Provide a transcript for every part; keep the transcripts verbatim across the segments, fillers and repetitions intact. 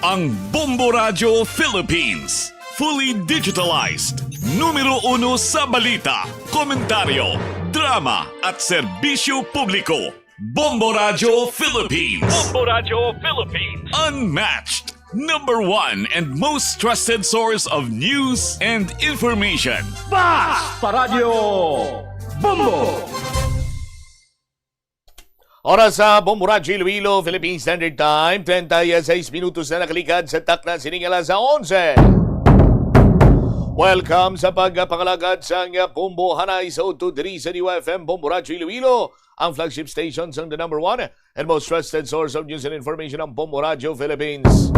Ang Bombo Radyo Philippines. Fully digitalized. Numero uno sa balita, komentaryo, drama, at serbisyo publiko. Bombo Radyo Philippines. Bombo Radyo Philippines. Unmatched. Number one and most trusted source of news and information. Basta Radyo Bombo! Oras sa Bombo Radyo Iloilo, Philippine Standard Time, treinta y seis minutos na nakaligad sa takna sining alas onse. Welcome sa pagpangalagad sang Bombo Hanay sa udto diri sa D Y F M Bombo Radyo Iloilo, ang flagship station sang the number one and most trusted source of news and information, ang Bombo Radyo Philippines.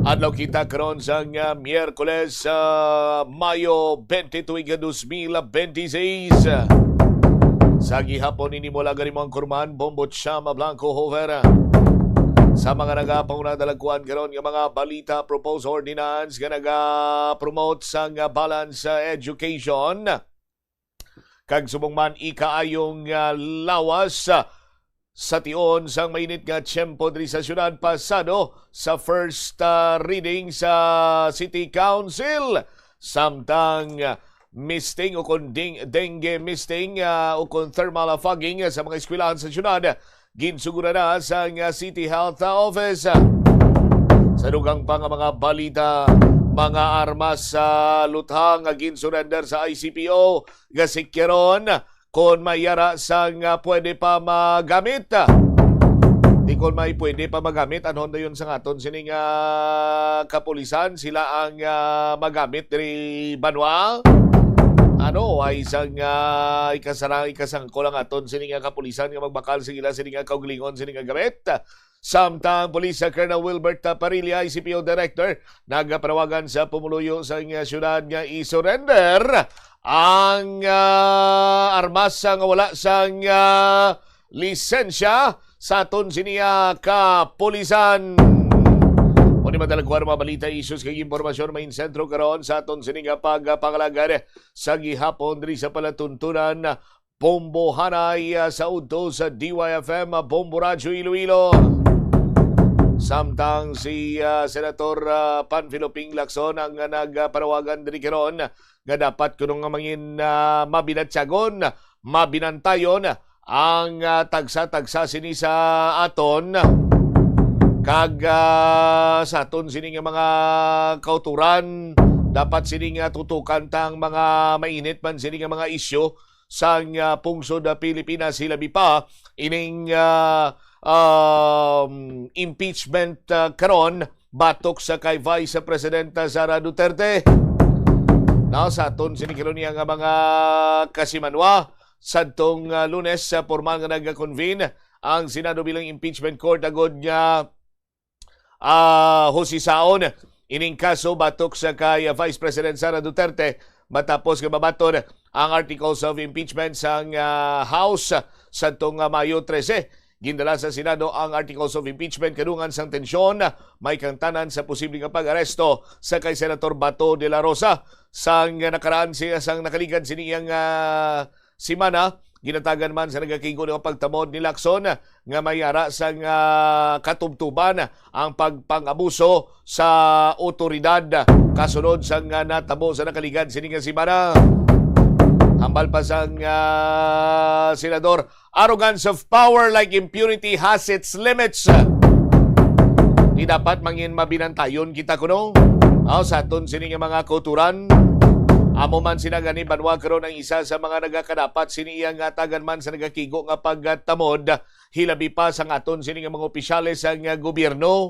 Adlaw kita karon sang, ah, Miyerkules, ah, Mayo twenty-two, ika dos mil bente seis. Sa gihapon ini mo lang gani mo ang kurman, Bombo Chama Blanco Hover. Sa mga nagapanguna dalagkuan karon nga mga balita, proposed ordinance nga naga-promote sang, ah, balance, ah, education, kag subong man ikaayong, ah, lawas, ah, sa tion sang mainit nga tiyempo diri sa syudad, pasado sa first, ah, reading sa City Council. Samtang, ah, misting o kon ding-, dengue misting, ah, o kon thermal fogging sa mga eskwelahan sa syudad, ginsuguran na sang, ah, City Health, ah, Office. Sa dugang pa nga mga balita, mga armas sa lutha nga ginsurrender sa I C P O, gasikyaron kon may ara sang, ah, pwede pa magamit. Di kon may pwede pa magamit, anhon dayon sang aton sining, ah, kapulisan, sila ang, ah, magamit diri banwa? Ano, ay isang, ah, ikasarang, ikasangkol ang aton sining, ah, kapulisan nga magbakal sa ila sining, ah, kaugalingon sining, ah, gamit? Samtang Police Colonel Wilbert Parilla, I C P O Director, nagapanawagan sa pumuluyo sa nga syudad nga i-surrender ang, ah, armas nga wala sang, ah, lisensya sa aton siniya kapulisan. Mao ni madalagkuan mga balita, issues kag impormasyon may sentro karon sa aton sini nga pagpangalagad sa gihapon diri sa palatuntunan Bombo Hanay, ah, sa udto sa D Y F M, ah, Bombo Radyo Iloilo. Samtang si, ah, Senator, ah, Panfilo Ping Lacson ang, ah, nagpanawagan diri karon nga dapat kuno nga mangin, ah, mabinatyagon, mabinantayon ang, ah, tagsa-tagsa sini sa aton. Kag, ah, sa aton sini nga mga kauturan, dapat sini nga tutukan ta ang mga mainit man sini nga mga isyu sang, ah, pungsod, ah, Pilipinas, hilabi pa ining, ah, um, impeachment, ah, karon batok sa kay Vice Presidenta Sara Duterte. Now, sa aton sini karon niya nga mga kasimanwa, sadtong, ah, Lunes, sa pormal nga nag-convene ang Senado bilang impeachment court agud nga, ah, husisaon ining kaso batok sa kay, ah, Vice President Sara Duterte matapos nga mabaton ang articles of impeachment sang, ah, House sadtong, ah, Mayo trese. Gindala sa Senado ang articles of impeachment kadungan sang tensyon may kangtanan sa posible nga pag-aresto sa kay Senator Bato de la Rosa. Sang nakaraan siya, sang nakaligad sini iyang, ah, semana, ginatagan man sa nagakigo nga pagtamod ni Lacson nga may ara sang, ah, katubtuban ang pagpang-abuso sa otoridad kasunod sang, ah, natabo sa nakaligad sini nga semana. Hambal pa sang, ah, senador, "Arrogance of power like impunity has its limits." Di dapat mangin mabinantayon kita kuno, ah, sa aton sini nga mga kauturan. Amo man sina gani banwa karon ang isa sa mga nagakadapat sini iya nga tagan man sa nagakigo nga pagtamod, hilabi pa sang aton sini nga mga opisyales sang, ah, gobyerno,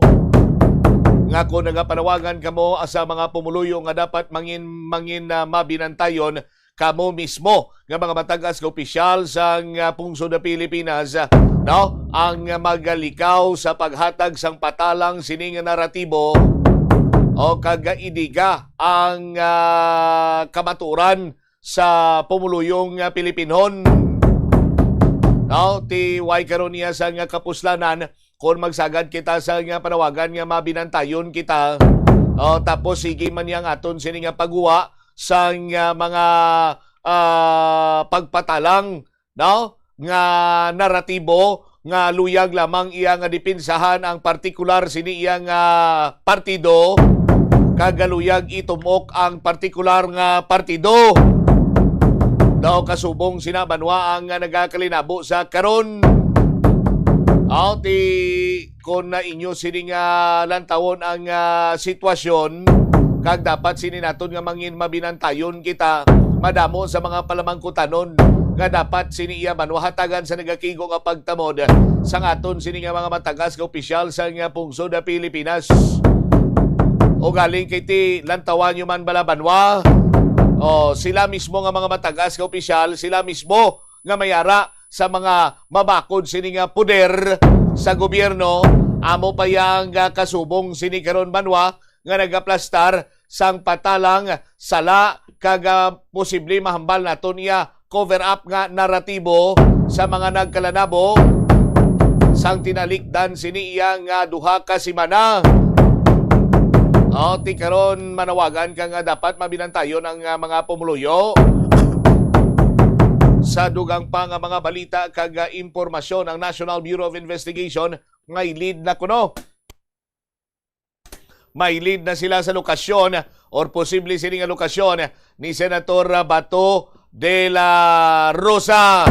nga kung nagapanawagan kamo sa mga pumuluyo nga dapat mangin, mangin, ah, mabinantayon, kamo mismo nga mga matag-as nga opisyal sang, ah, pungsod sa Pilipinas, ah, no, ang magalikaw sa paghatag sang patalang sini nga naratibo o kag idiga ang, ah, kamatuoran sa pumuluyong, ah, Pilipinhon. No, ti way karon niya sa nga kapuslanan, kung magsagad kita sa nga panawagan nga mabinantayon kita, oh, tapos sige man niya ang aton sini nga pagguwa sa nga mga, ah, pagpatalang, no, nga naratibo nga luyag lamang iya nga depensahan ang partikular sini iya nga partido, kag luyag itumok ang partikular nga partido. Daw kasubong sina banwa ang nagakalinabo sa karon. Aw, ti, kun na inyo sini nga lantawon ang, ah, sitwasyon, kag dapat sini naton nga mangin mabinantayon kita, madamo sa mga palamangkutanon nga dapat sini iya banwa hatagan sa nagakigo nga pagtamod sang aton sini nga mga matagas nga opisyal sa nga pungsod sa Pilipinas. O galing kay ti lantawan nyo man bala banwa, o sila mismo nga mga matagas nga opisyal, sila mismo nga may ara sa mga mabakod sini nga poder sa gobyerno, amo pa yang, ah, kasubong sini karon banwa nga nagaplastar sang patalang sala kag, ah, posible mahambal naton iya cover up nga naratibo sa mga nagkalanabo sang tinalikdan sini iya nga duha ka semana. O, ti karon manawagan ka nga dapat mabinantayon ang, ah, mga pumuluyo sa dugang pa nga mga balita kag, ah, impormasyon. Ang National Bureau of Investigation may lead na kuno. May lead na sila sa lokasyon or posible sini nga lokasyon ni Senator Bato de la Rosa.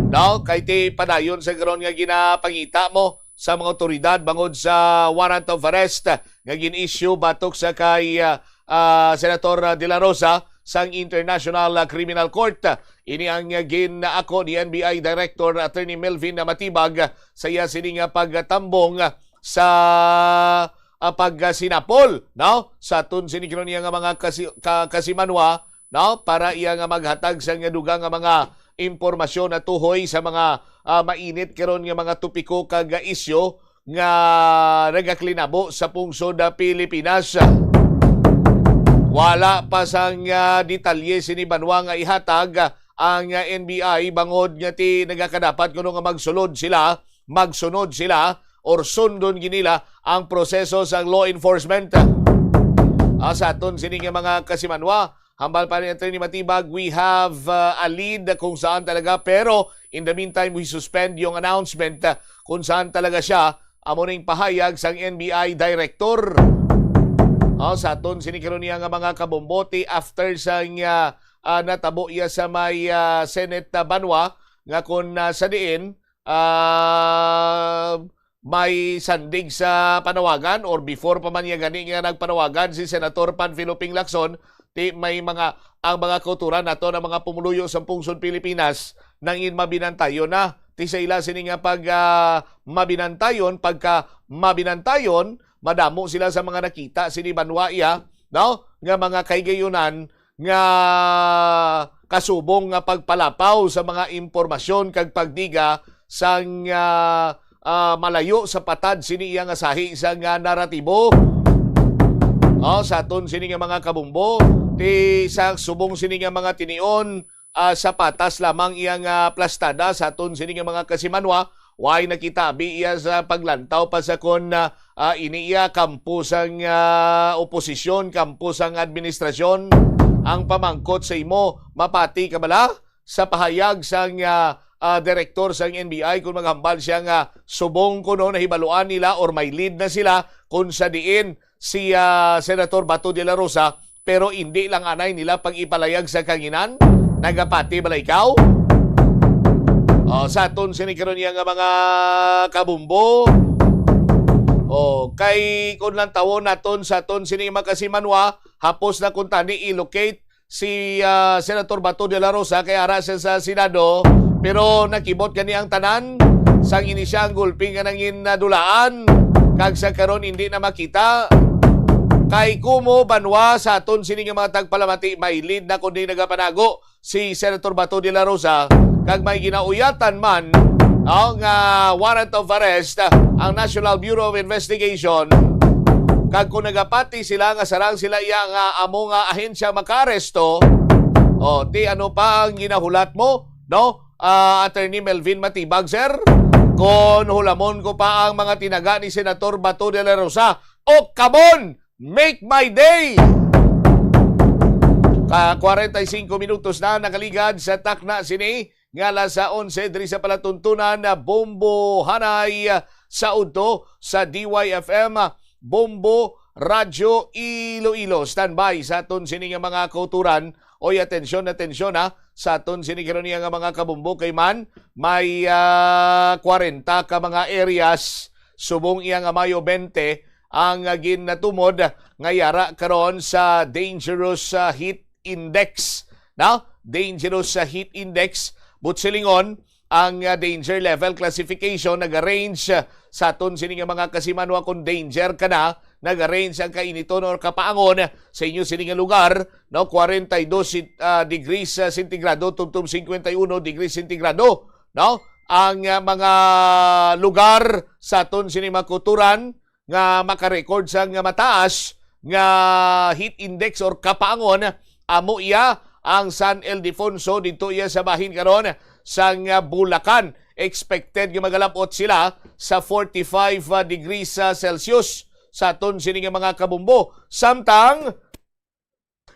No? Kay ti padayon sa karon nga ginapangita mo sa mga otoridad bangod sa warrant of arrest nga gin-issue batok sa kay, ah, ah, Senator De La Rosa sang International, ah, Criminal Court. Ini ang, ah, gin-ako ni N B I Director Attorney Melvin Matibag sa iya sini nga pagtambong sa, ah, pagsinapol, no? Sa aton sini karon niya nga mga kasi-, ka-, kasimanwa, no? Para iya nga maghatag sa nga dugang nga mga impormasyon na tuhoy sa mga, ah, mainit karon nga mga topiko kag, ah, isyu nga nagaklinabo sa pungsod, ah, Pilipinas. Wala pa sang, ah, detalye sini banwa nga ihatag, ah, ang, ah, N B I bangod nga ti nagakadapat kuno nga magsulod sila, magsunod sila or sundon gid nila ang proseso sa law enforcement. Ah, sa aton sini nga mga kasimanwa, hambal pa ni Attorney Matibag, we have, uh, a lead kung saan talaga, pero in the meantime, we suspend yung announcement, uh, kung saan talaga siya, amo ning pahayag sang N B I director. Oh, sa aton sini karon niya nga mga kabombote after sang, uh, uh, natabo iya sa may, uh, Senate, uh, banwa nga kung, uh, sa diin, ah, may sandig sa panawagan or before pa man niya gani nga nagpanawagan si Senator Panfilo Ping Lacson, ti may mga, ang mga kauturan nato ng mga pumuluyo sa pungsod Pilipinas nangin mabinantayon na. Ti sa ila sini nga pag, ah, mabinantayon, pagka mabinantayon, madamo sila sa mga nakita sini banwa iya, no? Nga mga kahigayonan nga kasubong nga pagpalapaw sa mga impormasyon kag pagdiga sang, ah, ah, malayo sa patad sini iya nga sahi sa nga naratibo. Oh, sa aton sini nga mga kabumbo, ti sa subong sini nga mga tinion, ah, sa patas lamang iya nga plastada sa aton sini nga mga kasimanwa, way nakita abi iya sa paglantaw pa sa kon, ah, ah, ini iya kampo sang, ah, oposisyon, kampo sang administrasyon. Ang pamangkot sa imo, mapati ka bala sa pahayag sang, ah, ah, direktor sang N B I kung maghambal siya nga subong kuno nahibaluan nila or may lead na sila kung sa diin si, ah, Senator Bato de la Rosa, pero indi lang anay nila pag-ipalayag sa kanginan? Nagapati bala ikaw? Oh, sa aton sini karon niya nga mga kabumbo. Oh, kay kung lantawon naton sa aton sini makasimanwa, hapos na kuntani i-locate si, ah, Senator Bato de la Rosa kay ara siya sa Senado, pero nakibot gani ang tanan sang ini siya ang gulpi nga nangin nadulaan kag sa karon hindi na makita. Kay kumo banwa sa aton sini nga mga tagpalamati, may lead na kundi nagapanago si Senator Bato de la Rosa kag may ginauyatan man, oh, nga warrant of arrest ang National Bureau of Investigation. Kag kung nagapati sila nga sarang sila iya nga amo nga ahensya makaaresto, o ti ano pa ang ginahulat mo, no? Ah, Attorney Melvin Matibag, sir, kung hulamon ko pa ang mga tinaga ni Senator Bato de la Rosa, o kamon, make my day! Ka kwarenta y singko minutos na nakaligad sa takna sini nga alas sa onse diri sa palatuntunan, ah, Bombo Hanay, ah, sa udto sa D Y F M, ah, Bombo Radyo Iloilo. Standby sa aton sini nga mga kauturan. Oy, atensyon, atensyon, ha, sa aton sini karon nga mga kabombo, kay man may, ah, kwarenta ka mga areas subong iya nga Mayo twenty ang, ah, ginatumod nga yara karon sa dangerous, ah, heat index, no? Dangerous sa heat index, but silingon ang, ah, danger level classification naga-range, ah, sa aton sini nga mga kasimanwa. Kung danger ka na, naga-range ang kainiton or kapaangon sa inyo sini nga lugar, no? Forty-two sit-, ah, degrees, ah, sentigrado tubtob fifty-one degrees sentigrado, no? Ang, ah, mga lugar sa aton sini mga kauturan nga maka-record sang mataas nga heat index or kapaangon, amo iya ang San Ildefonso, didto iya sa bahin karon sang Bulacan. Expected nga magalab-ot sila sa forty-five degrees, ah, Celsius sa aton sini nga mga kabombo. Samtang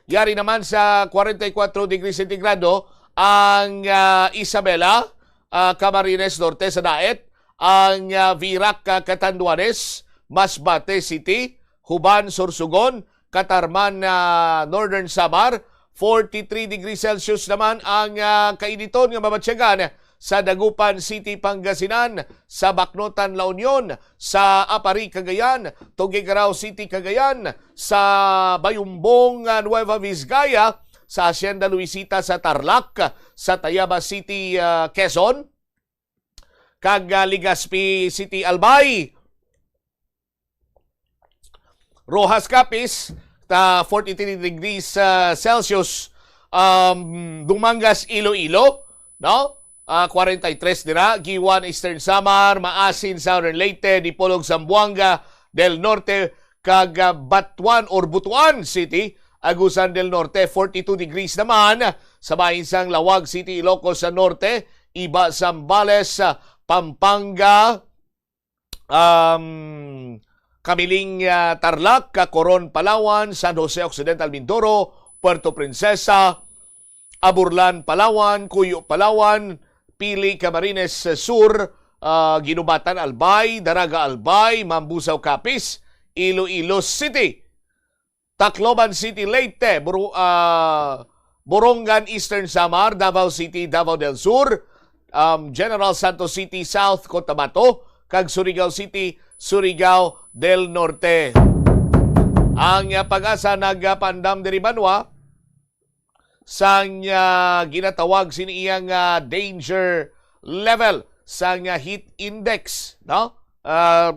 yari naman sa forty-four degrees sentigrado ang, ah, Isabela, ah, Camarines Norte sa Daet, ang, ah, Virac, ah, Catanduanes, Masbate City, Juban, Sorsogon, Catarman, ah, Northern Samar, forty-three degrees Celsius naman ang, ah, kainiton nga mabatyagan sa Dagupan City, Pangasinan, sa Bacnotan, La Union, sa Aparri, Cagayan, Tuguegarao City, Cagayan, sa Bayumbong, ah, Nueva Vizcaya, sa Hacienda Luisita sa Tarlac, sa Tayabas City, ah, Quezon, kag, ah, Legazpi City, Albay. Roxas, Capiz, ta forty-three degrees, ah, Celsius. Um, Dumangas, Iloilo, no? Ah, forty-three dira, Guiuan, Eastern Samar, Maasin, Southern Leyte, Dipolog, Zamboanga del Norte, kag, ah, Batuan or Butuan City, Agusan del Norte, forty-two degrees naman sa bahin sang Laoag City, Ilocos sa Norte, Iba, Zambales, ah, Pampanga, um, Camiling, ah, Tarlac, Coron, Palawan, San Jose Occidental, Mindoro, Puerto Princesa, Aburlan, Palawan, Cuyo, Palawan, Pili, Camarines Sur, ah, Guinobatan, Albay, Daraga, Albay, Mambuzao, Capiz, Iloilo City, Tacloban City, Leyte, Buru-, ah, Borongan, Eastern Samar, Davao City, Davao del Sur, um, General Santos City, South Cotabato, kag Surigao City, Surigao del Norte. Ang, ah, PAGASA nagapandam diri banwa sang, ah, ginatawag sini iya nga danger level sang, ah, heat index, no? Ah,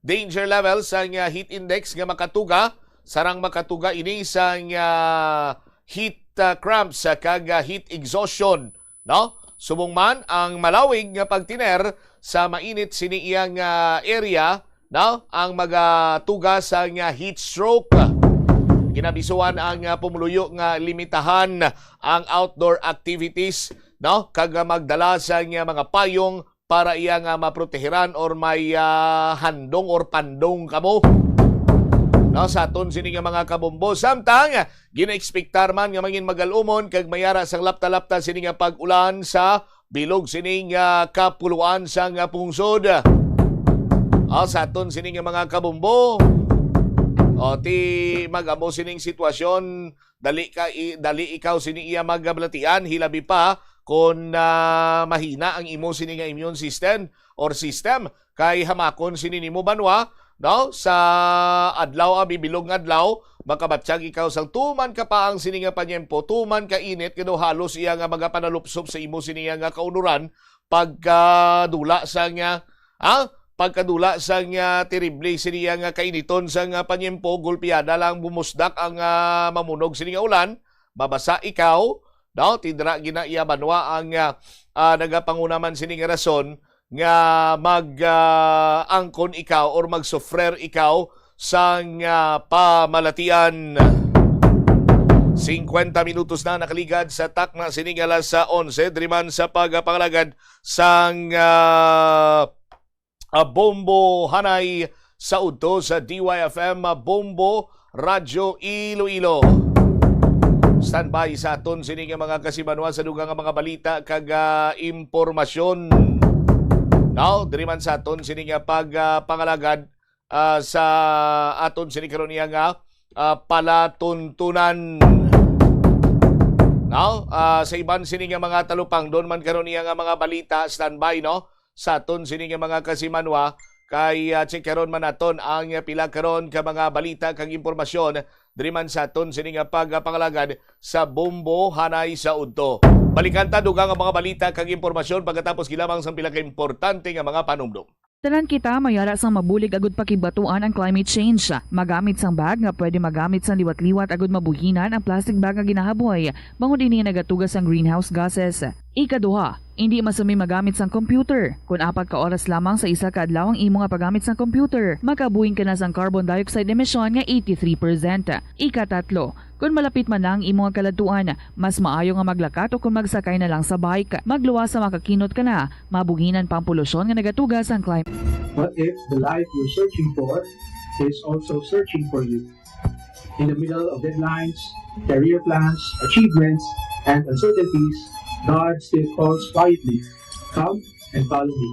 danger level sang, ah, heat index nga makatuga, sarang makatuga ini sang, ah, heat, ah, cramps, ah, kag, ah, heat exhaustion, no? Subong man ang malawig nga pagtiner sa mainit sini iya nga area, no? Ang magatuga sang, ah, heat stroke. Ginabisuhan ang, ah, pumuluyo nga limitahan ang outdoor activities, no? Kag, ah, magdala sang, ah, mga payong para iya nga maprotehiran or may, ah, handong or pandong kamo, no, sa aton sini nga mga kabombo. Samtang ginaekspektar man nga mangin magal-umon kag mayara sang lapta-lapta sini nga pag-ulan sa bilog sini nga kapuluan sang pungsod. Ah, sa aton sini nga mga kabombo, o, ti mag-amo sining sitwasyon, dali ka i-, dali ikaw sini iya magbalatian, hilabi pa kon, ah, mahina ang imo sini nga immune system or system, kay hamakon sini nimo banwa, no? Sa adlaw, ah, bibilog nga adlaw, makabatyag ikaw sang tuman ka pa ang sini nga panyempo, tuman ka init, kay daw halos iya nga magapanalupsop sa imo sini nga kaunuran, pagkadula sa nga, ah, pagkadula sa nga terrible sini nga kainiton sa nga panyempo, gulpiada lang bumusdak ang, ah, mamunog sini nga ulan, mabasa ikaw, no? Ti dira gina iya banwa ang, ah, ah, nagapanguna man sini nga rason nga mag, ah, angkon ikaw or magsufrer ikaw sang, ah, pamalatian. Singkwenta minutos na nakaligad sa takna sining alas sa onse, diri man sa pagpangalagad sang, ah, ah, Bombo Hanay sa udto sa D Y F M, ah, Bombo Radyo Iloilo. Standby sa aton sini nga mga kasimanwa sa dugang nga mga balita kag, ah, impormasyon. Now, diri man sa aton sini nga pag, ah, pangalagad, ah, sa aton sini karon niya nga, ah, palatuntunan. Now, ah, sa iban sini nga mga talupangdon man karon niya nga mga balita, standby, no? Sa aton sini nga mga kasimanwa, kay, ah, check karon man naton ang pila karon ka mga balita kag impormasyon diri man sa aton sini nga pagpangalagad sa Bombo Hanay sa Udto. Balikan ta dugang ang mga balita kag impormasyon pagkatapos gilamang sang pila ka importante nga mga panumdom. Tanan kita may ara sang mabulig agud pakigbatuan ang climate change. Magamit sang bag nga pwede magamit sang liwat-liwat agud mabuhinan ang plastic bag nga ginahaboy, bangod ini nagatuga sang greenhouse gases. Ikaduha, indi masumi magamit sang computer. Kon apat ka oras lamang sa isa ka adlaw ang imo nga paggamit sang computer, makabuhing ka na sang carbon dioxide emission nga eighty-three percent. Ikatatlo, kon malapit man na ang imo nga kaladtuan, mas maayo nga maglakat o kon magsakay na lang sa bike. Magluwas sa makakinot ka na, mabuhinan pa ang polusyon nga nagatuga sang climate. What if the life you're searching for is also searching for you? In the middle of deadlines, career plans, achievements, and uncertainties, God still calls quietly, "Come and follow me."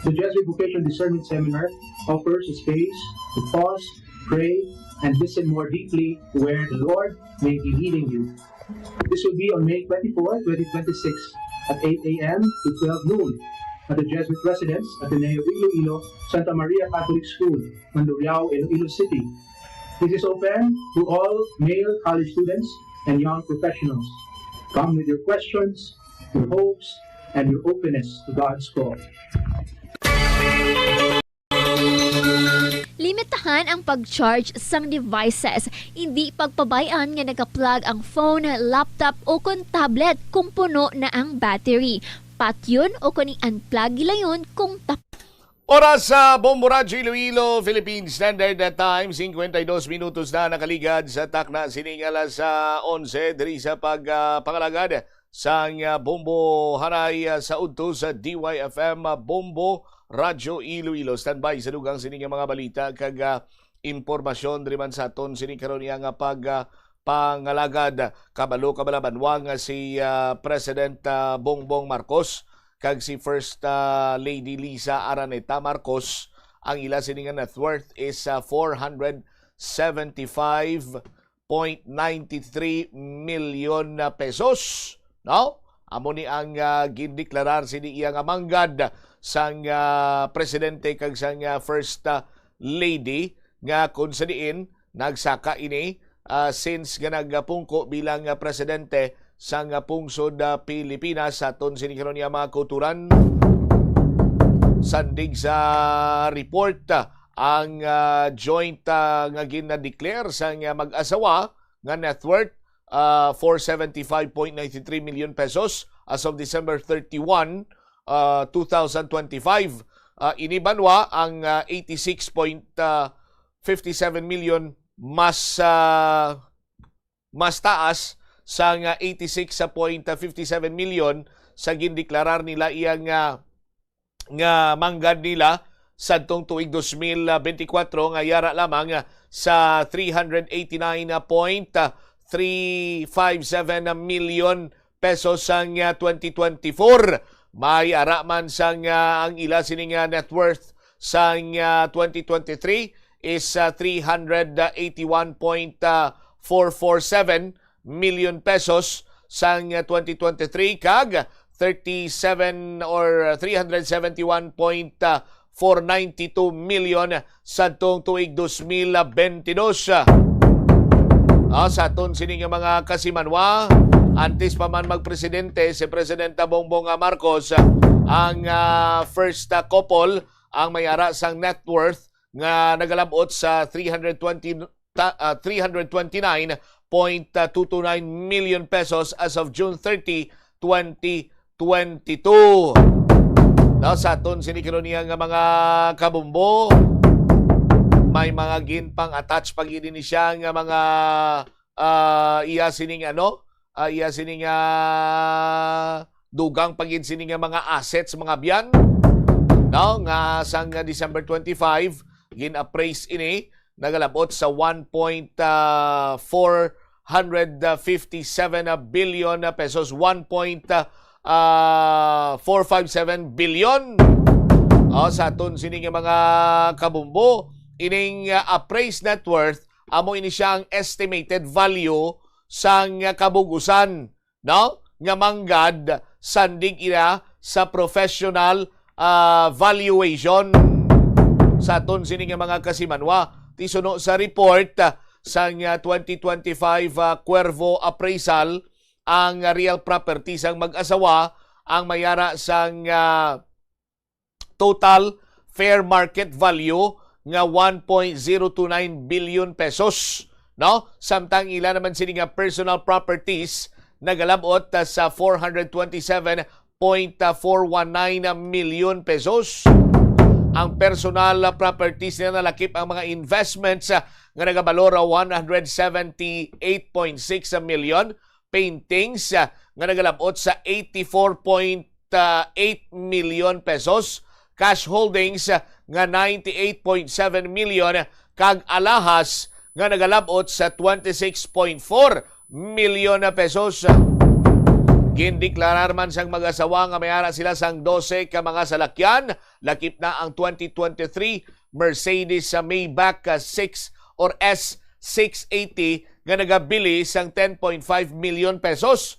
The Jesuit Vocation Discernment Seminar offers a space to pause, pray, and listen more deeply to where the Lord may be leading you. This will be on May twenty-four, twenty twenty-six, at eight a.m. to twelve noon at the Jesuit Residence, Ateneo Iloilo, Santa Maria Catholic School, Mandurriao, Iloilo City. This is open to all male college students and young professionals. Come with your questions, your hopes, and your openness to God's call. Limitahan ang pag-charge sang devices. Indi pagpabay-an nga naka-plug ang phone, laptop, o kon tablet kung puno na ang battery. Patyon o kon i-unplug gilayon kung tap- Oras sa Bombo Radyo Iloilo, Philippine Standard Time, cincuenta y dos minutos na nakaligad sa takna sining alas, ah, onse diri sa pag, ah, pangalagad sang, ah, Bombo Hanay, ah, sa udto sa D Y F M, ah, Bombo Radyo Iloilo. Standby sa dugang sini nga mga balita kag, ah, impormasyon diri man sa aton sini karon niya nga pag, ah, pangalagad. Kabalo ka bala banwa nga si, ah, President, ah, Bongbong Marcos kag si First, ah, Lady Liza Araneta Marcos, ang ila sini nga net worth is, ah, four hundred seventy-five point nine three milyon na pesos, no? Amo ni ang, ah, gindeklarar sini iya nga manggad sang, ah, presidente kag sang, ah, first, ah, lady, nga kung sa diin nagsaka ini, ah, since nga nagpungko bilang, ah, presidente sang, ah, pungsod, ah, Pilipinas. Sa aton sini karon nga mga kauturan, sandig sa report, ah, ang, ah, joint, ah, nga gina-declare sang, ah, mag-asawa nga net worth, ah, four seventy-five point nine three million pesos as of December thirty-one, ah, two thousand twenty-five. Ah, ini banwa ang, ah, eighty-six point fifty-seven million mas, ah, mas taas sa nga eighty-six point fifty-seven million sa gindeklarar nila iya nga, nga manggad nila sadtong tuig dos mil benti kwatro, nga yara lamang sa three hundred eighty-nine point three five seven million pesos sang, ah, twenty twenty-four. May ara man sang, ah, ang ila sini nga net worth sang, ah, twenty twenty-three is, ah, three hundred eighty-one point four four seven million pesos sang, ah, twenty twenty-three kag thirty-seven or three hundred seventy-one point four ninety-two million sadtong tuig dos mil benti dos. Ah, sa aton sini nga mga kasimanwa, antes pa man magpresidente si Presidente Bongbong Marcos, ang, ah, first, ah, couple ang may ara sang net worth nga nagalab-ot sa three hundred twenty, ta-, ah, three hundred twenty-nine point two two nine million pesos as of June thirty, twenty twenty-two. Now, sa aton sini karon niya nga mga kabumbo, may mga ginpang-attach pa gid ni siya nga mga, ah, iya sining ano, ah, iya sining, ah, dugang pa gid sini nga mga assets, mga biyan, no, nga sang December twenty-five gin-appraise ini, nagalabot sa one point four hundred fifty-seven billion pesos, one point four five seven billion. O, sa aton sini nga mga kabumbo, ining, ah, appraised net worth, amo ini siya ang estimated value sang, ah, kabug-usan, no, nga manggad sandig ila sa professional, ah, valuation. Sa aton sini nga mga kasimanwa, ti suno sa report, ah, sang, ah, twenty twenty-five, ah, Cuervo Appraisal, ang, ah, real property sang mag-asawa ang mayara sang, ah, total fair market value nga one point zero two nine billion pesos, no? Samtang ila naman sini nga personal properties nagalab-ot, ah, sa four hundred twenty-seven point four one nine million pesos. Ang personal, ah, properties nila nalakip ang mga investments, ah, nga nagabalor, ah, one hundred seventy-eight point six million, paintings, ah, nga nagalab-ot sa eighty-four point eight million pesos, cash holdings, ah, nga ninety-eight point seven million, kag alahas nga nagalab-ot sa twenty-six point four million na pesos. Gindeklarar man sang mag-asawa nga may ara sila sang dose ka mga salakyan, lakip na ang twenty twenty-three Mercedes sa Maybach, ah, six or S six eighty nga nagabili sang ten point five million pesos.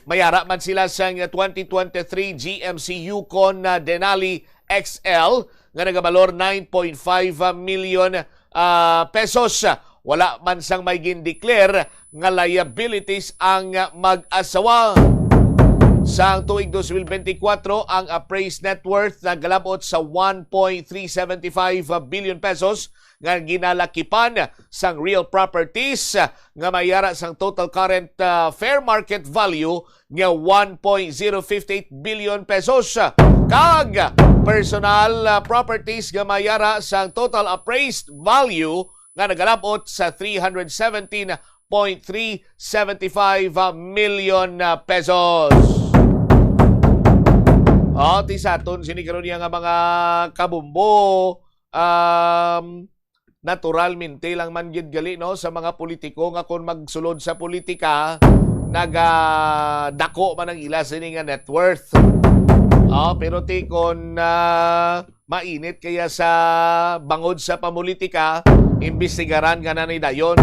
May ara man sila sang twenty twenty-three G M C Yukon na Denali X L nga nagabalor nine point five million, ah, pesos. Wala man sang may gindeclare nga liabilities ang mag-asawa. Sang tuig dos mil benti kwatro, ang appraised net worth nagalab-ot sa one point three seventy-five billion pesos nga ginalakipan sang real properties nga may ara sang total current, ah, fair market value nga one point zero fifty eight billion pesos, kag personal, ah, properties nga may ara sang total appraised value nga nagalab-ot sa three hundred seventeen point three seventy-five million, ah, pesos. O, ti sa aton sini karon niya nga mga kabumbo, um, naturalmente lang man gyud gali, no, sa mga politiko nga kon magsulod sa politika, nagadako man ang ila sini nga net worth. O, pero ti kon, ah, mainit kaya sa bangod sa pamulitika, imbestigaran ka na ni dayon.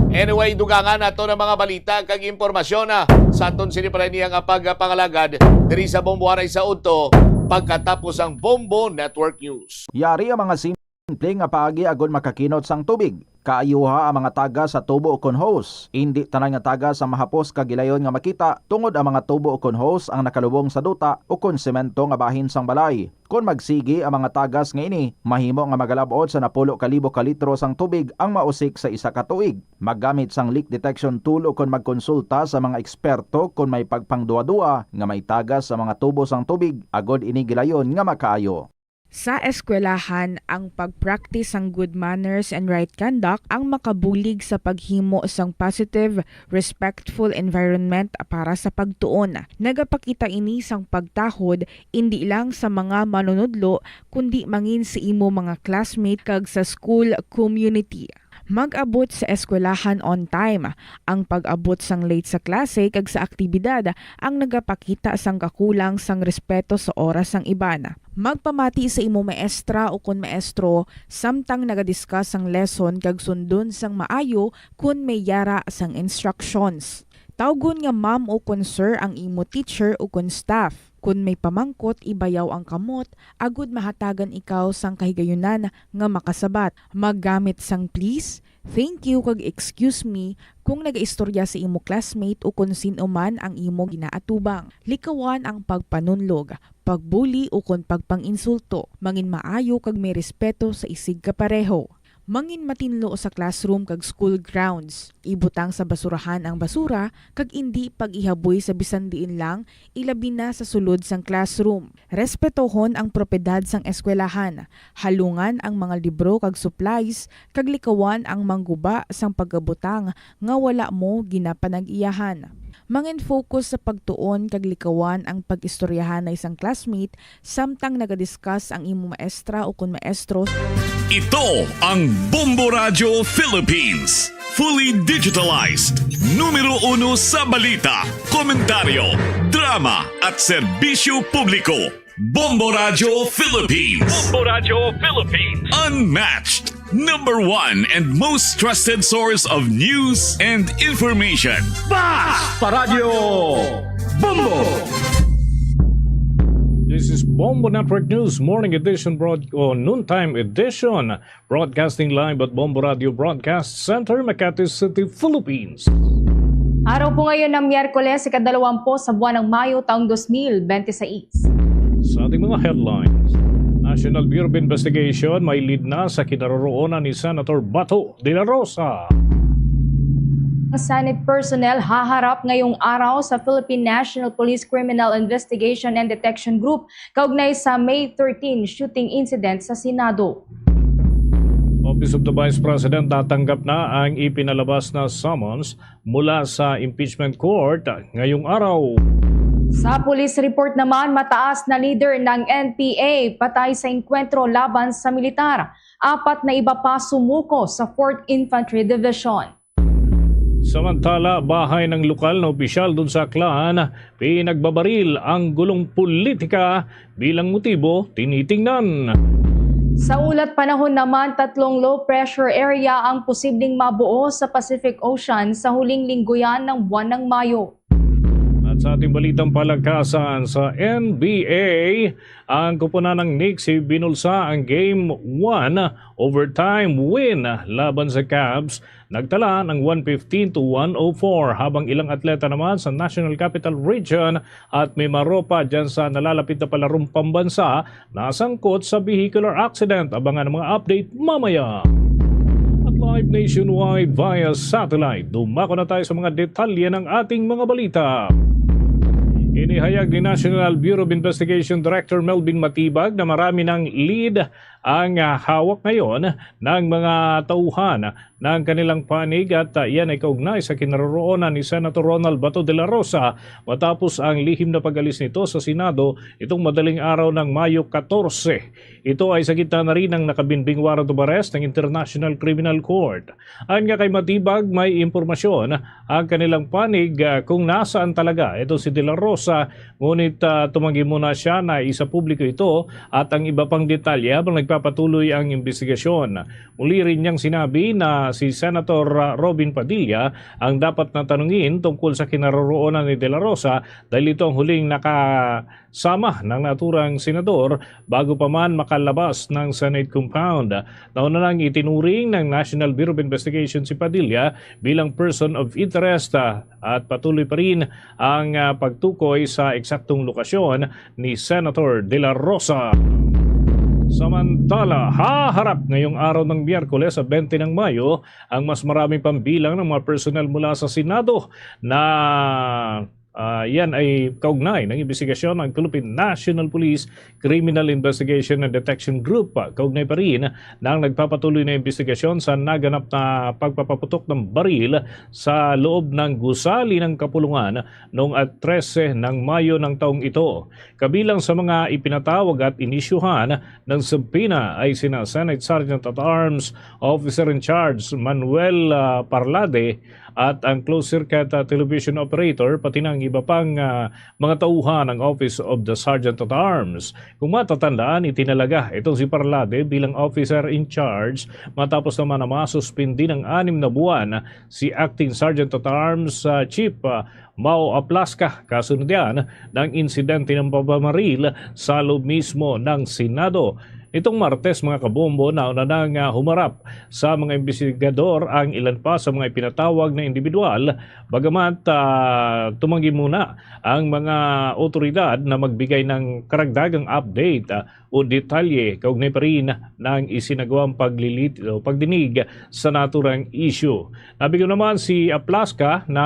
Anyway, dugangan nato ang mga balita kag impormasyon, ah, sa aton sini pa rin niya nga pagpangalagad diri sa Bombo Aray sa Udto, pagkatapos ang Bombo Network News. Yari ang mga simple nga paagi agod makakinot sang tubig. Kaayuha ang mga tagas sa tubo ukon hose. Indi tanan nga tagas ang mahapos kag gilayon nga makita, tungod ang mga tubo ukon hose ang nakalubong sa duta ukon semento nga bahin sang balay. Kon magsigi ang mga tagas nga ini, mahimo nga magalab-ot sa napulo ka libo ka litro sang tubig ang mausik sa isa ka tuig. Maggamit sang leak detection tool ukon magkonsulta sa mga eksperto kon may pagpangduwa-duwa nga may tagas sa mga tubo sang tubig, agod ini gilayon nga makaayo. Sa eskwelahan, ang pag-practice sang good manners and right conduct ang makabulig sa paghimo sang positive, respectful environment para sa pagtuon. Nagapakita ini sang pagtahod indi lang sa mga manunudlo, kundi mangin sa imo mga classmate kag sa school community. Mag-abot sa eskwelahan on time. Ang pag-abot sang late sa klase kag sa aktibidad ang nagapakita sang kakulang sang respeto sa oras sang iban. Magpamati sa imo maestra ukon maestro samtang nagadiscuss sang lesson kag sundon sang maayo kon may yara sang instructions. Tawgon nga ma'am ukon sir ang imo teacher ukon staff. Kon may pamangkot, ibayaw ang kamot agud mahatagan ikaw sang kahigayunan nga makasabat. Maggamit sang please, thank you, kag excuse me kung nagaistorya sa imo classmate ukon sin-o man ang imo ginaatubang. Likawan ang pagpanunlog, pagbuli ukon pagpang-insulto. Mangin maayo kag may respeto sa isigkapareho. Mangin matinlo sa classroom kag school grounds. Ibutang sa basurahan ang basura kag indi pag-ihaboy sa bisan diin lang, ilabi na sa sulod sang classroom. Respetohon ang propiedad sang eskwelahan, halungan ang mga libro kag supplies, kag likawan ang mangguba sang pagkabutang nga wala mo ginapanag-iyahan. Mangin-focus sa pagtuon kag likawan ang pag-istoryahanay sang classmate samtang nagadiscuss ang imo maestra ukon maestro. Ito ang Bombo Radyo Philippines. Fully digitalized. Numero uno sa balita, komentaryo, drama, at serbisyo publiko. Bombo Radyo Philippines. Bombo Radyo Philippines. Unmatched. Number one and most trusted source of news and information. Basta Radyo Bombo! This is Bombo Network News Morning Edition broad o Noontime Edition, broadcasting live at Bombo Radio Broadcast Center, Makati City, Philippines. Araw po ngayon ng Miyerkules, ikadalawampu sa buwan ng Mayo, taong dos mil bente seis. Sa ating mga headlines, National Bureau of Investigation may lead na sa kinaroroonan ni Senator Bato de la Rosa. Ang Senate personnel haharap ngayong araw sa Philippine National Police Criminal Investigation and Detection Group kaugnay sa May thirteen shooting incident sa Senado. Office of the Vice President natanggap na ang ipinalabas na summons mula sa impeachment court ngayong araw. Sa police report naman, mataas na leader ng N P A patay sa engkwentro laban sa militar. Apat na iba pa sumuko sa Fourth Infantry Division. Samantala, bahay ng lokal na opisyal dun sa Aklan pinagbabaril ang gulong politika bilang motibo tinitingnan. Sa ulat panahon naman, tatlong low pressure area ang posibleng mabuo sa Pacific Ocean sa huling linggo yan ng buwan ng Mayo. At sa ating balitang palakasan sa N B A, ang kupunan ng Knicks binulsa ang Game one overtime win laban sa Cavs. Nagtala ng one fifteen to one oh four, habang ilang atleta naman sa National Capital Region at may maropa dyan sa nalalapit na palarong pambansa nasangkot sa vehicular accident. Abangan ang mga update mamaya. At live nationwide via satellite, dumako na tayo sa mga detalye ng ating mga balita. Inihayag ni National Bureau of Investigation Director Melvin Matibag na marami ng lead ang, ah, hawak ngayon ng mga tauhan ng kanilang panig at, ah, yan ay kaugnay sa kinaroroonan ni Senator Ronald Bato de la Rosa matapos ang lihim na pag-alis nito sa Senado itong madaling araw ng Mayo katorse. Ito ay sa gitna na rin ng nakabinbing warrant of arrest ng International Criminal Court. Ayon nga kay Matibag, may impormasyon ang kanilang panig, ah, kung nasaan talaga ito si De La Rosa, ngunit, ah, tumanggi muna siya na isapubliko ito at ang iba pang detalye habang nagpapatuloy ang imbestigasyon. Muli rin niyang sinabi na si Senator, ah, Robin Padilla ang dapat na tanungin tungkol sa kinaroroonan ni De La Rosa dahil ito ang huling nakasama ng naturang senador bago pa man makalabas ng Senate compound. Nauna nang itinuring ng National Bureau of Investigation si Padilla bilang person of interest, ah, at patuloy pa rin ang, ah, pagtukoy sa eksaktong lokasyon ni Senator De La Rosa. Samantala, haharap ngayong araw ng Miyerkules sa bente ng Mayo ang mas maraming pambilang ng mga personnel mula sa Senado na, ah, yan ay kaugnay ng imbestigasyon ng Philippine National Police Criminal Investigation and Detection Group, ah, kaugnay pa rin ng nagpapatuloy na imbestigasyon sa naganap na pagpapaputok ng baril sa loob ng gusali ng kapulungan noong at trese ng Mayo ng taong ito. Kabilang sa mga ipinatawag at inisyuhan ng subpoena ay sina Senate Sergeant at Arms Officer in Charge Manuel, ah, Parlade at ang closed circuit, ah, television operator, pati na ang iba pang, ah, mga tauhan ng Office of the Sergeant at Arms. Kung matatandaan, itinalaga itong si Parlade bilang officer in charge matapos naman na masuspindi ng anim na buwan si Acting Sergeant at Arms, ah, Chief, ah, Mao Aplasca, kasunod yan ng insidente ng pagpamaril sa loob mismo ng Senado. Nitong Martes, mga kabombo, nauna na nga humarap sa mga imbestigador ang ilan pa sa mga ipinatawag na individual, bagamat, ah, tumanggi muna ang mga otoridad na magbigay ng karagdagang update, ah, o detalye kaugnay pa rin ng isinagawang paglilit o pagdinig sa naturang issue. Nabigyan naman si Aplasca na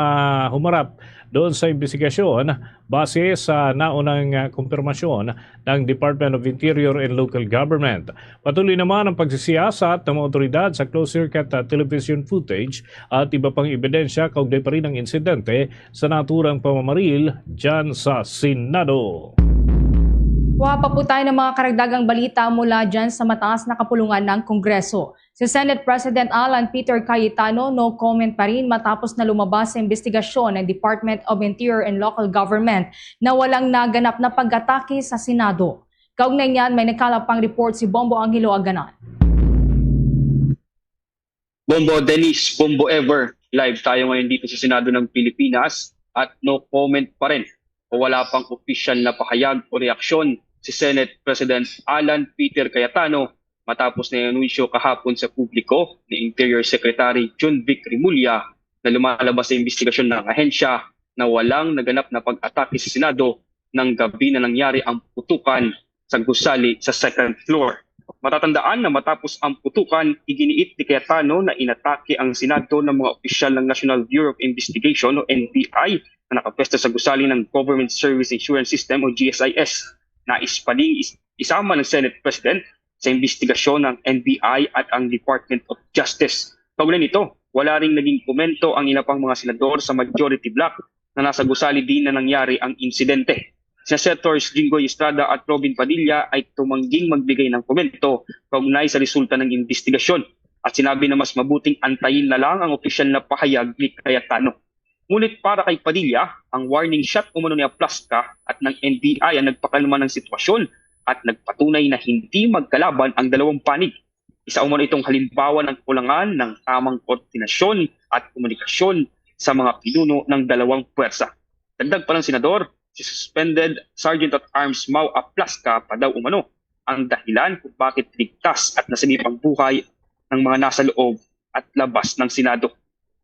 humarap doon sa imbestigasyon base sa naunang, ah, kumpirmasyon ng Department of Interior and Local Government. Patuloy naman ang pagsisiyasat ng mga otoridad sa closed circuit, ah, television footage at iba pang ebidensya kaugnay pa rin ng insidente sa naturang pamamaril dyan sa Senado. Kuha pa po tayo ng mga karagdagang balita mula dyan sa mataas na kapulungan ng Kongreso. Si Senate President Alan Peter Cayetano, no comment pa rin matapos na lumabas sa investigasyon ng Department of Interior and Local Government na walang naganap na pag-atake sa Senado. Kaugnay niyan, may nagkalap pang report si Bombo Angelo Aganan. Bombo Dennis, Bombo Ever, live tayo ngayon dito sa Senado ng Pilipinas at no comment pa rin o wala pang opisyal na pahayag o reaksyon si Senate President Alan Peter Cayetano matapos na inanunsyo kahapon sa publiko ni Interior Secretary John Vic Remulla na lumalabas sa investigasyon ng ahensya na walang naganap na pag-atake sa Senado nang gabi na nangyari ang putukan sa gusali sa second floor. Matatandaan na matapos ang putukan, iginiit ni Cayetano na inatake ang Senado ng mga opisyal ng National Bureau of Investigation o N B I na nakapwesto sa gusali ng Government Service Insurance System o G S I S. Nais pa ning is- isama ng Senate President sa investigasyon ng N B I at ang Department of Justice. Kaugnay nito, wala ring naging komento ang ilang pang mga senador sa majority bloc na nasa gusali din na nangyari ang insidente. Si Senators Jinggoy Estrada at Robin Padilla ay tumangging magbigay ng komento kaugnay sa resulta ng investigasyon at sinabi na mas mabuting antayin na lang ang opisyal na pahayag ni Cayetano. Ngunit para kay Padilla, ang warning shot umano ni Aplasca at ng N B I ang nagpakalma ng sitwasyon at nagpatunay na hindi magkalaban ang dalawang panig. Isa umano itong halimbawa ng kulangan ng tamang koordinasyon at komunikasyon sa mga pinuno ng dalawang puwersa. Dagdag pa ng senador, si Suspended Sergeant at Arms Mau Aplasca pa daw umano ang dahilan kung bakit ligtas at nasagip ang buhay ng mga nasa loob at labas ng Senado.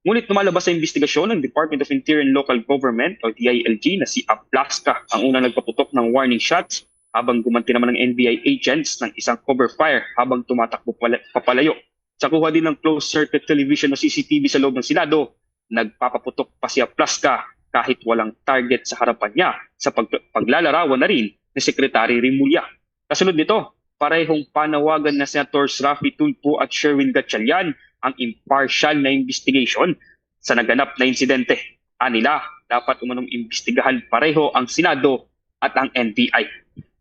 Ngunit lumalabas sa investigasyon ng Department of Interior and Local Government o D I L G na si Aplasca ang unang nagpaputok ng warning shots habang gumanti naman ng N B I agents ng isang cover fire habang tumatakbo pala- papalayo. Sa kuha din ng closed-circuit television o C C T V sa loob ng Senado, nagpapaputok pa si Aplasca kahit walang target sa harapan niya sa pag- paglalarawan na rin ni Secretary Remulla. Kasunod nito, parehong panawagan na Senators Raffy Tulfo at Sherwin Gatchalian ang impartial na investigation sa naganap na insidente. Anila, dapat umanong imbestigahan pareho ang Senado at ang N B I.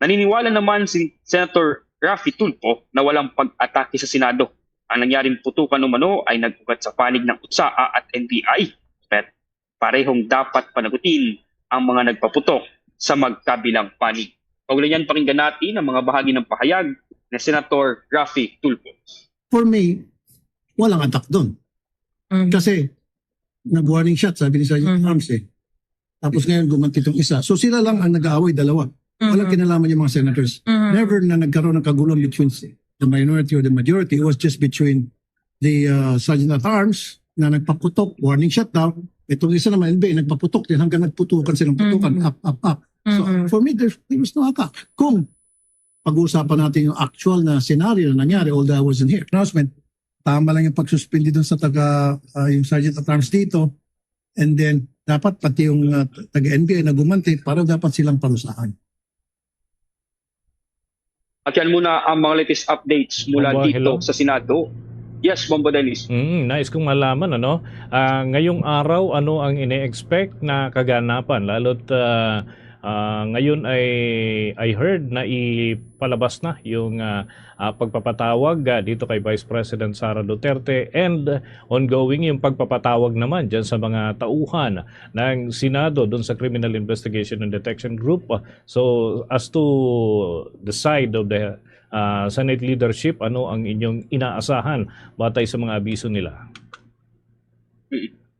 Naniniwala naman si Senator Raffy Tulfo na walang pag-atake sa Senado. Ang nangyaring putukan umano ay nag-ugat sa panig ng USAA at N B I, pero parehong dapat panagutin ang mga nagpaputok sa magkabilang panig. Kaugnay niyan, pakinggan natin ang mga bahagi ng pahayag ni Senator Raffy Tulfo. For me, walang attack doon. Mhm. Kasi nag-warning shot, sabi ni Sergeant Mhm. Arms eh. Tapos ngayon gumanti itong isa. So sila lang ang nag-aaway, dalawa. Walang Mhm. kinalaman yung mga senators. Mhm. Never na nagkaroon ng kaguluhan between the minority or the majority. It was just between the uh, Sergeant at Arms na nagpaputok, warning shot daw. Itong isa naman, N B I, nagpaputok din hanggang nagputukan silang putukan, Mhm. up, up, up. So Mhm. for me, there's, there was no attack. Kung pag-uusapan natin yung actual na scenario na nangyari, although I wasn't here, announcement, tama lang yung pagsuspindi doon sa taga, ah, yung Sergeant at Arms dito. And then, dapat pati yung ah, taga-N B I na gumanti para dapat silang parusahan. At yan muna ang mga latest updates mula Bombo, dito hello? Sa Senado. Yes, Bombo Dennis. Mm, nais kong malaman, ano, ah, ngayong araw, ano ang ini-expect na kaganapan? Lalo't ah, ah, ngayon ay I heard na ipalabas na yung ah, ah, pagpapatawag ah, dito kay Vice President Sara Duterte and ongoing yung pagpapatawag naman dyan sa mga tauhan ng Senado doon sa Criminal Investigation and Detection Group. So, as to the side of the ah, Senate leadership, ano ang inyong inaasahan batay sa mga abiso nila?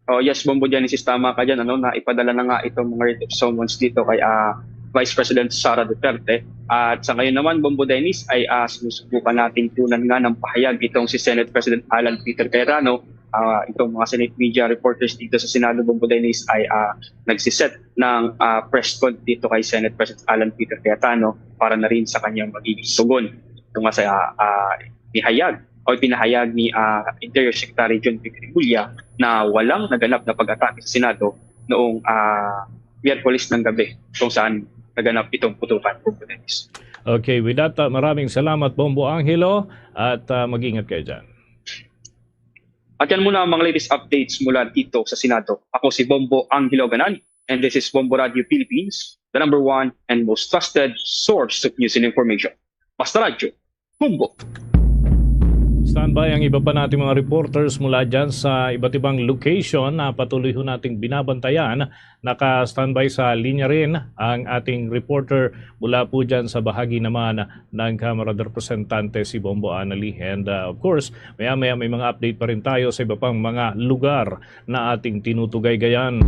Oh, yes, Bombo Genesis, tama ka dyan. Ano, na ipadala na nga itong mga writ of summons dito kay ah, Vice President Sara Duterte. At sa ngayon naman, Bombo Dennis, ay ah, sinusubukan natin tunan nga ng pahayag itong si Senate President Alan Peter Cayetano. Ah, itong mga Senate media reporters dito sa Senado, Bombo Dennis, ay ah, nagsiset ng ah, press con dito kay Senate President Alan Peter Cayetano para na rin sa kanyang magiging tugon. Ito nga sa ah, nihayag o pinahayag ni ah, Interior Secretary John Vic Remulla na walang naganap na pag-atake sa Senado noong ah, Miyerkules ng gabi kung saan naganap itong putukan, Bombo Dennis. Okay, with that, ah, maraming salamat, Bombo Angelo, at ah, mag-ingat kayo dyan. At yan muna ang mga latest updates mula dito sa Senado. Ako si Bombo Angelo Ganan And this is Bombo Radio Philippines, the number one and most trusted source of news and information. Basta Radyo, Bombo! Standby ang iba pa nating mga reporters mula dyan sa iba't ibang location na patuloy ho nating binabantayan. Naka-standby sa linya rin ang ating reporter mula po dyan sa bahagi naman ng Kamara de Representante, si Bombo Anali. And uh, of course, maya-maya may mga update pa rin tayo sa iba pang mga lugar na ating tinutugaygayan.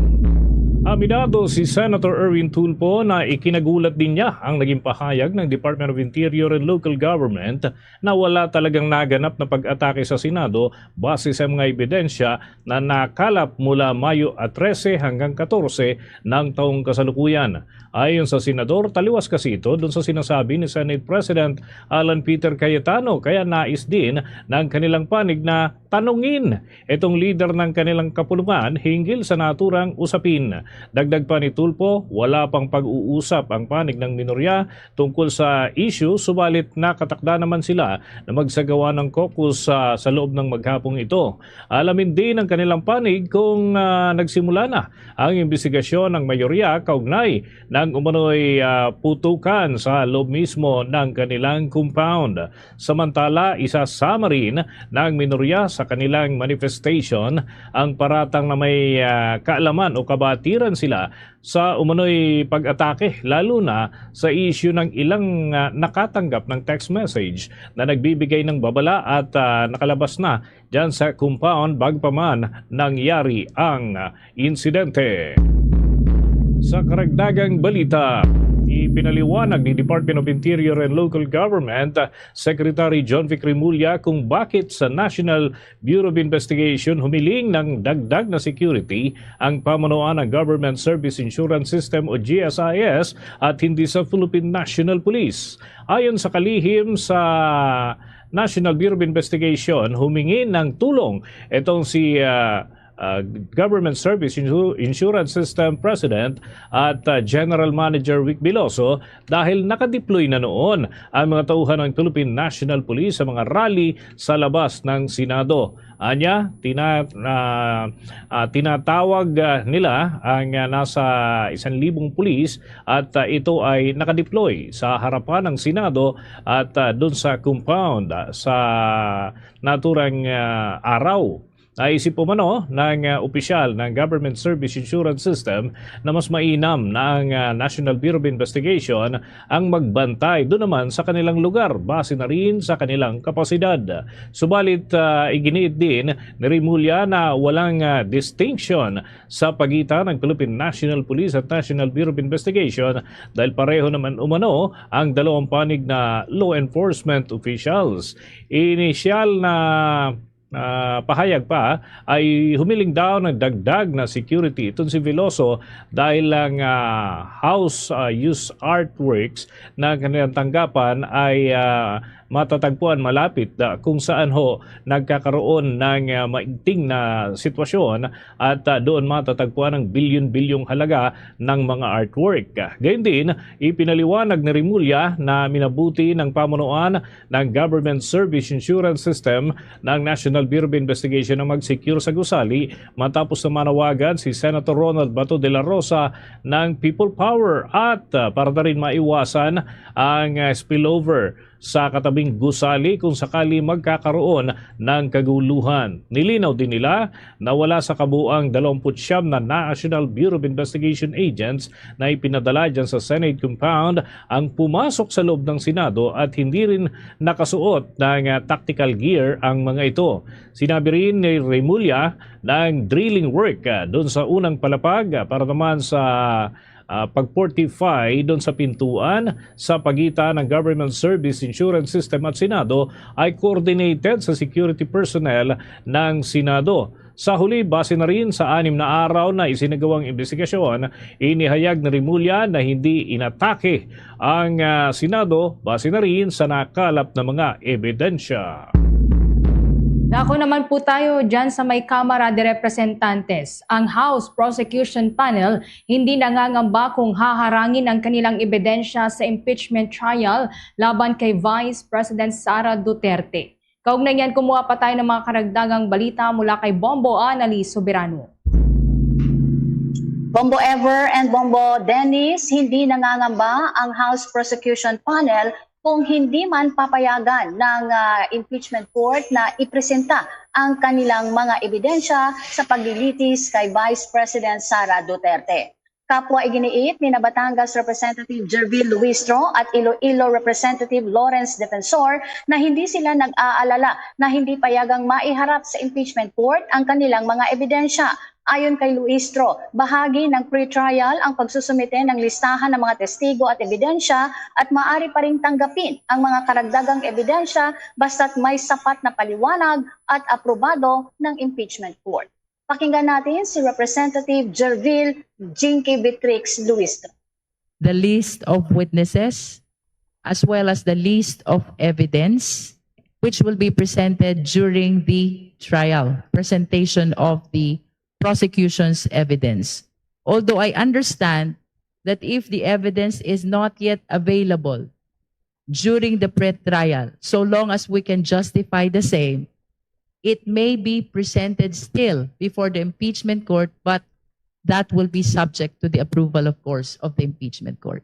Aminado si Senator Erwin Tulfo na ikinagulat din niya ang naging pahayag ng Department of Interior and Local Government na wala talagang naganap na pag-atake sa Senado base sa mga ebidensya na nakalap mula Mayo trese hanggang katorse ng taong kasalukuyan. Ayon sa senador, taliwas kasi ito dun sa sinasabi ni Senate President Alan Peter Cayetano, kaya nais din ng kanilang panig na tanungin itong lider ng kanilang kapulungan hinggil sa naturang usapin. Dagdag pa ni Tulfo, wala pang pag-uusap ang panig ng minorya tungkol sa issue, subalit nakatakda naman sila na magsagawa ng caucus sa, sa loob ng maghapong ito. Alamin din ang kanilang panig kung ah, nagsimula na ang imbestigasyon ng mayorya kaugnay ng umano'y ah, putukan sa loob mismo ng kanilang compound. Samantala, isasama rin ng minorya sa kanilang manifestation ang paratang na may ah, kaalaman o kabatiran sila sa umano'y pag-atake, lalo na sa issue ng ilang ah, nakatanggap ng text message na nagbibigay ng babala at ah, nakalabas na dyan sa compound bagaman nangyari ang ah, insidente. Sa karagdagang balita, ipinaliwanag ni Department of Interior and Local Government Secretary John Vic Remulla kung bakit sa National Bureau of Investigation humiling ng dagdag na security ang pamunuan ng Government Service Insurance System o G S I S at hindi sa Philippine National Police. Ayon sa kalihim sa National Bureau of Investigation, humingi ng tulong itong si ah, ah, Government Service Insu- Insurance System President at ah, General Manager Vic Veloso dahil nakadeploy na noon ang mga tauhan ng Philippine National Police sa mga rally sa labas ng Senado. Anya, tina, ah, ah, tinatawag ah, nila ang ah, nasa isang libong pulis at ah, ito ay nakadeploy sa harapan ng Senado at ah, dun sa compound ah, sa naturang ah, araw. Naisip umano ng ah, opisyal ng Government Service Insurance System na mas mainam na ang ah, National Bureau of Investigation ang magbantay doon naman sa kanilang lugar base na rin sa kanilang kapasidad. Subalit ah, iginiit din ni Remulla na walang ah, distinction sa pagitan ng Philippine National Police at National Bureau of Investigation dahil pareho naman umano ang dalawang panig na law enforcement officials. Inisyal na ah, pahayag pa ay humiling daw ng dagdag na security itong si Veloso dahil ang ah, house ah, use artworks na kanilang tanggapan ay ah, matatagpuan malapit ah, kung saan ho nagkakaroon ng ah, maigting na sitwasyon at ah, doon matatagpuan ang bilyon-bilyong halaga ng mga artwork. Gayun din, ipinaliwanag ni Remulla na minabuti ng pamunuan ng Government Service Insurance System ng National Bureau of Investigation na mag-secure sa gusali matapos na manawagan si Senator Ronald Bato de la Rosa ng People Power at ah, para na rin maiwasan ang ah, spillover sa katabing gusali kung sakali magkakaroon ng kaguluhan. Nilinaw din nila na wala sa kabuang dalawampu't siyam na National Bureau of Investigation agents na ipinadala dyan sa Senate compound ang pumasok sa loob ng Senado at hindi rin nakasuot ng ah, tactical gear ang mga ito. Sinabi rin ni Remulla na ang drilling work ah, doon sa unang palapag ah, para naman sa ah, pag-fortify doon sa pintuan sa pagitan ng Government Service Insurance System at Senado ay coordinated sa security personnel ng Senado. Sa huli, base na rin sa anim na araw na isinagawang imbestigasyon, inihayag ni Remulla na hindi inatake ang ah, Senado base na rin sa nakalap na mga ebidensya. Dako naman po tayo dyan sa may Kamara de Representantes. Ang House Prosecution Panel hindi nangangamba kung haharangin ang kanilang ebidensya sa impeachment trial laban kay Vice President Sara Duterte. Kaugnay niyan, kumuha pa tayo ng mga karagdagang balita mula kay Bombo Anali Soberano. Bombo Ever and Bombo Dennis, hindi nangangamba ang House Prosecution Panel kung hindi man papayagan ng ah, impeachment court na ipresenta ang kanilang mga ebidensya sa paglilitis kay Vice President Sara Duterte. Kapwa iginiit ni Batangas Representative Gervil Luistro at Iloilo Representative Lawrence Defensor na hindi sila nag-aalala na hindi payagang maiharap sa impeachment court ang kanilang mga ebidensya. Ayon kay Luistro, bahagi ng pre-trial ang pagsusumite ng listahan ng mga testigo at ebidensya at maaari pa ring tanggapin ang mga karagdagang ebidensya basta't may sapat na paliwanag at aprobado ng impeachment court. Pakinggan natin si Representative Gervil Jinky Betrix Luistro. The list of witnesses as well as the list of evidence which will be presented during the trial, presentation of the prosecution's evidence. Although I understand that if the evidence is not yet available during the pre-trial, so long as we can justify the same, it may be presented still before the impeachment court, but that will be subject to the approval, of course, of the impeachment court.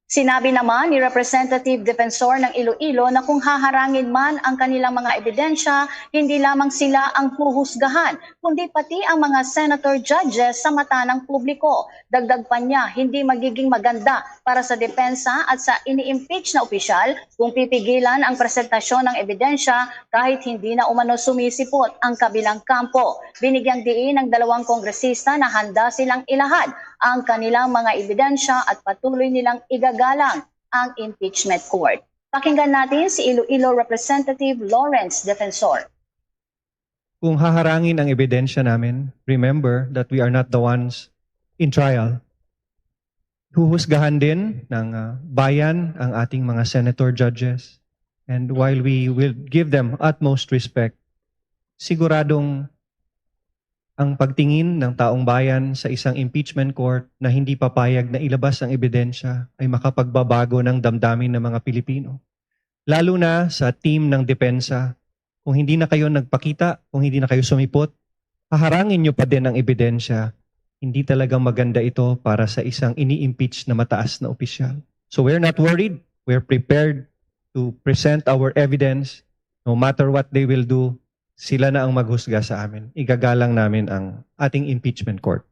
Sinabi naman ni Representative Defensor ng Iloilo na kung haharangin man ang kanilang mga ebidensya, hindi lamang sila ang huhusgahan, kundi pati ang mga senator judges sa mata ng publiko. Dagdag pa niya, hindi magiging maganda para sa depensa at sa ini-impeach na opisyal kung pipigilan ang presentasyon ng ebidensya kahit hindi na umano sumisipot ang kabilang kampo. Binigyang diin ang dalawang kongresista na handa silang ilahad ang kanilang mga ebidensya at patuloy nilang igagalang ang impeachment court. Pakinggan natin si Iloilo Representative Lawrence Defensor. Kung haharangin ang ebidensya namin, remember that we are not the ones in trial. Huhusgahan din ng ah, bayan ang ating mga senator judges. And while we will give them utmost respect, siguradong ang pagtingin ng taong bayan sa isang impeachment court na hindi papayag na ilabas ang ebidensya ay makapagbabago ng damdamin ng mga Pilipino. Lalo na sa team ng depensa, kung hindi na kayo nagpakita, kung hindi na kayo sumipot, haharangin nyo pa din ang ebidensya. Hindi talaga maganda ito para sa isang ini-impeach na mataas na opisyal. So we're not worried. We're prepared to present our evidence. No matter what they will do, sila na ang maghusga sa amin. Igagalang namin ang ating impeachment court.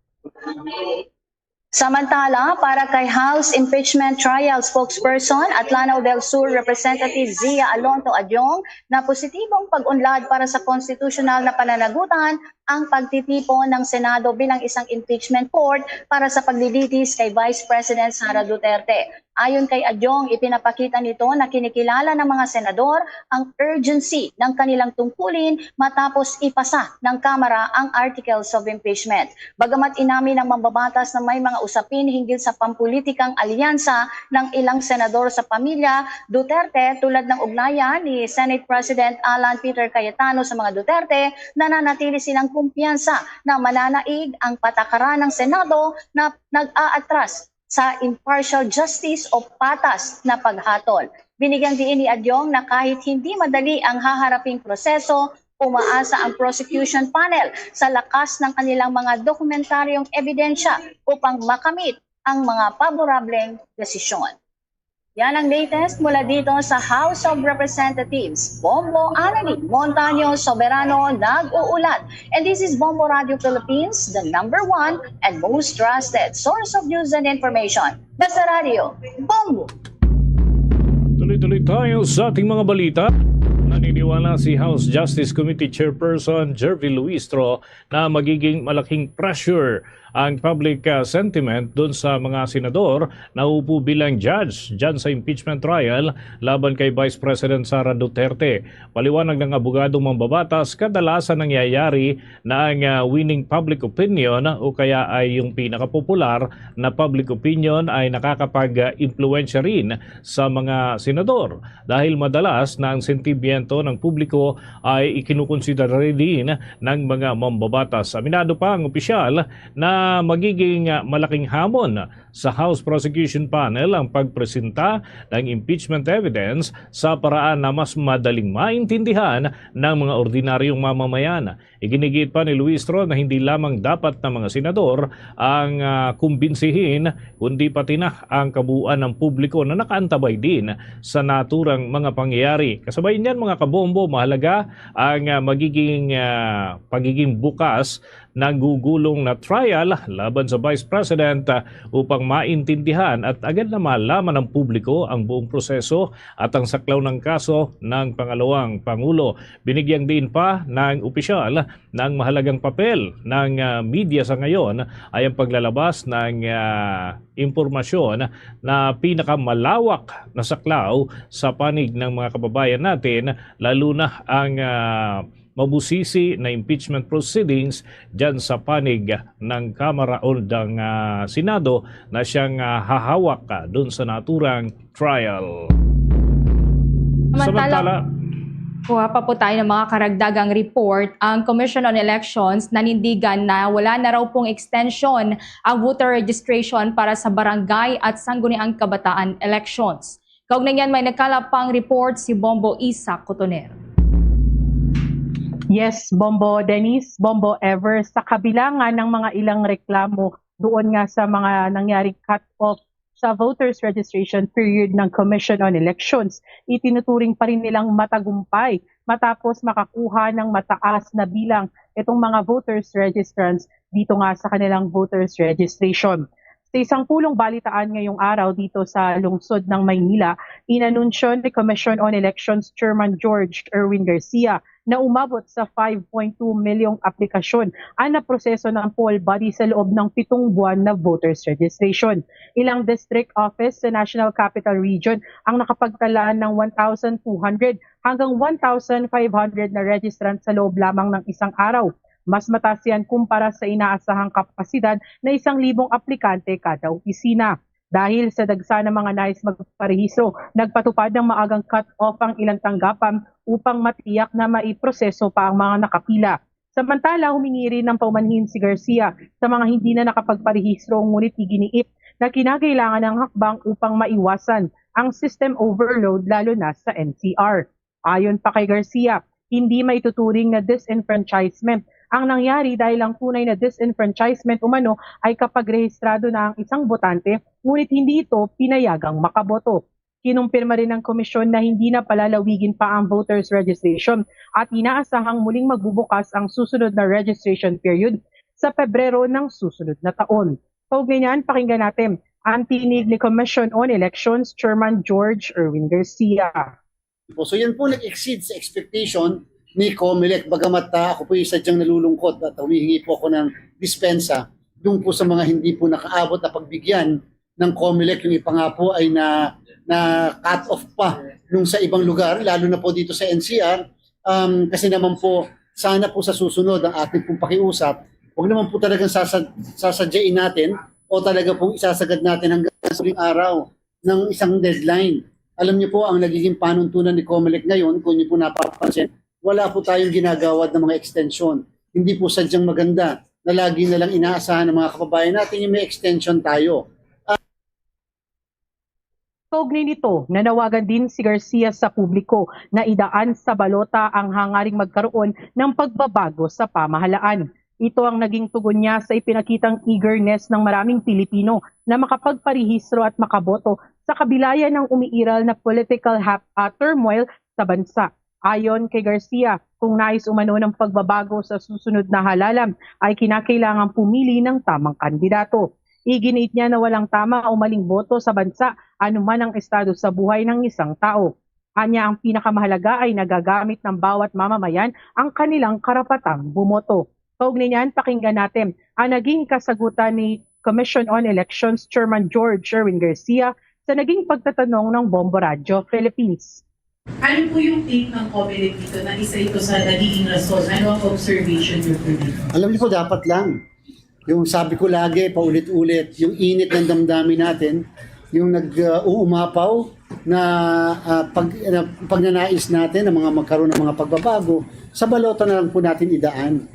Samantala, para kay House Impeachment Trial Spokesperson at Lanao del Sur Representative Zia Alonto Adyong na positibong pag-unlad para sa konstitusyonal na pananagutan ang pagtitipon ng Senado bilang isang impeachment court para sa paglilitis kay Vice President Sara Duterte. Ayon kay Adyong, ipinapakita nito na kinikilala ng mga senador ang urgency ng kanilang tungkulin matapos ipasa ng Kamara ang Articles of Impeachment. Bagamat inamin ng mambabatas na may mga usapin hinggil sa pampulitikang alyansa ng ilang senador sa pamilya Duterte, tulad ng ugnayan ni Senate President Alan Peter Cayetano sa mga Duterte, nananatili silang kumpiyansa na mananaig ang patakaran ng Senado na nag-aatras sa impartial justice o patas na paghatol. Binigyang diin ni Adyong na kahit hindi madali ang haharaping proseso, umaasa ang prosecution panel sa lakas ng kanilang mga dokumentaryong ebidensya upang makamit ang mga paborableng desisyon. Yan ang latest mula dito sa House of Representatives. Bombo Annalie Montaño Soberano nag-uulat. And this is Bombo Radio Philippines, the number one and most trusted source of news and information. Basta Radio, Bombo! Tuloy-tuloy tayo sa ating mga balita. Naniniwala si House Justice Committee Chairperson Gervil Luistro na magiging malaking pressure ang public ah, sentiment dun sa mga senador na upo bilang judge dyan sa impeachment trial laban kay Vice President Sara Duterte. Paliwanag ng abogadong mambabatas, kadalasan nangyayari na ang ah, winning public opinion o kaya ay yung pinakapopular na public opinion ay nakakapag-impluwensya rin sa mga senador dahil madalas na ang sentimiento ng publiko ay ikinukonsidera din ng mga mambabatas. Aminado pa ang opisyal na Ah, magiging, ah, malaking hamon sa House Prosecution Panel ang pagpresenta ng impeachment evidence sa paraan na mas madaling maintindihan ng mga ordinaryong mamamayan. Iginigiit pa ni Luistro na hindi lamang dapat ng mga senador ang, ah, kumbinsihin, kundi pati na ang kabuuan ng publiko na nakaantabay din sa naturang mga pangyayari. Kasabay niyan, mga kabombo, mahalaga ang, ah, magiging, ah, pagiging bukas nagugulong na trial laban sa Vice President, ah, upang maintindihan at agad na malaman ng publiko ang buong proseso at ang saklaw ng kaso ng pangalawang pangulo. Binigyang diin pa ng opisyal ng mahalagang papel ng, ah, media sa ngayon ay ang paglalabas ng, ah, impormasyon na pinakamalawak na saklaw sa panig ng mga kababayan natin, lalo na ang, ah, mabusisi na impeachment proceedings dyan sa panig ng Kamara o ng, ah, Senado na siyang, ah, hahawak, ah, dun sa naturang trial. Samantala, kuha pa po tayo ng mga karagdagang report. Ang Commission on Elections nanindigan na wala na raw pong extension ang voter registration para sa barangay at sangguniang kabataan elections. Kaugnay niyan, may nagkalap pang report si Bombo Isa Cotoner. Yes, Bombo Dennis, Bombo Ever, sa kabilangan ng mga ilang reklamo doon nga sa mga nangyaring cut-off sa voters registration period ng Commission on Elections, itinuturing pa rin nilang matagumpay matapos makakuha ng mataas na bilang itong mga voters registrants dito nga sa kanilang voters registration. Sa isang pulong balitaan ngayong araw dito sa lungsod ng Maynila, inanunsyo ni Commission on Elections Chairman George Erwin Garcia na umabot sa five point two milyong aplikasyon ang naproseso ng poll body sa loob ng pitong buwan na voters registration. Ilang district office sa National Capital Region ang nakapagtalaan ng one thousand two hundred hanggang one thousand five hundred na registrants sa loob lamang ng isang araw. Mas mataas yan kumpara sa inaasahang kapasidad na isang libong aplikante kada opisina. Dahil sa dagsa ng mga nais magparehistro, nagpatupad ng maagang cut-off ang ilang tanggapan upang matiyak na maiproseso pa ang mga nakapila. Samantala, humingi rin ng paumanhin si Garcia sa mga hindi na nakapagparehistro ngunit iginiit na kinakailangan ng hakbang upang maiwasan ang system overload, lalo na sa N C R. Ayon pa kay Garcia, hindi maituturing na disenfranchisement ang nangyari dahil ang tunay na disenfranchisement umano ay kapag rehistrado na ang isang botante ngunit hindi ito pinayagang makaboto. Kinumpirma rin ng komisyon na hindi na palalawigin pa ang voters registration at inaasahang muling magbubukas ang susunod na registration period sa Pebrero ng susunod na taon. Kaugnay niyan, pakinggan natin ang tinig ni Commission on Elections Chairman George Erwin Garcia. So yan po nag-exceed sa expectation ni Comelec. Bagamat uh, ako po ay sadyang nalulungkot at humihingi po ako ng dispensa doon po sa mga hindi po nakaabot na pagbigyan ng Comelec. Yung iba nga po ay na, na cut off pa nung sa ibang lugar, lalo na po dito sa N C R. Um, kasi naman po, sana po sa susunod ang ating pong pakiusap, huwag naman po talagang sasad, sasadyain natin o talaga pong isasagad natin hanggang sa huling araw ng isang deadline. Alam niyo po, ang nagiging panuntunan ni Comelec ngayon, kung niyo po napapansin, wala po tayong ginagawad ng mga extension. Hindi po sadyang maganda na lagi na lang inaasahan ng mga kababayan natin yung may extension tayo. Kaugnay nito, nanawagan din si Garcia sa publiko na idaan sa balota ang hangaring magkaroon ng pagbabago sa pamahalaan. Ito ang naging tugon niya sa ipinakitang eagerness ng maraming Pilipino na makapagparehistro at makaboto sa kabilayan ng umiiral na political hap- uh, turmoil sa bansa. Ayon kay Garcia, kung nais umano ng pagbabago sa susunod na halalan, ay kinakailangan pumili ng tamang kandidato. Iginiit niya na walang tama o maling boto sa bansa anuman ang estado sa buhay ng isang tao. Anya, ang pinakamahalaga ay nagagamit ng bawat mamamayan ang kanilang karapatang bumoto. Kaugnay niyan, pakinggan natin ang naging kasagutan ni Commission on Elections Chairman George Erwin Garcia sa naging pagtatanong ng Bombo Radyo Philippines. Ano po yung take ng Comelec dito na isa ito sa nagiging rason? Ano ang observation niyo po dito? Alam niyo po, dapat lang. Yung sabi ko lagi, paulit-ulit, yung init ng damdamin natin, yung nag-uumapaw na, uh, pag, na pagnanais natin ng mga magkaroon ng mga pagbabago, sa balota na lang po natin idaan.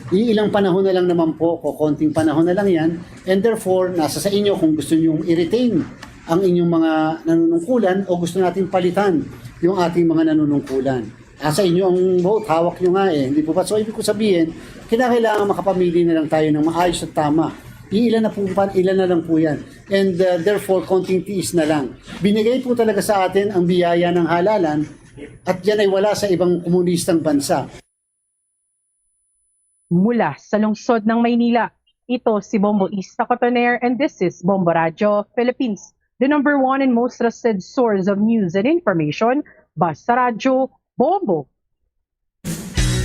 Iilang panahon na lang naman po, ko konting panahon na lang yan, and therefore, nasa sa inyo kung gusto niyong i-retain ang inyong mga nanunungkulan o gusto natin palitan yung ating mga nanunungkulan. Ah, sa inyo ang vote, hawak nyo nga eh. Hindi po ba? So, ibig ko sabihin, kinakailangan makapamili na lang tayo ng maayos at tama. Iilan na po, pa- ilan na lang po yan. And uh, therefore, konting tiis na lang. Binigay po talaga sa atin ang biyaya ng halalan at yan ay wala sa ibang komunistang bansa. Mula sa lungsod ng Maynila, ito si Bombo Ista Cotoner and this is Bombo Radio Philippines, the number one and most trusted source of news and information. Basta Radyo, Bombo!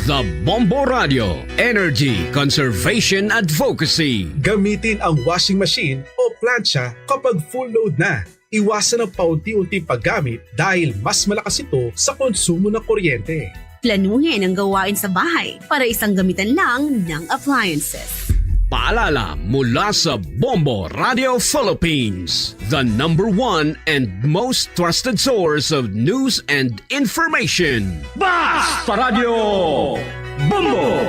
The Bombo Radio, Energy Conservation Advocacy. Gamitin ang washing machine o plancha kapag full load na. Iwasan ang paunti-unting paggamit dahil mas malakas ito sa konsumo ng kuryente. Planuhin ang gawain sa bahay para isang gamitan lang ng appliances. Paalala mula sa Bombo Radio Philippines, the number one and most trusted source of news and information. Basta Radio Bombo!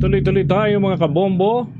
Tuloy-tuloy tayo, mga kabombo.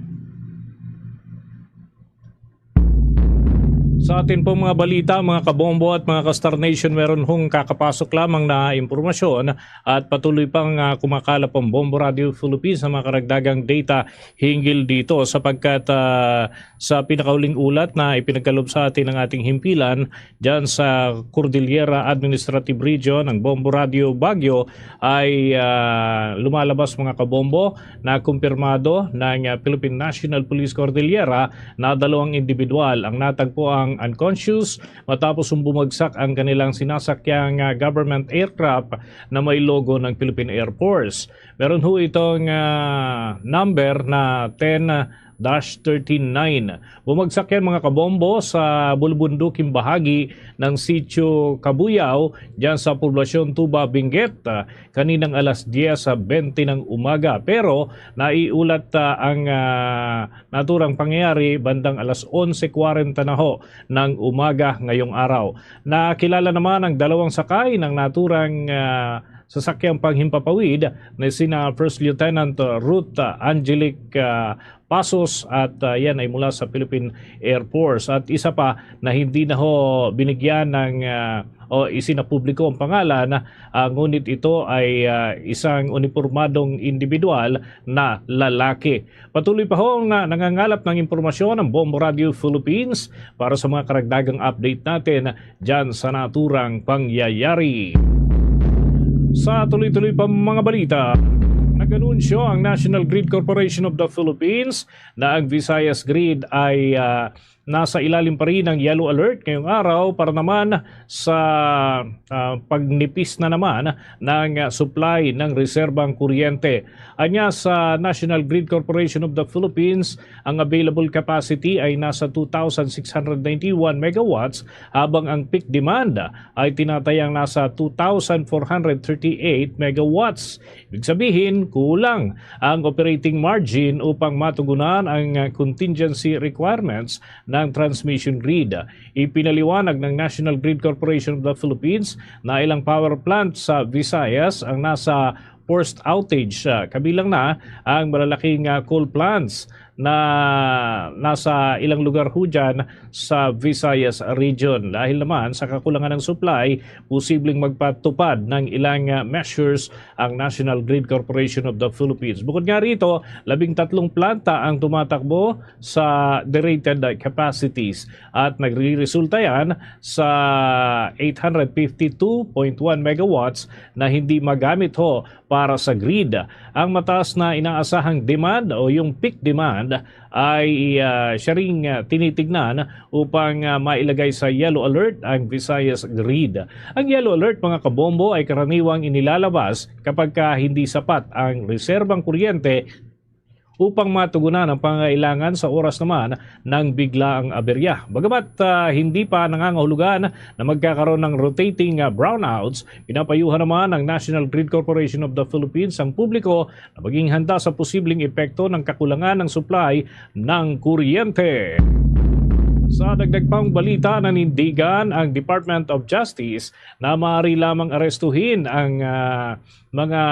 Sa atin pong mga balita, mga kabombo at mga ka-Star Nation, meron hong kakapasok lamang na impormasyon at patuloy pang ah, kumakalap ang Bombo Radio Philippines sa mga karagdagang data hinggil dito, sapagkat ah, sa pinakahuling ulat na ipinagkaloob sa atin ng ating himpilan dyan sa Cordillera Administrative Region, ang Bombo Radio Baguio, ay ah, lumalabas, mga kabombo, na kumpirmado ng ah, Philippine National Police Cordillera na dalawang individual ang natagpo ang unconscious matapos ang bumagsak ang kanilang sinasakyang ah, government aircraft na may logo ng Philippine Air Force. Meron ho itong ah, number na ten dash thirteen nine. Bumagsak yan, mga kabombo, sa bulubunduking bahagi ng Sitio Kabuyaw, dyan sa Poblasyon Tuba, Benguet, ah, kaninang alas diyes bente ng umaga. Pero naiulat ah, ang ah, naturang pangyayari bandang alas onse kwarenta na ho ng umaga ngayong araw. Nakilala naman ang dalawang sakay ng naturang ah, sasakyang panghimpapawid na sina First Lieutenant Ruth ah, Angelic ah, Pasos at ah, yan ay mula sa Philippine Air Force. At isa pa na hindi na ho binigyan ng ah, o isinapubliko ang pangalan, ah, ngunit ito ay ah, isang unipormadong individual na lalaki. Patuloy pa ho ang ah, nangangalap ng impormasyon ang Bombo Radio Philippines para sa mga karagdagang update natin dyan sa naturang pangyayari. Sa tuloy-tuloy pa mga balita, nag-anunsyo ang National Grid Corporation of the Philippines na ang Visayas Grid ay ah, nasa ilalim pa rin ng yellow alert ngayong araw para naman sa ah, pagnipis na naman ng ah, supply ng reserbang kuryente. Anya, sa National Grid Corporation of the Philippines, ang available capacity ay nasa two thousand six hundred ninety-one megawatts, habang ang peak demand ay tinatayang nasa two thousand four hundred thirty-eight megawatts. Ibig sabihin, kulang ang operating margin upang matugunan ang ah, contingency requirements ng transmission grid. Ipinaliwanag ng National Grid Corporation of the Philippines na ilang power plant sa Visayas ang nasa forced outage, ah, kabilang na ang malalaking ah, coal plants na nasa ilang lugar ho dyan sa Visayas region. Dahil naman sa kakulangan ng supply, posibleng magpatupad ng ilang ah, measures ang National Grid Corporation of the Philippines. Bukod nga rito, labing tatlong planta ang tumatakbo sa derated capacities at nagre-resulta yan sa eight hundred fifty-two point one megawatts na hindi magamit ho para sa grid. Ang mataas na inaasahang demand o yung peak demand ay ah, siya ring ah, tinitignan upang ah, mailagay sa yellow alert ang Visayas grid. Ang yellow alert, mga kabombo, ay karaniwang inilalabas kapag ka hindi sapat ang reserbang kuryente upang matugunan ang pangangailangan sa oras naman ng biglaang aberya. Bagamat ah, hindi pa nangangahulugan na magkakaroon ng rotating ah, brownouts, pinapayuhan naman ng National Grid Corporation of the Philippines ang publiko na maging handa sa posibleng epekto ng kakulangan ng supply ng kuryente. Sa dagdag pang balita, nanindigan ang Department of Justice na maaari lamang arestuhin ang, ah, mga,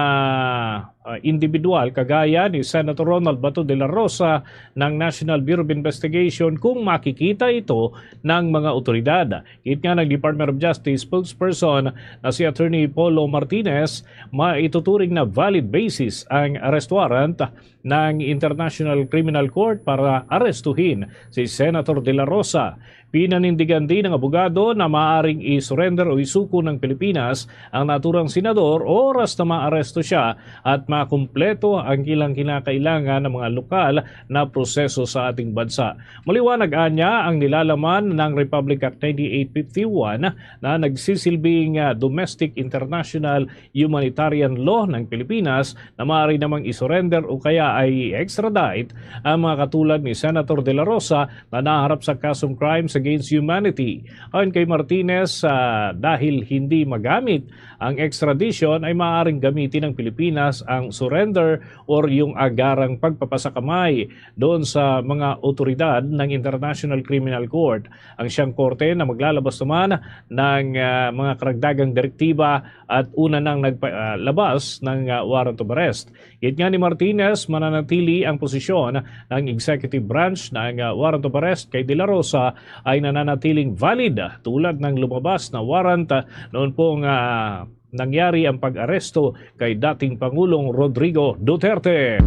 ah, individual kagaya ni Senator Ronald Bato de la Rosa ng National Bureau of Investigation kung makikita ito ng mga otoridad. Gikan kay Department of Justice spokesperson na si Attorney Polo Martinez, maituturing na valid basis ang arrest warrant ng International Criminal Court para arestuhin si Senator de la Rosa. Pinanindigan din ng abogado na maaring i-surrender o isuko ng Pilipinas ang naturang senador oras na maaresto siya at makumpleto ang ilang kinakailangan ng mga lokal na proseso sa ating bansa. Maliwanag anya ang nilalaman ng Republic Act ninety-eight fifty-one na nagsisilbing, ah, domestic international humanitarian law ng Pilipinas na maaari namang i-surrender o kaya ay i-extradite ang mga katulad ni Senator De La Rosa na naharap sa kasong crimes against humanity. Ayon kay Martinez, ah, dahil hindi magamit ang extradition, ay maaaring gamitin ng Pilipinas ang surrender or yung agarang pagpapasakamay doon sa mga otoridad ng International Criminal Court. Ang siyang korte na maglalabas naman ng, ah, mga karagdagang direktiba at una nang nagpa-, ah, labas ng, ah, warrant of arrest. Gikan kay Martinez, mananatili ang posisyon ng executive branch na ang, ah, warrant of arrest kay De La Rosa ay nananatiling valid, ah, tulad ng lumabas na warrant, ah, noon pong, ah, nangyari ang pag-aresto kay dating Pangulong Rodrigo Duterte.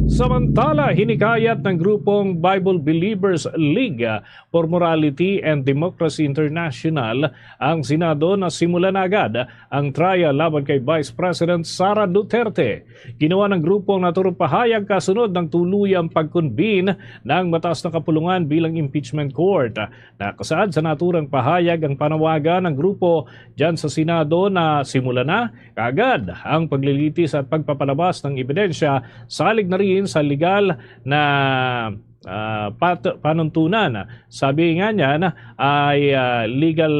Samantala, hinikayat ng grupong Bible Believers League, ah, for Morality and Democracy International ang Senado na simulan na agad ang trial laban kay Vice President Sara Duterte. Ginawa ng grupo ang naturang pahayag kasunod ng tuluyang pag-convene ng mataas na kapulungan bilang impeachment court. Nakasaad sa naturang pahayag ang panawagan ng grupo dyan sa Senado na simulan na kaagad ang paglilitis at pagpapalabas ng ebidensya salig na rin sa legal na, ah, pat-, panuntunan. Sabi nga niyan ay, ah, legal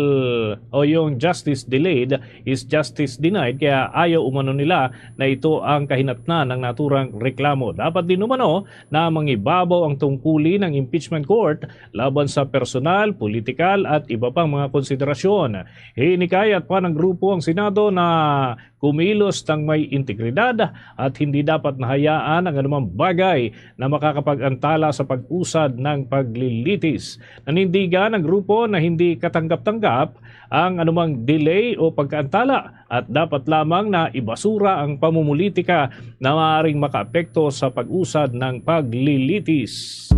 o yung justice delayed is justice denied, kaya ayaw umano nila na ito ang kahinatnan ng naturang reklamo. Dapat din umano na mangibabaw ang tungkulin ng impeachment court laban sa personal, politikal at iba pang mga konsiderasyon. Hinikayat pa ng grupo ang Senado na kumilos ng may integridad at hindi dapat nahayaan ang anumang bagay na makakapag-antala sa pag-usad ng paglilitis. Nanindigan ang grupo na hindi katanggap-tanggap ang anumang delay o pagkaantala at dapat lamang na ibasura ang pamumulitika na maaaring makaapekto sa pag-usad ng paglilitis.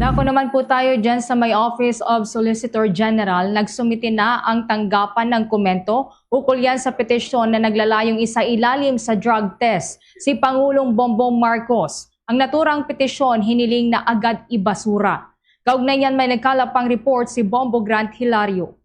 Dako naman po tayo dyan sa may Office of Solicitor General. Nagsumite na ang tanggapan ng komento ukol yan sa petisyon na naglalayong isailalim sa drug test si Pangulong Bongbong Marcos. Ang naturang petisyon hiniling na agad ibasura. Kaugnay niyan, may nagkalap pang report si Bombo Grant Hilario.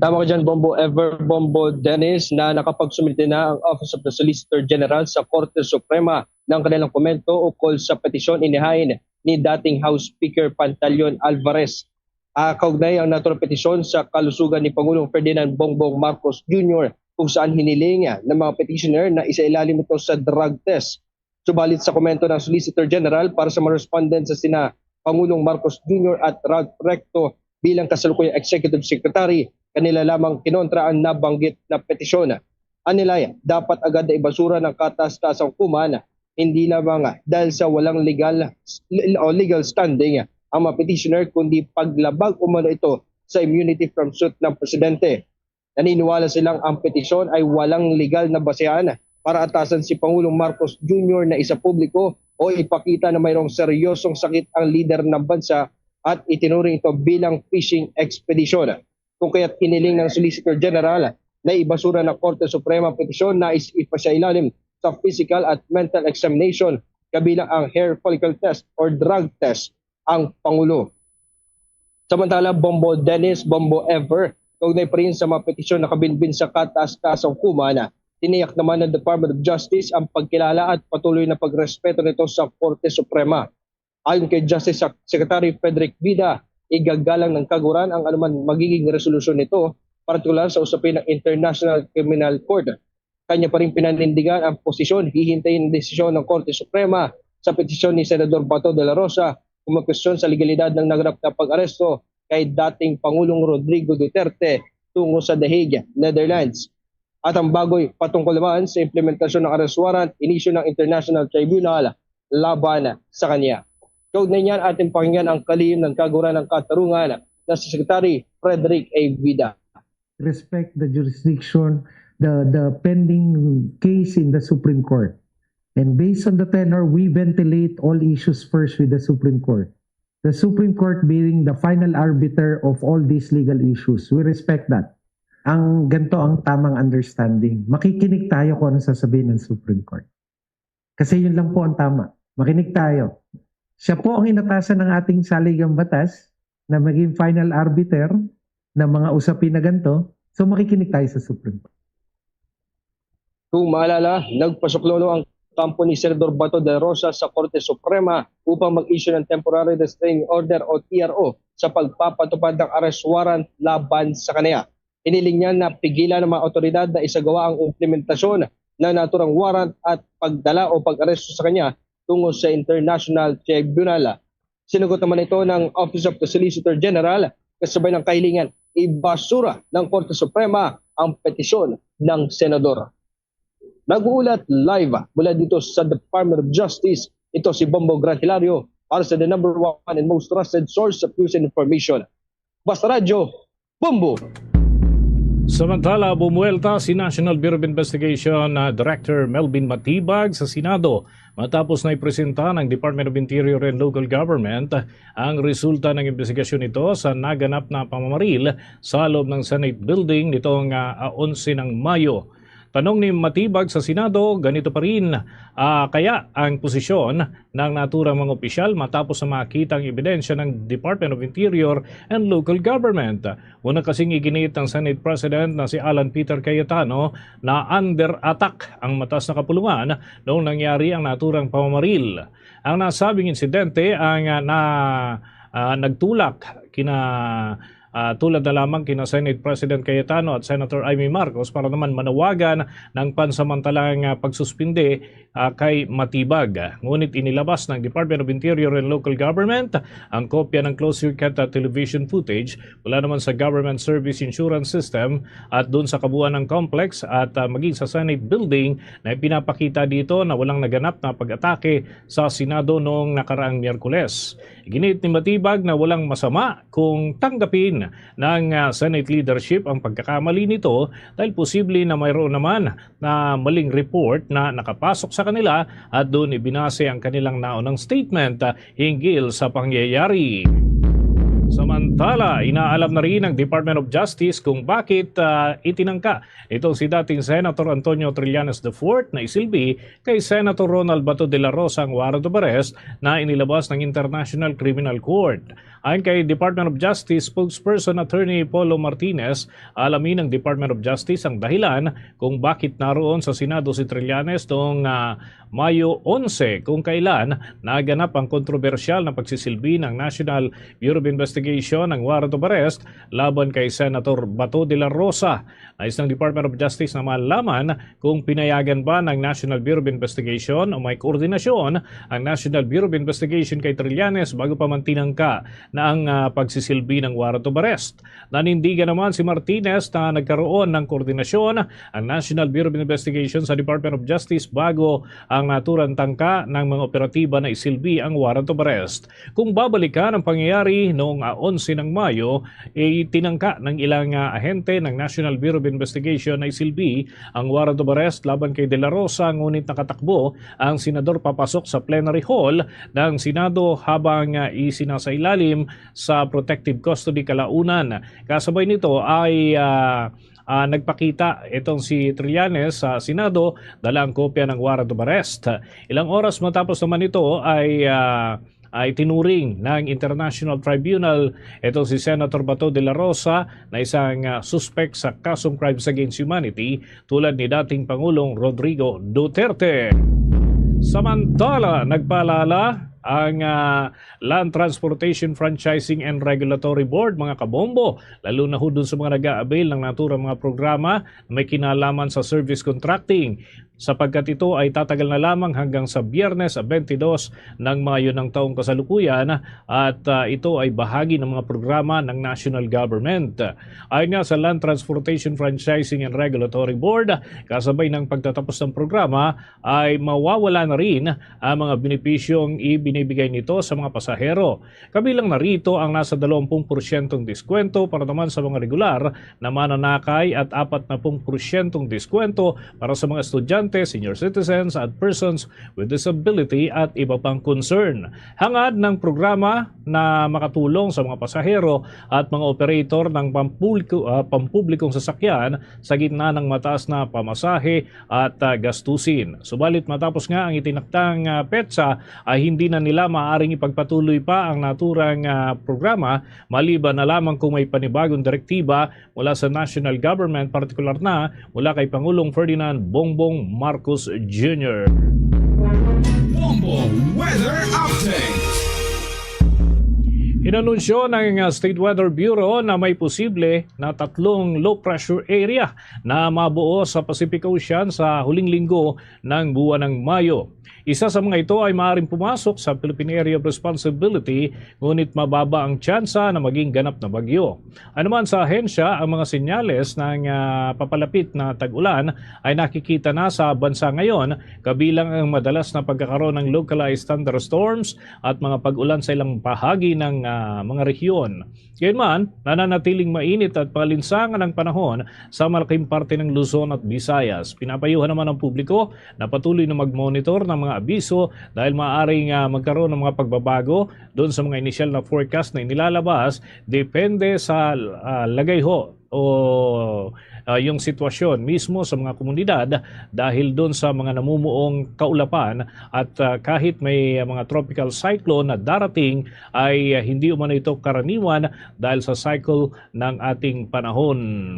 Tama ka dyan, Bombo Ever, Bombo Dennis, na nakapagsumite na ang Office of the Solicitor General sa Korte Suprema ng kanilang komento ukol sa petisyon inihain ni dating House Speaker Pantaleon Alvarez. Ah, kaugnay ang naturang petisyon sa kalusugan ni Pangulong Ferdinand Bongbong Marcos Junior, kung saan hiniling ng mga petitioner na isailalim ito sa drug test. Subalit sa komento ng Solicitor General para sa mga respondent sa sina Pangulong Marcos Junior at Ralph Recto bilang kasalukuyang Executive Secretary, kanila lamang kinontra ang nabanggit na petisyon. Anilay, dapat agad na ibasura ng kataas-taasang hukuman, hindi lamang dahil sa walang legal o legal standing ang mga petitioner, kundi paglabag umano ito sa immunity from suit ng presidente. Naniniwala silang ang petisyon ay walang legal na basehan para atasan si Pangulong Marcos Junior na isapubliko o ipakita na mayroong seryosong sakit ang lider ng bansa at itinuring ito bilang fishing expedition. Kung kaya't hiniling ng Solicitor General na ibasura ng Korte Suprema ang petisyon, nais ipasailalim sa physical at mental examination kabilang ang hair follicle test or drug test ang Pangulo. Samantala, Bombo Dennis, Bombo Ever, kaugnay pa rin sa mga petisyon na kabinbin sa kataas-taasang hukuman, tiniyak naman ng Department of Justice ang pagkilala at patuloy na pagrespeto nito sa Korte Suprema. Ayon kay Justice Sec-, Secretary Frederick Vida, igagalang ng kaguran ang anuman magiging resolusyon nito, partikular sa usapin ng International Criminal Court. Kanya pa rin pinanindigan ang posisyon, hihintayin ang desisyon ng Korte Suprema sa petisyon ni Senador Bato de la Rosa umang kwestiyon sa legalidad ng naganap na pag-aresto kay dating Pangulong Rodrigo Duterte tungo sa The Hague, Netherlands, at ang bagoy patungkol naman sa implementasyon ng arrest warrant inisyu ng International Tribunal laban sa kanya. Kaugnay niyan, ating pakinggan ang kalihim ng kaguran ng katarungan na si Secretary Frederick A. Vida. Respect the jurisdiction, the, the pending case in the Supreme Court. And based on the tenor, we ventilate all issues first with the Supreme Court. The Supreme Court being the final arbiter of all these legal issues. We respect that. Ang ganito ang tamang understanding. Makikinig tayo kung ano sasabihin ng Supreme Court. Kasi yun lang po ang tama. Makinig tayo. Siya po ang inatasan ng ating saligang batas na maging final arbiter ng mga usapin na ganito. So makikinig tayo sa Supreme Court. Kung maalala, nagpasuklolo ang kampo ni Senador Bato de la Rosa sa Korte Suprema upang mag-issue ng Temporary Restraining Order o T R O sa pagpapatupad ng arrest warrant laban sa kaniya. Hiniling niya na pigilan ng mga otoridad na isagawa ang implementasyon ng naturang warrant at pagdala o pag-aresto sa kanya tungo sa International Tribunal. Sinugot naman ito ng Office of the Solicitor General kasabay ng kahilingan ibasura ng Korte Suprema ang petisyon ng senador. Nag-uulat live mula dito sa Department of Justice, ito si Bombo Gran Hilario para sa the number one and most trusted source of news and information. Basta Radyo, Bombo! Samantala, bumuwelta si National Bureau of Investigation na Director Melvin Matibag sa Senado matapos na ipresenta ng Department of Interior and Local Government ang resulta ng investigasyon nito sa naganap na pamamaril sa loob ng Senate Building nitong ah, onse ng Mayo. Tanong ni Matibag sa Senado, ganito pa rin ah, kaya ang posisyon ng naturang mga opisyal matapos na makita ang ebidensya ng Department of Interior and Local Government. Una kasing iginiit ng Senate President na si Alan Peter Cayetano na under attack ang mataas na kapulungan noong nangyari ang naturang pamamaril. Ang nasabing insidente ang ah, na ah, nagtulak kina ah, tulad na lamang kina Senate President Cayetano at Senator Imee Marcos para naman manawagan ng pansamantalang ah, pagsuspinde ah, kay Matibag. Ngunit inilabas ng Department of Interior and Local Government ang kopya ng closed-circuit ah, television footage mula naman sa Government Service Insurance System at doon sa kabuuan ng complex at ah, maging sa Senate Building na ipinapakita dito na walang naganap na pag-atake sa Senado noong nakaraang Miyerkules. Iginiit ni Matibag na walang masama kung tanggapin ng ah, Senate leadership ang pagkakamali nito dahil posible na mayroon naman na maling report na nakapasok sa kanila at doon ibinase ang kanilang naunang statement ah, hinggil sa pangyayari. Samantala, inaalam na rin ng Department of Justice kung bakit ah, itinangka nitong si dating Senator Antonio Trillanes the fourth na isilbi kay Senator Ronald Bato de la Rosa ang warrant of arrest na inilabas ng International Criminal Court. Ayon kay Department of Justice spokesperson Attorney Polo Martinez, alamin ng Department of Justice ang dahilan kung bakit naroon sa Senado si Trillanes noong ah, Mayo onse, kung kailan naganap ang kontrobersyal na pagsisilbi ng National Bureau of Investigation ang warrant of arrest laban kay Senator Bato de la Rosa. Nais ng Department of Justice na malaman kung pinayagan ba ng National Bureau of Investigation o may koordinasyon ang National Bureau of Investigation kay Trillanes bago pa man tinangka na ang ah, pagsisilbi ng warrant of arrest. Nanindigan naman si Martinez na nagkaroon ng koordinasyon ang National Bureau of Investigation sa Department of Justice bago ang naturang tangka ng mga operatiba na isilbi ang warrant of arrest. Kung babalikan ang pangyayari noong ah, onse ng Mayo, itinangka ng ilang ah, ahente ng National Bureau of Investigation na isilbi ang warrant of arrest laban kay De La Rosa, ngunit nakatakbo ang senador papasok sa plenary hall ng Senado habang ah, isinasailalim sa protective custody kalaunan. Kasabay nito ay ah, ah, nagpakita itong si Trillanes sa Senado, dala ang kopya ng warrant of arrest. Ilang oras matapos naman ito ay ah, ay tinuring ng International Tribunal itong si Senator Bato de la Rosa na isang ah, suspek sa kasong crimes against humanity tulad ni dating Pangulong Rodrigo Duterte. Samantala, nagpaalala ang ah, Land Transportation Franchising and Regulatory Board, mga kabombo, lalo na ho dun sa mga nag-a-avail ng naturang mga programa na may kinalaman sa service contracting, sapagkat ito ay tatagal na lamang hanggang sa Biyernes, ah, twenty-two ng Mayo ng taong kasalukuyan, at ah, ito ay bahagi ng mga programa ng national government. Ayon nga sa Land Transportation Franchising and Regulatory Board, kasabay ng pagtatapos ng programa ay mawawala na rin ang mga benepisyong ibinibigay nito sa mga pasahero. Kabilang na rito ang nasa dalawampu porsyentong diskwento para naman sa mga regular na mananakay at apat na pung porsyentong diskwento para sa mga estudyante, senior citizens, at persons with disability at iba pang concern. Hangad ng programa na makatulong sa mga pasahero at mga operator ng pampubliko, ah, pampublikong sasakyan sa gitna ng mataas na pamasahe at ah, gastusin. Subalit matapos nga ang itinaktang ah, petsa ay hindi na nila maaring ipagpatuloy pa ang naturang ah, programa maliban na lamang kung may panibagong direktiba mula sa national government, partikular na mula kay Pangulong Ferdinand Bongbong Marcos Junior. Bombo Weather Update. Inanunsyo ng ah, State Weather Bureau na may posible na tatlong low pressure area na mabuo sa Pacific Ocean sa huling linggo ng buwan ng Mayo. Isa sa mga ito ay maaaring pumasok sa Philippine Area of Responsibility, ngunit mababa ang tsansa na maging ganap na bagyo. Anuman sa ahensya, ang mga senyales ng ah, papalapit na tag-ulan ay nakikita na sa bansa ngayon, kabilang ang madalas na pagkakaroon ng localized thunderstorms at mga pag-ulan sa ilang bahagi ng ah, mga rehiyon. Gayunman, nananatiling mainit at malinsangan ang panahon sa malaking parte ng Luzon at Visayas. Pinapayuhan naman ang publiko na patuloy na mag-monitor ng mga abiso dahil maaaring ah, magkaroon ng mga pagbabago doon sa mga inisyal na forecast na inilalabas, depende sa ah, lagay ho o ah, yung sitwasyon mismo sa mga komunidad dahil doon sa mga namumuong kaulapan. At ah, kahit may ah, mga tropical cyclone na darating, ay ah, hindi umano ito karaniwan dahil sa cycle ng ating panahon.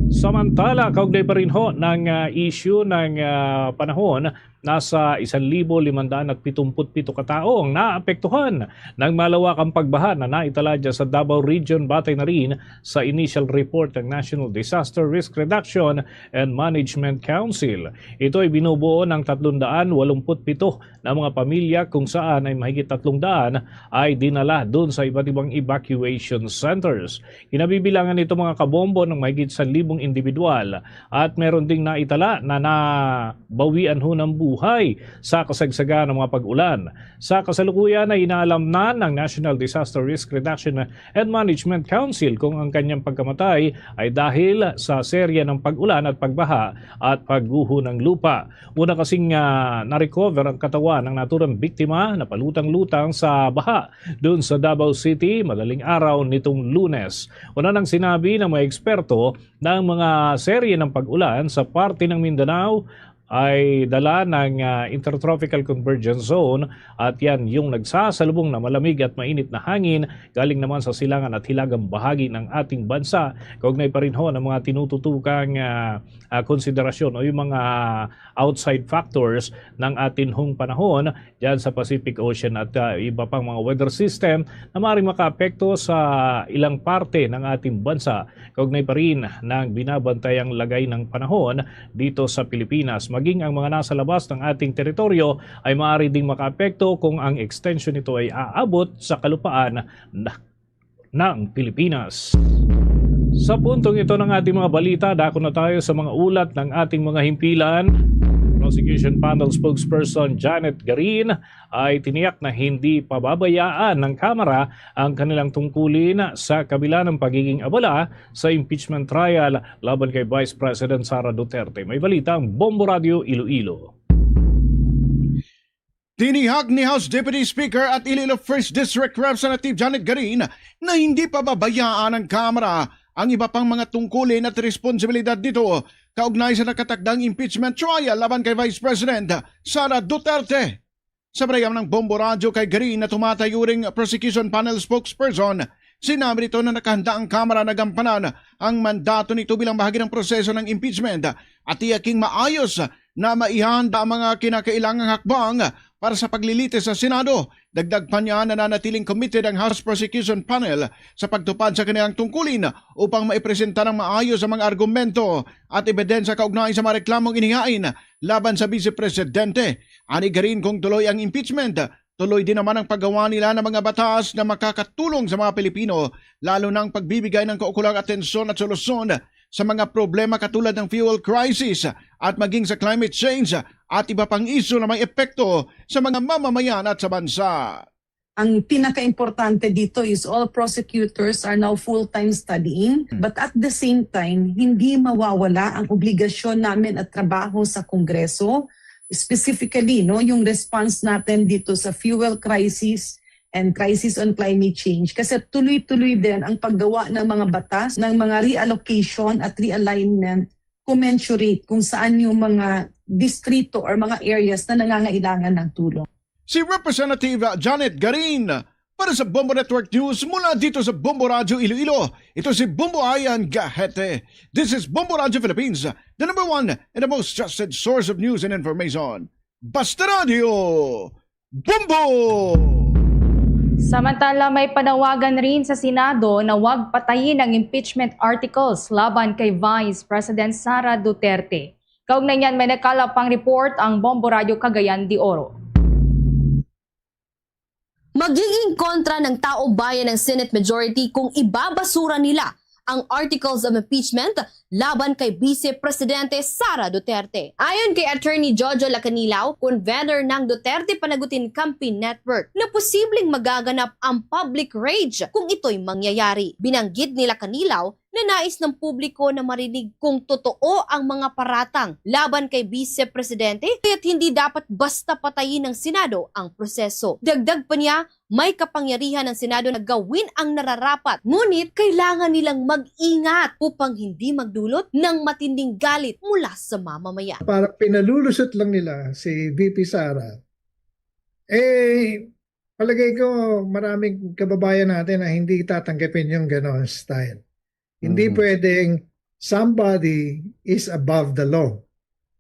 Samantala, kaugnay pa rin ho ng ah, issue ng ah, panahon, nasa isan libo limandaan at pitumput pito ka tawo ang naapektuhan ng malawakang pagbaha na naitala dyan sa Davao Region, batay na rin sa initial report ng National Disaster Risk Reduction and Management Council. Ito ay binubuo ng tatlong daan walumput pito na mga pamilya, kung saan ay mahigit tatlong daan ay dinala doon sa iba't ibang evacuation centers. Kinabibilangan nito, mga kabombo, ng mahigit sa libong individual at meron ding naitala na nabawian ho ng buhay sa kasagsagan ng mga pag-ulan. Sa kasalukuyan ay inaalam na ng National Disaster Risk Reduction and Management Council kung ang kanyang pagkamatay ay dahil sa serya ng pag-ulan at pagbaha at pagguho ng lupa. Una kasing ah, na-recover ang katawan ng naturang biktima na palutang-lutang sa baha doon sa Davao City madaling araw nitong Lunes. Una nang sinabi ng mga eksperto na ang mga serye ng pag-ulan sa parte ng Mindanao ay dala ng ah, Intertropical Convergence Zone, at yan yung nagsasalubong na malamig at mainit na hangin galing naman sa silangan at hilagang bahagi ng ating bansa. Kaugnay pa rin ho ng mga tinututukang ah, ah, konsiderasyon o yung mga outside factors ng atin hong panahon dyan sa Pacific Ocean at ah, iba pang mga weather system na maaaring makaapekto sa ilang parte ng ating bansa. Kaugnay pa rin ng binabantayang lagay ng panahon dito sa Pilipinas, maging ang mga nasa labas ng ating teritoryo ay maaari ding makaapekto kung ang extension nito ay aabot sa kalupaan na ng Pilipinas. Sa puntong ito ng ating mga balita, dako na tayo sa mga ulat ng ating mga himpilan. Prosecution Panel Spokesperson Janet Garin ay tiniyak na hindi pababayaan ng Kamara ang kanilang tungkulin sa kabila ng pagiging abala sa impeachment trial laban kay Vice President Sara Duterte. May balita ang Bombo Radio Iloilo. Tinihak ni House Deputy Speaker at Iloilo First District Representative Janet Garin na hindi pababayaan ng Kamara ang iba pang mga tungkulin at responsibilidad nito kaugnay sa nakatakdang impeachment trial laban kay Vice President Sara Duterte. Sa pahayag ng Bombo Radyo kay Garin na tumatayo ring Prosecution Panel Spokesperson, sinabi nito na nakahanda ang Kamara na gampanan ang mandato nito bilang bahagi ng proseso ng impeachment at tiyaking maayos na maihanda ang mga kinakailangang hakbang para sa paglilitis sa Senado. Dagdag pa niya, nananatiling committed ang House Prosecution Panel sa pagtupad sa kanilang tungkulin upang maipresenta ng maayos ang mga argumento at ebidensya kaugnay sa mga reklamong inihain laban sa Vice Presidente. Ani Garin, kung tuloy ang impeachment, tuloy din naman ang paggawa nila ng mga batas na makakatulong sa mga Pilipino, lalo na ang pagbibigay ng kaukulang atensyon at solusyon sa mga problema katulad ng fuel crisis at maging sa climate change at iba pang isyu na may epekto sa mga mamamayan at sa bansa. Ang pinaka-importante dito is all prosecutors are now full-time studying, but at the same time, hindi mawawala ang obligasyon namin at trabaho sa Kongreso, specifically, no, yung response natin dito sa fuel crisis and crisis on climate change, kasi tuloy-tuloy din ang paggawa ng mga batas, ng mga reallocation at realignment commensurate kung saan yung mga distrito or mga areas na nangangailangan ng tulong. Si Representative Janet Garin para sa Bombo Network News mula dito sa Bombo Radyo Iloilo. Ito si Bombo Ayan Gahete. This is Bombo Radyo Philippines, the number one and the most trusted source of news and information. Basta Radyo, Bombo! Samantala, may panawagan rin sa Senado na wag patayin ang impeachment articles laban kay Vice President Sara Duterte. Kaugnay niyan, may nakalap pang report ang Bombo Radyo Cagayan de Oro. Magiging kontra ng Taong Bayan ang Senate majority kung ibabasura nila ang articles of impeachment laban kay Vice Presidente Sara Duterte. Ayon kay Attorney Jojo Lacanilao, convener ng Duterte Panagutin Campaign Network, na posibleng magaganap ang public rage kung ito'y mangyayari. Binanggit ni Lacanilao na nais ng publiko na marinig kung totoo ang mga paratang laban kay Vice Presidente, kaya't hindi dapat basta patayin ng Senado ang proseso. Dagdag pa niya, may kapangyarihan ang Senado na gawin ang nararapat, ngunit kailangan nilang mag-ingat upang hindi magdulot ng matinding galit mula sa mamamayan. Para pinalulusot lang nila si V P Sara, eh, palagay ko maraming kababayan natin na hindi tatanggapin yung ganon style. Hindi Mhm. pwedeng somebody is above the law.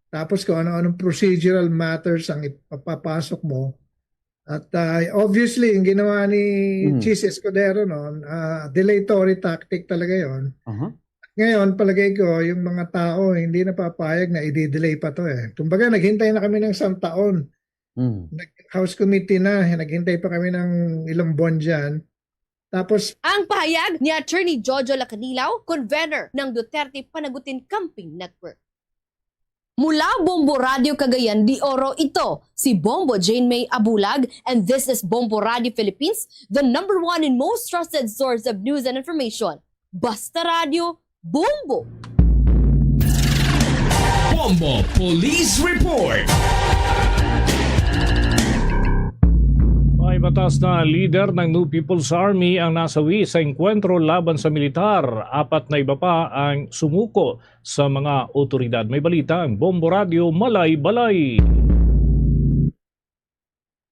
Tapos kung ano-anong procedural matters ang ipapapasok mo. At ah, obviously, yung ginawa ni Mhm. Chiz Escudero, no, ah, dilatory tactic talaga yon. Aha. Ngayon, palagay ko, yung mga tao hindi napapayag na i-delay pa to eh. Kumbaga, naghintay na kami ng isang taon. Mm. Nag-, House Committee na, naghintay pa kami ng ilang buwan dyan. Tapos, Ang pahayag ni Attorney Jojo Lacanilao, convener ng Duterte Panagutin Campaign Network. Mula Bombo Radio Cagayan de Oro, ito si Bombo Jane May Abulag, and this is Bombo Radio Philippines, the number one and most trusted source of news and information. Basta Radio, Bombo! Bombo Police Report. May batas na lider ng New People's Army ang nasawi sa engkwentro laban sa militar. Apat na iba pa ang sumuko sa mga otoridad. May balita ang Bombo Radio Malaybalay.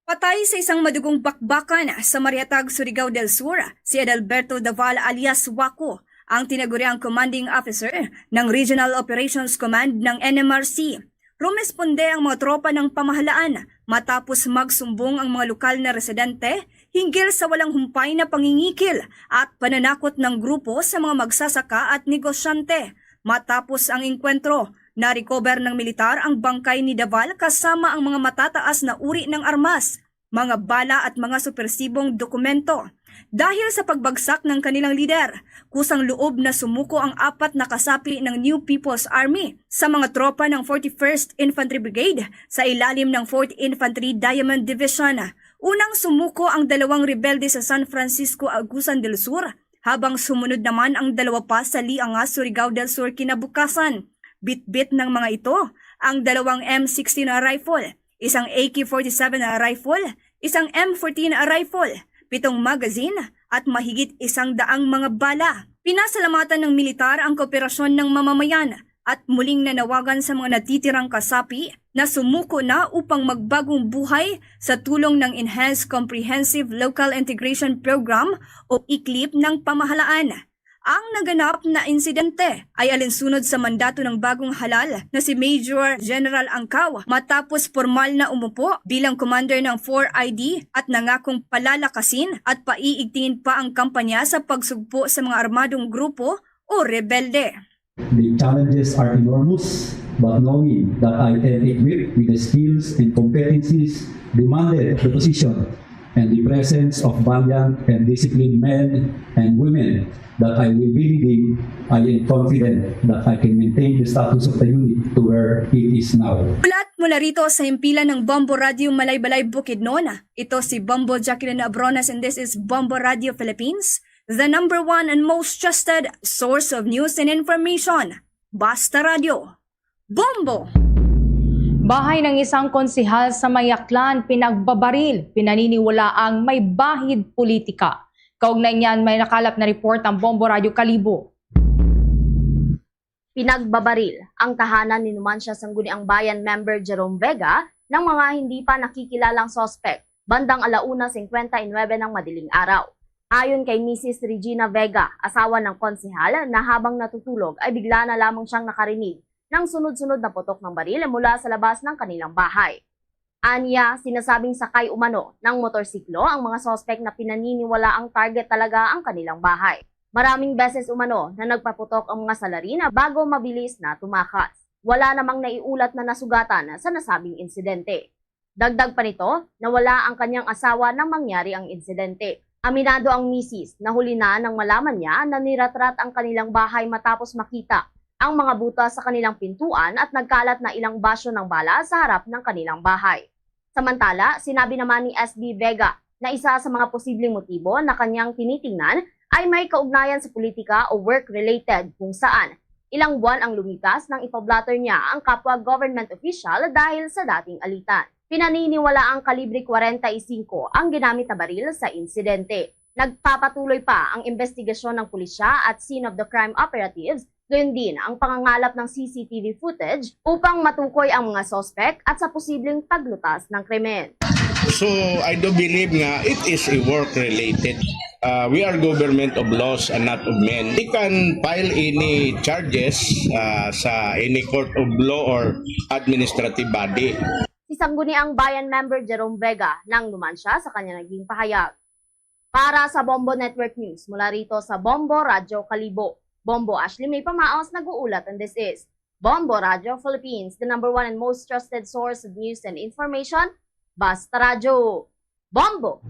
Patay sa isang madugong bakbakan sa Mariatag, Surigao del Sur, si Adalberto Daval alias Waco, ang tinaguriang commanding officer ng Regional Operations Command ng N M R C. Rumesponde ang mga tropa ng pamahalaan matapos magsumbong ang mga lokal na residente hinggil sa walang humpay na pangingikil at pananakot ng grupo sa mga magsasaka at negosyante. Matapos ang engkwentro, na-recover ng militar ang bangkay ni Daval kasama ang mga matataas na uri ng armas, mga bala at mga supersibong dokumento. Dahil sa pagbagsak ng kanilang lider, kusang loob na sumuko ang apat na kasapi ng New People's Army sa mga tropa ng forty-first Infantry Brigade sa ilalim ng fourth Infantry Diamond Division. Unang sumuko ang dalawang rebelde sa San Francisco, Agusan del Sur, habang sumunod naman ang dalawa pa sa Lianga, Surigao del Sur kinabukasan. Bitbit ng mga ito ang dalawang M sixteen rifle, isang A K forty-seven rifle, isang M fourteen rifle, pitong magazine, at mahigit isang daang mga bala. Pinasalamatan ng militar ang kooperasyon ng mamamayan at muling nanawagan sa mga natitirang kasapi na sumuko na upang magbagong buhay sa tulong ng Enhanced Comprehensive Local Integration Program o iklip ng pamahalaan. Ang naganap na insidente ay alinsunod sa mandato ng bagong halal na si Major General Angkaw matapos pormal na umupo bilang commander ng four I D at nangakong palalakasin at paiigtingin pa ang kampanya sa pagsugpo sa mga armadong grupo o rebelde. The challenges are enormous, but knowing that I am equipped with the skills and competencies demanded of the position and the presence of valiant and disciplined men and women that I will be leading, I am confident that I can maintain the status of the unit to where it is now. Ulat mula rito sa himpilan ng Bombo Radio Malaybalay, Bukidnon. Ito si Bombo Jacqueline Abronas and this is Bombo Radio Philippines, the number one and most trusted source of news and information. Basta Radio. Bombo! Bahay ng isang konsehal sa Mayaklan pinagbabaril, pinaniniwalaang may bahid politika. Kaugnay niyan, may nakalap na report ang Bombo Radio Kalibo. Pinagbabaril ang tahanan ni Numancia Sangguniang Bayan member Jerome Vega ng mga hindi pa nakikilalang suspect bandang ala una singkwenta y nuebe ng madaling araw. Ayon kay Misis Regina Vega, asawa ng konsehal, na habang natutulog ay bigla na lamang siyang nakarinig ng sunod-sunod na putok ng baril mula sa labas ng kanilang bahay. Anya, sinasabing sakay umano ng motorsiklo ang mga suspek na pinaniniwalaang target talaga ang kanilang bahay. Maraming beses umano na nagpaputok ang mga salarin bago mabilis na tumakas. Wala namang naiulat na nasugatan sa nasabing insidente. Dagdag pa nito, nawala ang kanyang asawa nang mangyari ang insidente. Aminado ang misis na huli na nang malaman niya na niratrat ang kanilang bahay matapos makita ang mga butas sa kanilang pintuan at nagkalat na ilang basyo ng bala sa harap ng kanilang bahay. Samantala, sinabi naman ni S B Vega na isa sa mga posibleng motibo na kanyang tinitingnan ay may kaugnayan sa politika o work-related, kung saan ilang buwan ang lumipas nang ipablotter niya ang kapwa government official dahil sa dating alitan. Pinaniniwalaang kalibre kwarenta y singko ang ginamit na baril sa insidente. Nagpapatuloy pa ang investigasyon ng pulisya at scene of the crime operatives, gayon din ang pangangalap ng C C T V footage upang matukoy ang mga suspek at sa posibleng paglutas ng krimen. So, I do believe nga it is a work-related. Uh, we are government of laws and not of men. They can file any charges uh, sa any court of law or administrative body. Si Sangguniang Bayan member Jerome Vega nang Numancia sa kanya naging pahayag. Para sa Bombo Network News, mula rito sa Bombo Radyo Kalibo, Bombo Ashley May Pamaos nag-uulat, and this is Bombo Radyo Philippines, the number one and most trusted source of news and information. Basta Radyo. Bombo!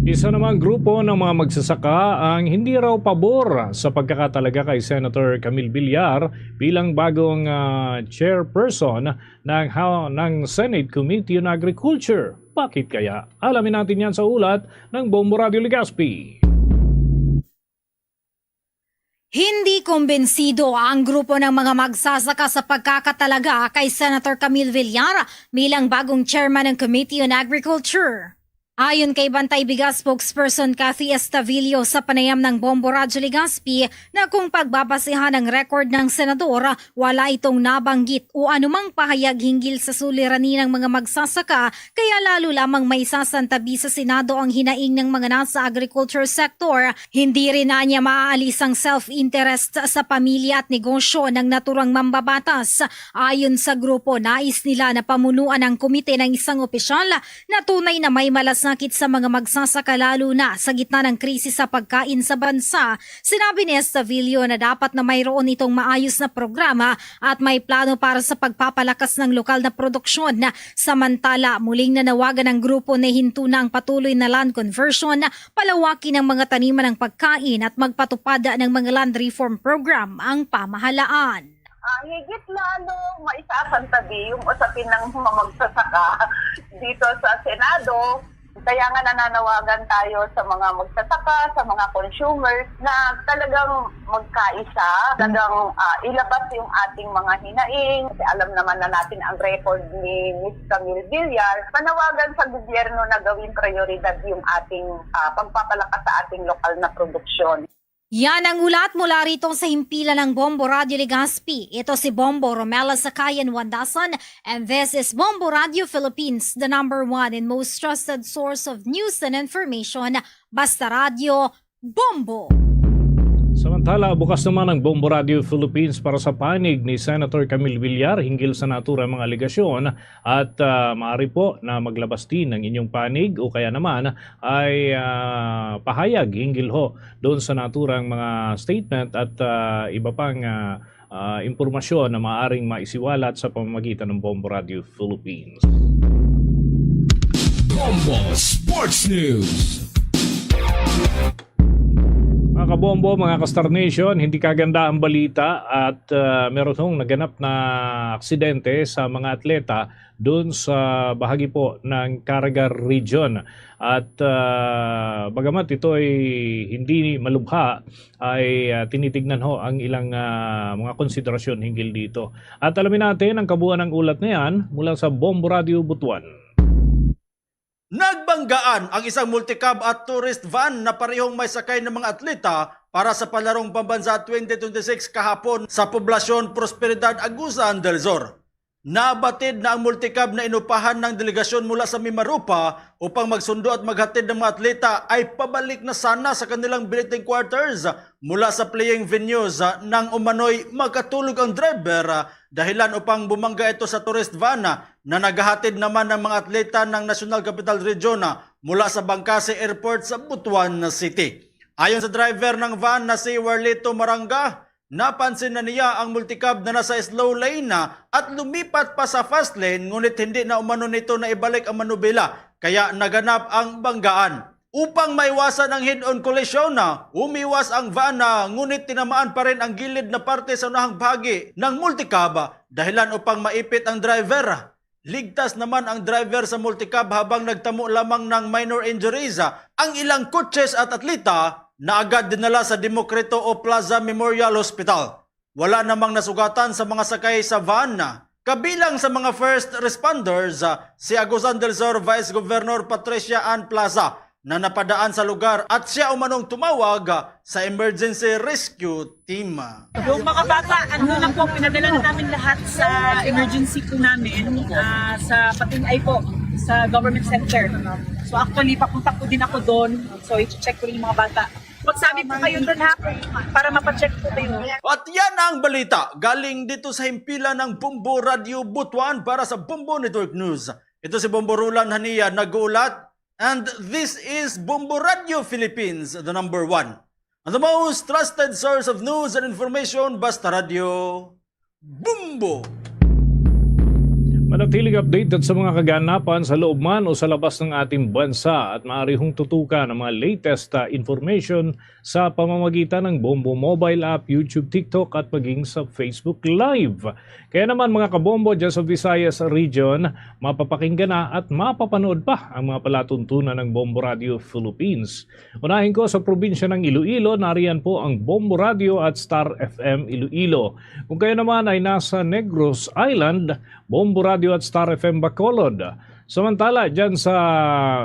Isa namang grupo ng mga magsasaka ang hindi raw pabor sa pagkakatalaga kay Senator Camille Villar bilang bagong, ah, chairperson ng, ha-, ng Senate Committee on Agriculture. Bakit kaya? Alamin natin yan sa ulat ng Bombo Radio Legazpi. Hindi kumbensido ang grupo ng mga magsasaka sa pagkakatalaga kay Senator Camille Villar bilang bagong chairman ng Committee on Agriculture. Ayon kay Bantay Bigas spokesperson Cathy Estavillo sa panayam ng Bombo Radyo Legazpi na kung pagbabasihan ang record ng senador, wala itong nabanggit o anumang pahayag hinggil sa suliranin ng mga magsasaka, kaya lalo lamang may sasantabi sa Senado ang hinaing ng mga nasa agriculture sector. Hindi rin anya maaalis ang self-interest sa pamilya at negosyo ng naturang mambabatas. Ayon sa grupo, nais nila na pamunuan ang komite ng isang opisyal na tunay na may malasakit sa mga magsasaka, lalo na sa gitna ng krisis sa pagkain sa bansa. Sinabi ni Estavillo na dapat na mayroon itong maayos na programa at may plano para sa pagpapalakas ng lokal na produksyon. Samantala, muling nanawagan ang grupo na hinto na ang patuloy na land conversion, palawakin ang mga taniman ng pagkain at magpatupad ng mga land reform program ang pamahalaan. Ah, higit lalo, maisasantabi yung usapin ng mga magsasaka dito sa Senado. Kaya nga nananawagan tayo sa mga magsasaka, sa mga consumers na talagang magkaisa, talagang, ah, ilabas yung ating mga hinaing. Kasi alam naman na natin ang record ni Miss Camille Villar. Panawagan sa gobyerno na gawing prioridad yung ating, ah, pagpapalakas sa ating lokal na produksyon. Yan ang ulat mula rito sa himpilan ng Bombo Radyo Legazpi. Ito si Bombo Romela Sakayan Wandasan, and this is Bombo Radyo Philippines, the number one and most trusted source of news and information. Basta Radyo, Bombo! Samantala, bukas naman ang Bombo Radio Philippines para sa panig ni Senator Camille Villar hinggil sa naturang mga alegasyon at, ah, maaari po na maglabas din ng inyong panig o kaya naman ay, ah, pahayag hinggil ho doon sa naturang mga statement at, ah, iba pang, ah, ah, impormasyon na maaaring maisiwalat sa pamamagitan ng Bombo Radio Philippines. Bombo Sports News. Mga kabombo, mga ka-Star Nation, hindi kaganda ang balita at, ah, meron hong naganap na aksidente sa mga atleta doon sa bahagi po ng Caraga Region. At, ah, bagamat ito ay hindi malubha, ay, ah, tinitignan ho ang ilang, ah, mga konsiderasyon hinggil dito. At alamin natin ang kabuuan ng ulat na yan mula sa Bombo Radio Butuan. Nagbanggaan ang isang multicab at tourist van na parehong may sakay ng mga atleta para sa Palarong Pambansa twenty twenty-six kahapon sa Poblasyon Prosperidad, Agusan del Sur. Nabatid na ang multicab na inupahan ng delegasyon mula sa Mimaropa upang magsundo at maghatid ng mga atleta ay pabalik na sana sa kanilang billeting quarters mula sa playing venues nang umano'y makatulog ang driver, dahilan upang bumangga ito sa tourist van na naghahatid naman ng mga atleta ng National Capital Region mula sa Bangkasi Airport sa Butuan City. Ayon sa driver ng van na si Warlito Maranga, napansin na niya ang multicab na nasa slow lane na at lumipat pa sa fast lane, ngunit hindi na umano nito na ibalik ang manubela, kaya naganap ang banggaan. Upang maiwasan ang head-on collision na umiwas ang van na ngunit tinamaan pa rin ang gilid na parte sa unahang bahagi ng multicab, dahilan upang maipit ang driver. Ligtas naman ang driver sa multicab habang nagtamo lamang ng minor injuries. Ang ilang kotses at atleta na agad dinala sa Democrito o Plaza Memorial Hospital. Wala namang nasugatan sa mga sakay sa van. Kabilang sa mga first responders, si Agusan del Sur Vice Governor Patricia Ann Plaza na napadaan sa lugar at siya umanong tumawag sa emergency rescue team. Yung mga bata, ano na po, pinadala na namin lahat sa emergency po namin, ah, sa Patinay po, sa government center. So actually, papunta po din ako doon. So i-check ko rin yung mga bata. Magsabi po kayo doon ha, para mapacheck po kayo. At yan ang balita galing dito sa himpilan ng Bombo Radio Butuan para sa Bombo Network News. Ito si Bombo Roland Hania nag-uulat. And this is Bombo Radio Philippines, the number one and the most trusted source of news and information. Basta Radio, Bombo! Manatiling updated sa mga kaganapan sa loob man o sa labas ng ating bansa at maaari hong tutukan ang mga latest, ah, information sa pamamagitan ng Bombo Mobile App, YouTube, TikTok at maging sa Facebook Live. Kaya naman, mga kabombo, dyan sa Visayas Region, mapapakinggan na at mapapanood pa ang mga palatuntunan ng Bombo Radio Philippines. Unahin ko sa probinsya ng Iloilo, nariyan po ang Bombo Radio at Star F M Iloilo. Kung kayo naman ay nasa Negros Island, Bombo Radio at Star F M Bacolod. Samantala, dyan sa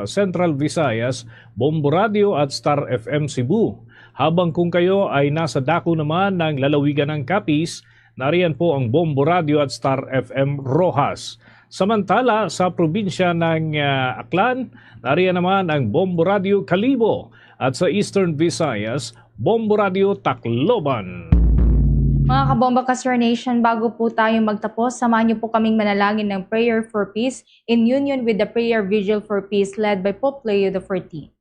Central Visayas, Bombo Radio at Star F M Cebu. Habang kung kayo ay nasa dako naman ng lalawigan ng Capiz, nariyan po ang Bombo Radio at Star F M Roxas. Samantala, sa probinsya ng, ah, Aklan, nariyan naman ang Bombo Radio Kalibo. At sa Eastern Visayas, Bombo Radio Tacloban. Mga kabomba ka Star Nation, bago po tayo magtapos, samahan niyo po kaming manalangin ng Prayer for Peace in union with the Prayer Vigil for Peace led by Pope Leo the fourteenth.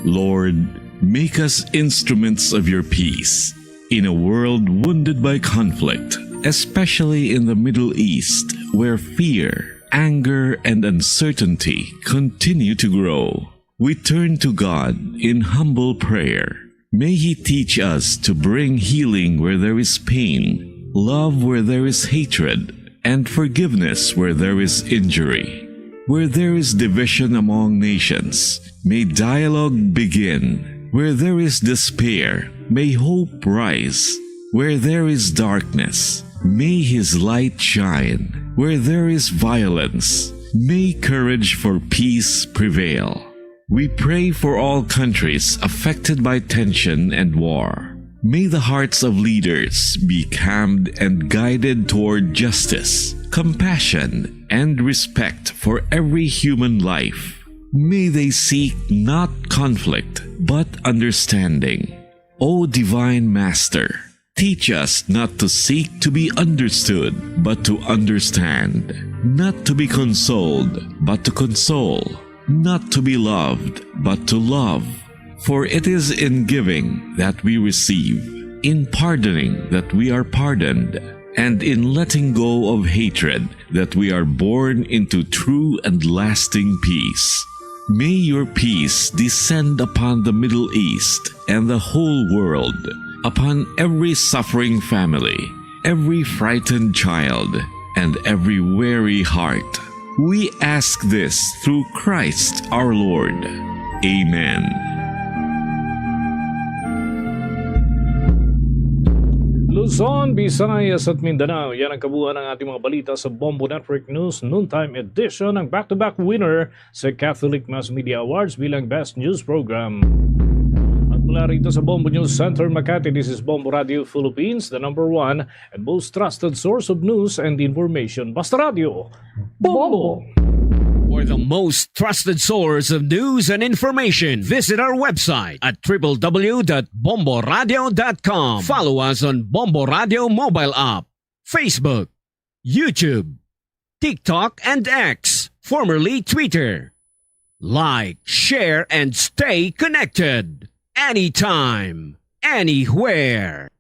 Lord, make us instruments of your peace in a world wounded by conflict, especially in the Middle East, where fear, anger, and uncertainty continue to grow. We turn to God in humble prayer. May He teach us to bring healing where there is pain, love where there is hatred, and forgiveness where there is injury. Where there is division among nations, may dialogue begin. Where there is despair, may hope rise. Where there is darkness, may His light shine. Where there is violence, may courage for peace prevail. We pray for all countries affected by tension and war. May the hearts of leaders be calmed and guided toward justice, compassion, and respect for every human life. May they seek not conflict, but understanding. O Divine Master, teach us not to seek to be understood, but to understand, not to be consoled, but to console, not to be loved, but to love. For it is in giving that we receive, in pardoning that we are pardoned, and in letting go of hatred that we are born into true and lasting peace. May your peace descend upon the Middle East and the whole world, upon every suffering family, every frightened child, and every weary heart. We ask this through Christ our Lord. Amen. Luzon, Visayas at Mindanao, yan ang kabuuan ng ating mga balita sa Bombo Network News Noontime Edition, ang back-to-back winner sa Catholic Mass Media Awards bilang Best News Program. At mula rito sa Bombo News Center, Makati, this is Bombo Radio Philippines, the number one and most trusted source of news and information. Basta Radio, Bombo! For the most trusted source of news and information, visit our website at triple W dot bomboradio dot com. Follow us on Bombo Radio mobile app, Facebook, YouTube, TikTok, and X, formerly Twitter. Like, share, and stay connected. Anytime, anywhere.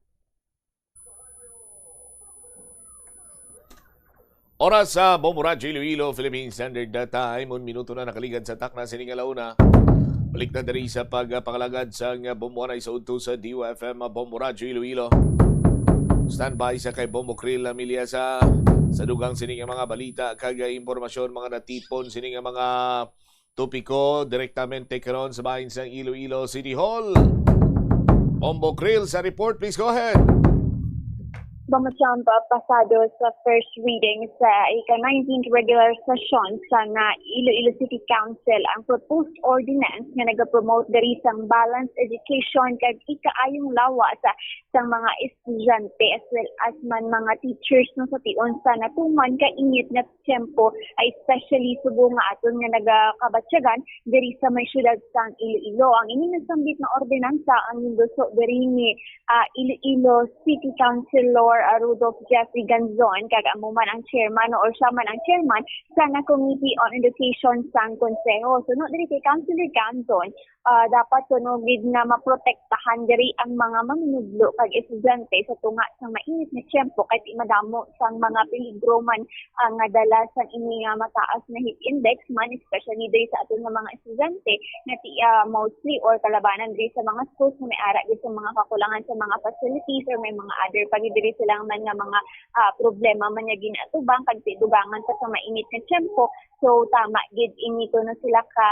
Oras sa Bombo Radyo Iloilo, Philippine Standard Time. Un minuto na nakaligad sa takna sining alauna. Balik na diri sa pagpangalagad sang Bombo Anay sa udto sa D Y F M, Bombo Radyo Iloilo. Standby sa kay Bombo Krill Lamiliasa sa dugang sini nga mga balita kag impormasyon, mga natipon sini nga mga topiko direktamente karon sa bahin sang Iloilo City Hall. Bombo Krill sa report, please go ahead. Bamutyan pa pasado sa first reading sa ika-nineteenth regular session sang Iloilo City Council ang proposed ordinance nga nagapromote diri sang balanced education kag ikaayong lawas sang mga estudyante as well as man mga teachers no sa tion sa natuman ka init nga tiyempo, especially subong nga aton nga nagakabatyagan diri sa may siyudad sang Iloilo. Ang ini nasambit nga ordinansa ang ginduso diri ni, ah, Iloilo City Councilor, ah, Rudolph Jeffrey Ganzon, kag amo man ang chairman or siya man ang chairman sa na Committee on Education sang Konseho. Suno diri kay Councilor Ganzon, ah, dapat kuno gid nga maprotektahan diri ang mga manunudlo kag estudyante sa tunga sang mainit nga tiyempo kay di madamo sang mga peligro man, ah, nga dala sang ini nga mataas nga heat index man, especially diri sa aton nga mga estudyante nga ti-, ah, mostly or kalabanan diri sa mga schools nga may ara gid sa mga kakulangan sa mga facilities or may mga other pa gid diri sila man nga mga, ah, problema man nga ginaatubang kag ti-, dugangan pa sa mainit nga tiyempo. So, tama gid ini kuno sila ka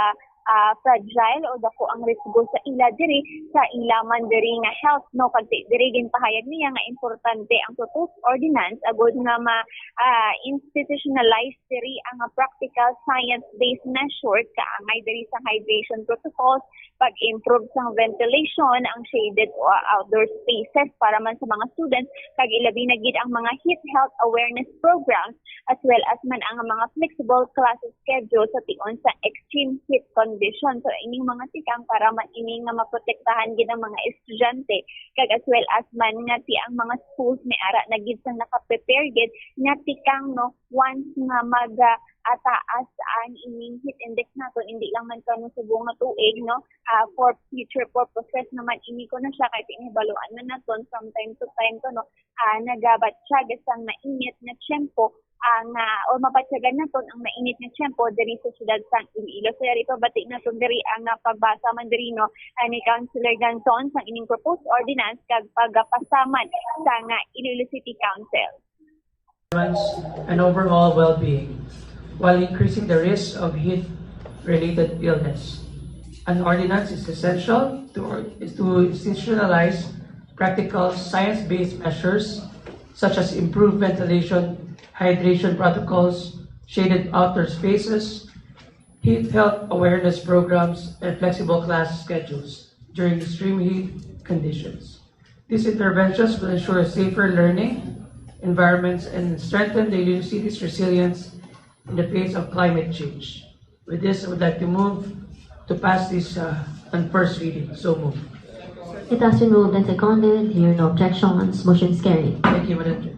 ah, fragile o dako ang risgo sa ila diri sa ila man diri nga health, no? Kag di-, diri ginpahayag niya nga importante ang proposed ordinance agud nga ma, ah, institutionalize diri ang practical science-based measures kaangay diri sa hydration protocols, pag-improve sang ventilation, ang shaded o outdoor spaces para man sa mga students, kag ilabi na gid ang mga heat health awareness programs as well as man ang mga flexible classes schedule sa tion sa extreme heat condition. So, ining mga tikang para man ini nga maprotektahan gid ang mga estudyante, kag as well as man nga ti ang mga schools may ara na gid sang naka-prepare gid nga tikang, no, once nga mag, ah, ataas ang ining heat index naton, hindi lang man kamo subong nga tuig, no, ah, for future purposes naman ini ko na siya, kay tinibaluan man naton from time to time to, no, ah, nagabatsyag sang mainit nga tiyempo, ah, nga, o mabatyagan naton ang mainit nga tiyempo diri sa siyudad sang Iloilo. So, yari pabati naton diri ang, ah, pagbasa man diri, no, ah, ni Councilor Ganzon sang ining proposed ordinance kag pagapasaman sang, ah, Iloilo City Council. And overall well-being, while increasing the risk of heat-related illness. An ordinance is essential to, is to institutionalize practical science-based measures such as improved ventilation, hydration protocols, shaded outdoor spaces, heat health awareness programs, and flexible class schedules during extreme heat conditions. These interventions will ensure safer learning environments and strengthen the university's resilience in the face of climate change. With this, I would like to move to pass this uh, on first reading. So move. It has been moved and seconded. Here no objections. Motion is carried. Thank you, Madam Chair.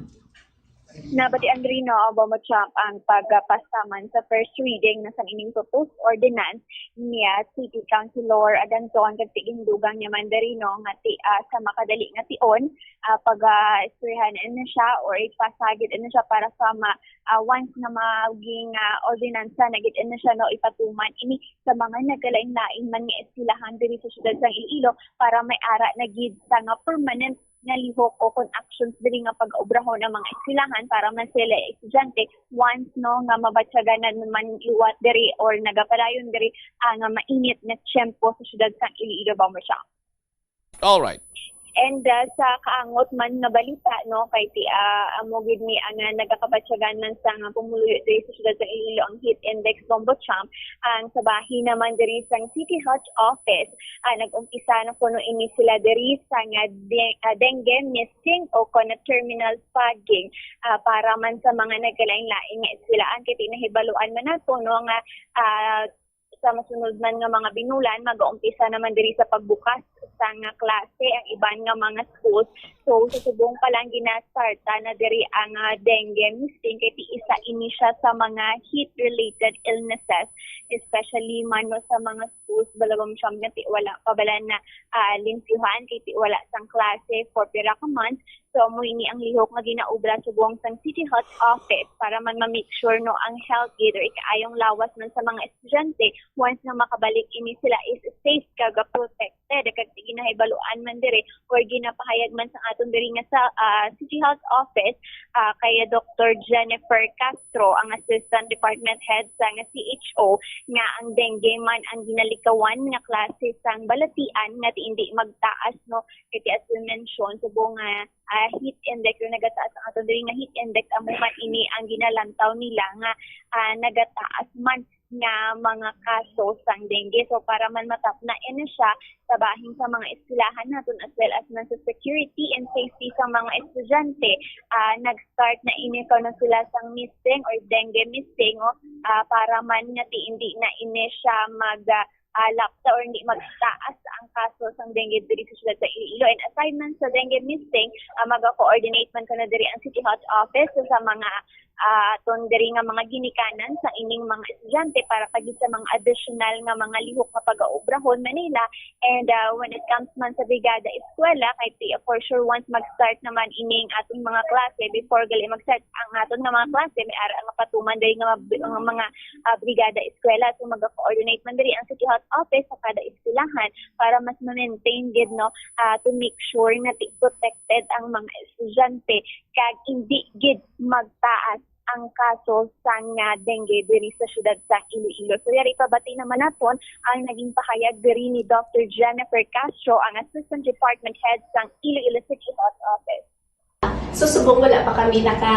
Nabatian diri no, Bombo Cham, ang pagpasa man sa first reading na sang ining proposed ordinance niya City Councilor Aganton kag tigindugang niya man diri no nga ti, ah, sa makadali nga tion, ah, pag ah, istoryahan na siya or ipasagit na siya para sa ma, ah, once nga maging ah, ordinansa na gid na siya no, ipatuman ini sa mga nagkalain-lain man nga eskwelahan diri sa siyudad sang Iloilo para may ara na gid sa nga permanent nga lihok o kon actions diri nga pag-obrahon ang mga eskwelahan para man sila estudyante once no nga mabatyagan na man liwat diri or nagapadayon diri ang nga mainit nga tiyempo sa siyudad sang Iloilo, Bombo Cham. All right. And uh, sa kaangot man nga balita no kay ti uh, amo gid ni ang uh, nagakabatyagan man sa nga pumuluyo diri sa siyudad sa Iloilo ang heat index, Bombo Cham. Ang sa bahin naman diri sa City Health Office uh, nag-umpisa na kuno ini sila diri sa nga de- uh, dengue misting o kon terminal fogging uh, para man sa mga nagkalain-lain nga eskwelahan kay ti nahibaluan man nato no nga uh, sa masunod man nga mga binulan, magaumpisa naman diri sa pagbukas sa nga klase ang iban nga mga schools. So, sa subong pa lang ginastarta na diri ang uh, dengue misting kay ti isa ini siya sa mga heat-related illnesses, especially man no, sa mga schools, balabang siyam nga ti wala pa bala na uh, limpyuhan kay ti wala sang klase for pira ka months. So, amo ini ang lihok nga ginaobra subong sang City Health Office para man ma-make sure no ang health gid or ikaayong lawas man sa mga estudyante once nga makabalik ini sila is safe kag protected kag ginahibaluan man diri or ginapahayag man sa aton diri nga sa ah, City Health Office ah, kay Doctor Jennifer Castro ang Assistant Department Head sa nga C H O nga ang dengue man ang ginalikawan nga klase sang balatian nga ti indi magtaas no kay ti as we mentioned subong nga ah, heat index, yung nagataas ang aton diri nga heat index, amo man ini ang ginalantaw nila nga ah, nagataas man nga mga kaso sang dengue. So para man matapna ini siya sa bahin sa mga eskwelahan naton as well as man sa security and safety sa mga estudyante, ah, nag-start na ini kuno sila sang misting or dengue misting, oh, ah, para man nga ti hindi na ini siya mag ah, ah, lapta or hindi magtaas ang kaso sang dengue diri sa siyudad sa Iloilo. And aside man sa dengue misting, ah, maga-coordinate man kuno diri ang City Health Office sa mga ah, aton diri nga mga ginikanan sa ining mga estudyante para pa gid sa mga additional nga mga lihok nga pagaobrahon man nila. And ah, when it comes man sa Brigada Eskwela, kay ti- for sure once mag-start naman ining aton mga klase, before gali mag-start ang aton nga mga klase, may ara nga patuman diri nga mga, nga mga ah, Brigada Eskwela. So maga-coordinate man diri ang City Health Office sa kada eskwelahan para mas ma-maintain gid no ah, to make sure nga ti- protected ang mga estudyante kag hindi gid magtaas ang kaso sang ah, dengue diri sa siyudad sa Iloilo. So yari pabati naman naton ang naging pahayag diri ni Doctor Jennifer Castro, ang Assistant Department Head sang Iloilo City Health Office. So subong wala pa kami naka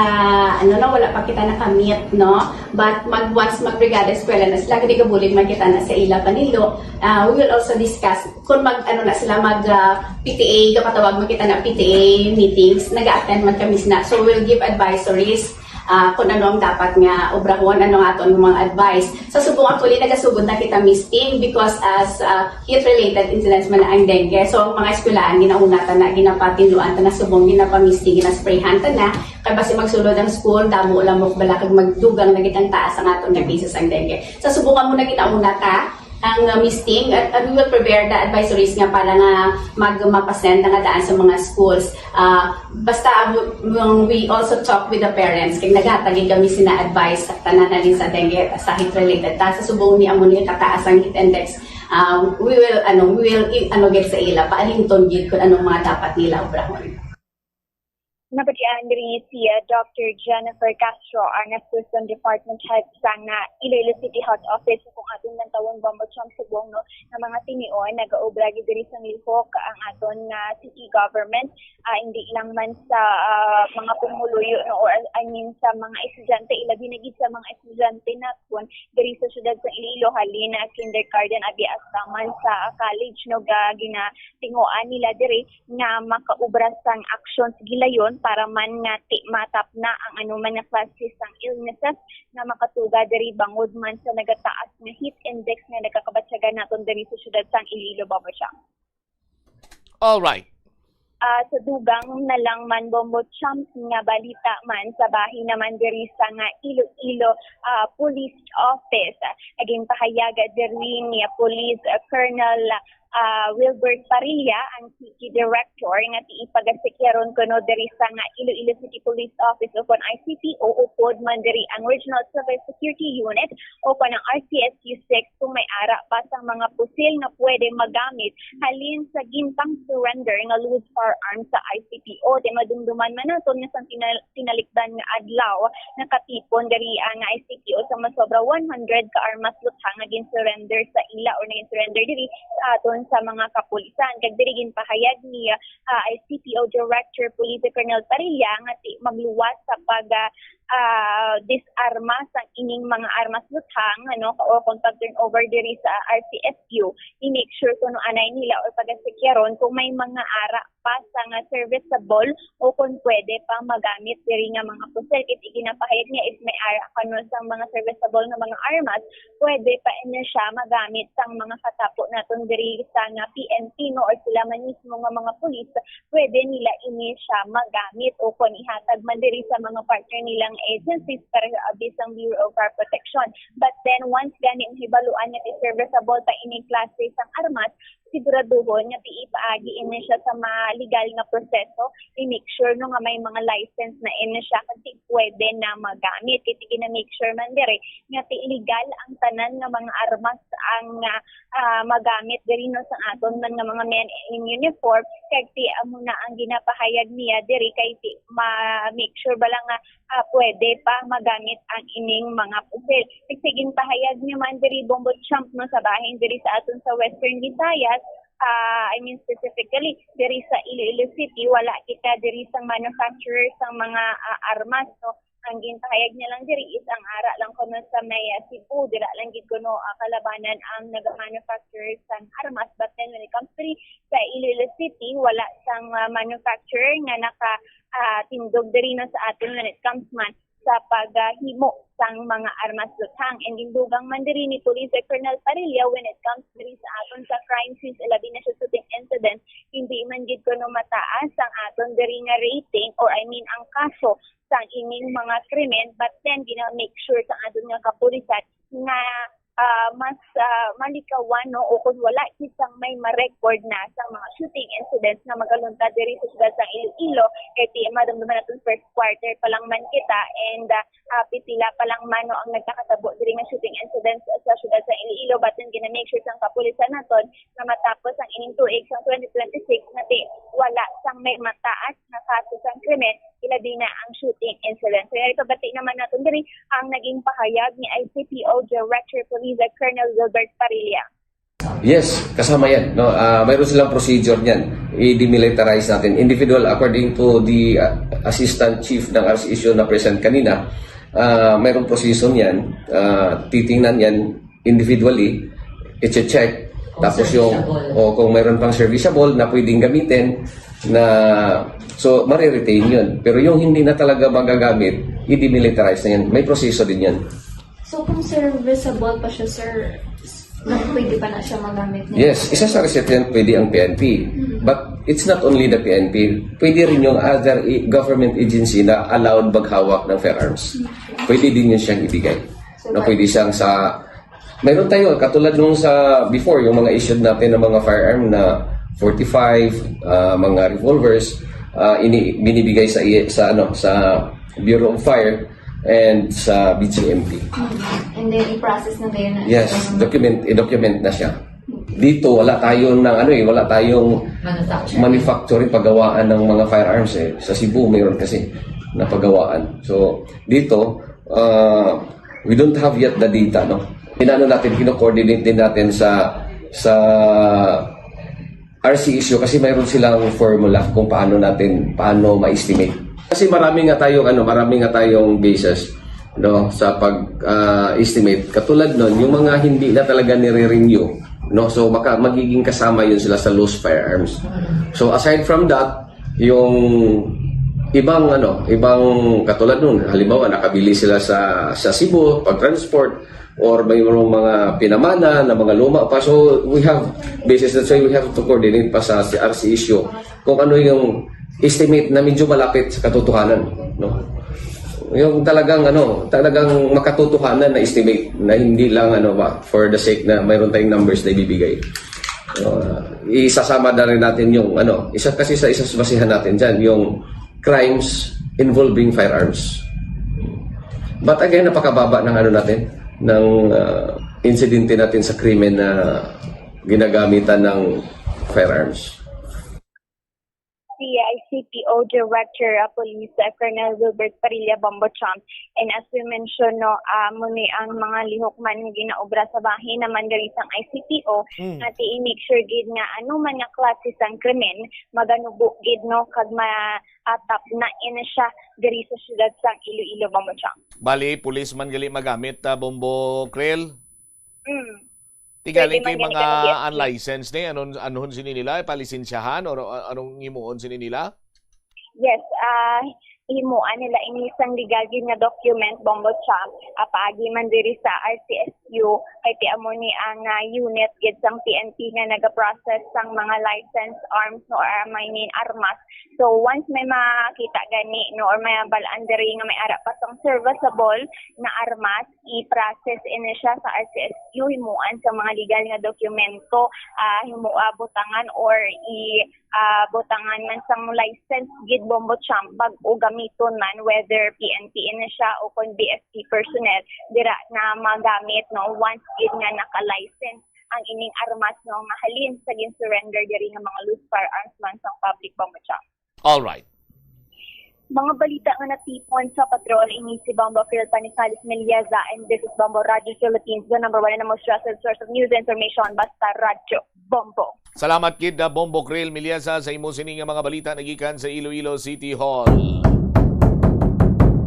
ano no, wala pa kita naka-meet no. But mag once mag Brigada Eskwela na sila, gani gabulig man kita na sa ila panilo. Uh, we will also discuss kung mag ano na sila mag uh, P T A, gapatawag man kita na P T A meetings, nag-attend man kami sina. So we'll give advisories uh, kung ano ang dapat nga obrahon, ano ang aton mga advice. Sa subong actually nagasugod na kita misting because as uh, heat-related incidents man ang dengue. So ang mga eskwelahan ginaunatan na, ginapatinluan ta na subong, ginapamisting, ginasprayhan ta na. Kay basi magsulod ang school, damo lamok bala kag magdugang na gid ang taas ang aton nga cases ang dengue. Sa subong amo na ginauna ta ang uh, misting at, at we will prepare the advisories nga para nga mag mapasend na nga daan sa mga schools. Uh, basta uh, we also talk with the parents kay naghatag kami sina advice sa tanan na sa dengue sa heat related ta sa subong ni amo ni kataas ang heat index. Um, we will ano we will ano get sa ila paalinton gid kung anong mga dapat nila obrahon. Nabatian diri si uh, Doctor Jennifer Castro, ang Assistant Department Head sang uh, Iloilo City Health Office, kung aton lang tawon ba mo siyang subong no, nga mga tinion, nagaobra gid diri sa lihok ang aton nga uh, city government, uh, hindi lang man sa uh, mga pumuluyo no, or I mean sa mga estudyante, ilabi na gid sa mga estudyante naton diri sa siyudad sa Iloilo, halin na kindergarten abi hasta man sa uh, college no, ga, gina tinguan nila diri nga makaobra sang actions gilayon para man nga ti matap na ang anuman nga klase sang illnesses nga makatuga diri bangod man sa nagataas nga heat index nga nagakabatyagan naton diri sa siyudad sang Iloilo, Bombo Champ. All right. Ah, sa dugang na lang man, Bombo Champ, nga balita man sa bahin naman diri sa nga Iloilo ah, Police Office. Naging pahayag diri ni Police ah, Colonel ah, Wilbert Parilla, ang city director, nga ti ipagasikyaron kuno diri sa nga Iloilo City Police Office o kon I C P O, upod man diri ang Regional Civil Security Unit o kon ang R C S U six kung may ara pa sang mga pusil nga pwede magamit halin sa gintang surrender nga loose firearms sa I C P O. Di madumduman man naton nga sang pinal- pinalikdan nga adlaw, nakatipon diri ang I C P O sa masobra one hundred ka armas luthang nga gin-surrender sa ila or nagin-surrender diri sa aton sa mga kapulisan. Kag diri ginpahayag ni ah, I C P O Director Police Colonel Parilla nga ti magluwas sa pag ah, ah, disarma sang ining mga armas luthang, ano, o kung pag-turnover diri sa R C S U, i-make sure kuno anay nila or pagasikyaron kung may mga ara pa sa nga serviceable o kung pwede pa magamit diri nga mga pusil. Kay ginapahayag niya, if may ara kano sang mga serviceable nga mga armas, pwede pa ini siya magamit sang mga katapo naton diri sa nga P N P, no, or sila man mismo nga mga pulis, pwede nila ini siya magamit o kon ihatag man diri sa mga partner nilang agencies para sa abis sang Bureau of Fire Protection. But then, once gani mahibaluan nga ti serviceable pa ining klase sang armas, siguraduhon nga ti ipaagi ini siya sa mga legal nga proseso, i-make sure, no, nga may mga license na ini siya kag ti pwede na magamit. Kay ti gina-make sure man diri nga ti legal ang tanan nga mga armas ang ah, ah, magamit diri, no, sa aton man nga mga men in uniform, kag ti amo na ang ginapahayag niya diri kay ti ma-make sure bala nga ah, pwede pa magamit ang ining mga pusil. Kag sa ginpahayag niya man diri, Bombo Champ, no, sa bahin diri sa aton sa Western Visayas, ah, I mean specifically diri sa Iloilo City, wala kita diri sa manufacturer sang mga ah, armas, no. Ang ginpahayag niya lang diri is ang ara lang kuno sa may ah, Cebu, dira lang gid kuno ah, kalabanan ang nag-manufacture sang armas. But then when it comes to sa Iloilo City, wala sang ah, manufacturer nga naka ah, tindog diri, no, sa aton when it comes man sa paghimo sang mga armas luthang. And gindugang man diri ni Police Colonel Parilla, when it comes diri sa aton sa crime scenes, labi na siya shooting incidents, hindi man gid kuno mataas ang aton diri nga rating, or I mean ang kaso sang ining mga krimen, but then gina-make sure sa aton nga kapulisan nga ah, mas ah, malikawan, no, o kung wala gid sang may ma-record na sa mga shooting incidents nga magalunta diri sa siyudad sang Iloilo, kay ti madumduman naton first quarter pa lang man kita, and ah, ah, pipila pa lang man, no, ang nagkakatabo diri nga shooting incidents sa siyudad sang Iloilo, but then gina-make sure sang kapulisan naton nga matapos ang ining tuig sang twenty twenty-six nga ti wala sang may mataas nga kaso sang krimen, ilabi na ang shooting incident. So, yari pabati naman naton diri ang naging pahayag ni I C P O Director Police Colonel Wilbert Parilla. Yes, kasama yan. No? Ah, mayroon silang procedure niyan. I-demilitarize natin. Individual, according to the ah, assistant chief ng R C S U na present kanina, ah, mayroong proseso niyan. Ah, titingnan yan individually, i-check. Tapos yung, serviceable. O kung mayroon pang serviceable na pwedeng gamitin, na, so, mariretain yun. Pero yung hindi na talaga magagamit, i-demilitarize na yan. May proseso din yan. So kung serviceable pa siya, sir, na pwede pa na siya magamit niya? Yes, isa sa recipient pwede ang P N P. But it's not only the P N P. Pwede rin yung other i- government agency na allowed maghawak ng firearms. Pwede din yun siyang ibigay. No, pwede siyang sa... Mayroon tayo, katulad nung sa before, yung mga issued natin ng mga firearm na forty-five, ah, mga revolvers, ah, ini binibigay sa i- sa ano, sa Bureau of Fire and sa B G M P. And then i-process na kayo na? Yes, document, i-document na siya. Dito wala tayong ng ano eh, wala tayong Manufacturing. manufacturing paggawaan ng mga firearms eh. Sa Cebu mayroon kasi na paggawaan. So dito uh, we don't have yet the data, no. Inaano natin, kino-coordinate din natin sa sa R C S U kasi mayroon silang formula kung paano natin paano ma-estimate. Kasi marami nga tayong ano, marami nga tayong basis, no, sa pag ah, estimate. Katulad nun, yung mga hindi na talaga nire-renew, no? So maka, magiging kasama yun sila sa loose firearms. So aside from that, yung Ibang ano, ibang katulad nun, halimbawa nakabili sila sa sa Cebu pag transport, or may mga pinamana na mga luma pa. So we have basis, that's why we have to coordinate pa sa R C S U kung ano yung estimate na medyo malapit sa katotohanan, no? Yung talagang ano, talagang makatotohanan na estimate na hindi lang ano ba, for the sake na mayroon tayong numbers na ibibigay. Uh, isasama na rin natin yung ano, isa kasi sa isa sa basihan natin diyan, yung crimes involving firearms. But again, napakababa ng ano natin, ng uh, insidente natin sa krimen na ginagamitan ng firearms. Si I C P O Director of Police uh, Colonel Wilbert Parilla Bombo Cham. And as we mentioned, no, uh, muni ang mga lihok man nga ginaobra sa bahin naman diri sang I C P O, mm, nga ti i-make sure gid nga ano man nga klase sang krimen maganubo gid, no, kag maatap na ini siya diri sa siyudad sang Iloilo, Bombo Cham. Bali, pulis man gali magamit, uh, Bombo Krel? Mm. Tigali kay mga unlicensed ni, anon anhon sini nila, palisensyahan or anong himuon sini nila? Yes, ah uh, himuan nila ini sang legal nga document, Bombo Cham, uh, paagi man diri sa R C S U, kay ti amo ni ang uh, unit gid sang P N P nga nagaprocess sang mga licensed arms no or uh, may nin armas. So once may makita gani no or may balaan diri nga may ara pa sang serviceable na armas, i-process ini siya sa R C S U, himuan sa mga legal nga dokumento, uh, himo uh, butangan or i uh, butangan man sang license gid, Bombo Cham, bag-o gamiton man, whether P N P ini siya o kon B S P personnel, dira na magamit, no, once gid nga naka-license ang ining armas, no, nga halin sa gin-surrender diri nga mga loose firearms man sang public, Bombo Cham. All right. Mga balita nga natipon sa patrol, ini si Bombo Phil Panisalis Melieza, and this is Bombo Radio Philippines, the number one and the most trusted source of news and information, basta Radyo Bombo. Salamat gid, uh, Bombo Krill Melieza, sa imo sini nga mga balita nagikan sa Iloilo City Hall.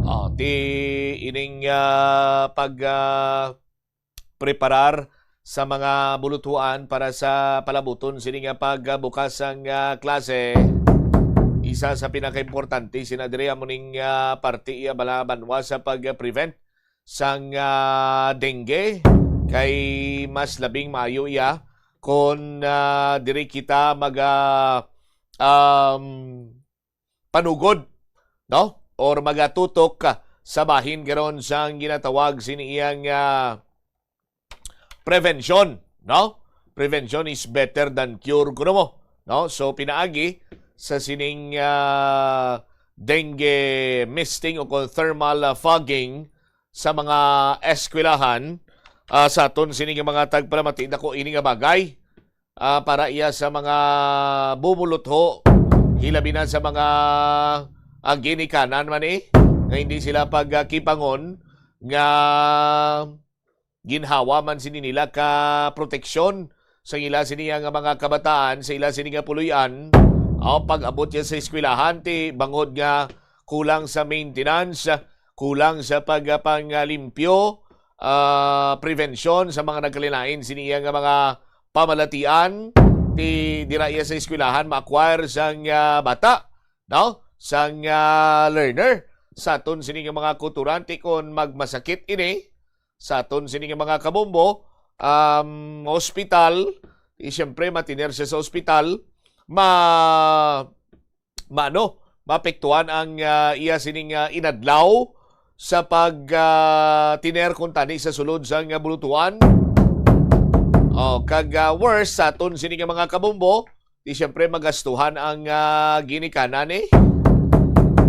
Oh, ti ining uh, pag uh, preparar sa mga bulutuan para sa palabuton sini nga pagbukas sang uh, klase. Isa sa pinakaimportante sina diri amo ning uh, parte iya bala banwa sa pag-prevent sang uh, dengue, kay mas labing maayo iya kung uh, diri kita maga um, panugod, no, or magatutok sa bahin karon sang ginatawag sini iyang uh, prevention, no? Prevention is better than cure, kuno mo, no? So pinaagi sa sining uh, dengue misting o kung thermal uh, fogging sa mga eskwelahan, uh, sa aton sini nga mga tagpalamati, dako ini nga bagay uh, para iya sa mga bumulutho, hilabi na sa mga uh, ginikanan man eh, nga hindi sila pagkipangon nga ginhawa man sini nila ka proteksyon sa ila sini nga mga kabataan, sa ila sini nga puloy-an. O pag-abot niya sa eskwelahan ti bangod nga kulang sa maintenance, kulang sa pagpangalimpyo, uh, prevention sa mga nagkalain-lain sini nga mga pamalatian, ti dira iya sa eskwelahan ma-acquire sang uh, bata, no, sang uh, learner sa aton sini nga mga kulturante. Kung magmasakit ini sa aton sini nga mga kabombo, um, hospital, eh, siyempre matiner siya sa hospital, ma maano, mapektuhan ang uh, iya sining uh, inadlaw sa pag uh, tiner kuntani sa sulod sang uh, bulutuan. Oh, kag uh, worse sa aton sini nga mga kabombo, di siyempre magastuhan ang uh, ginikanan eh.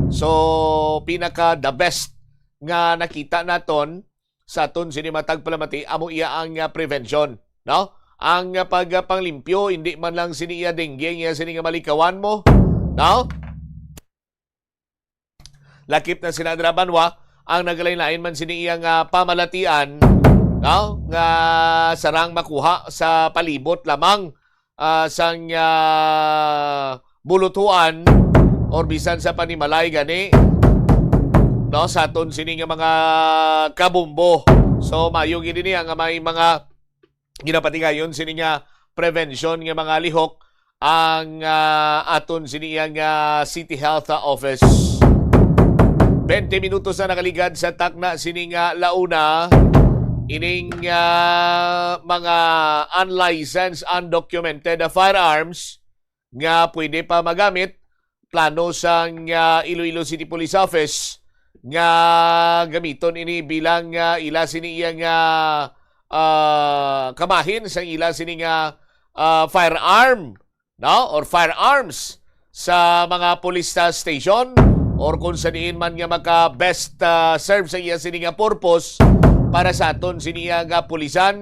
So pinaka the best nga nakita naton sa aton sini matag palamati amo iya ang uh, prevention, no? Ang uh, pagpanglimpyo, hindi man lang sini iya dengue, ang iya sini nga malikawan mo, no? Lakip na sila dira banwa ang nagalain-lain man sini iya nga pamalatian, no? Nga sarang makuha sa palibot lamang uh, sang uh, bulutuan or bisan sa panimalay gani, no, sa aton sini nga mga kabumbo. So mayo gid ini nga may mga ginapatigayon sini nga prevention nga mga lihok ang, ah, aton sini nga City Health, ah, Office. Twenty minutos na nakaligad sa takna sini nga launa. Ining, ah, mga unlicensed, undocumented, ah, firearms nga pwede pa magamit, plano sang, ah, Iloilo City Police Office nga gamiton ini bilang, ah, ila sini iya nga, ah, kabahin sang ila sini nga, ah, firearm, no, or firearms sa mga police, ah, station, or kung sa diin man nga maka best, ah, serve sa iya sini nga purpose para sa aton sini nga pulisan.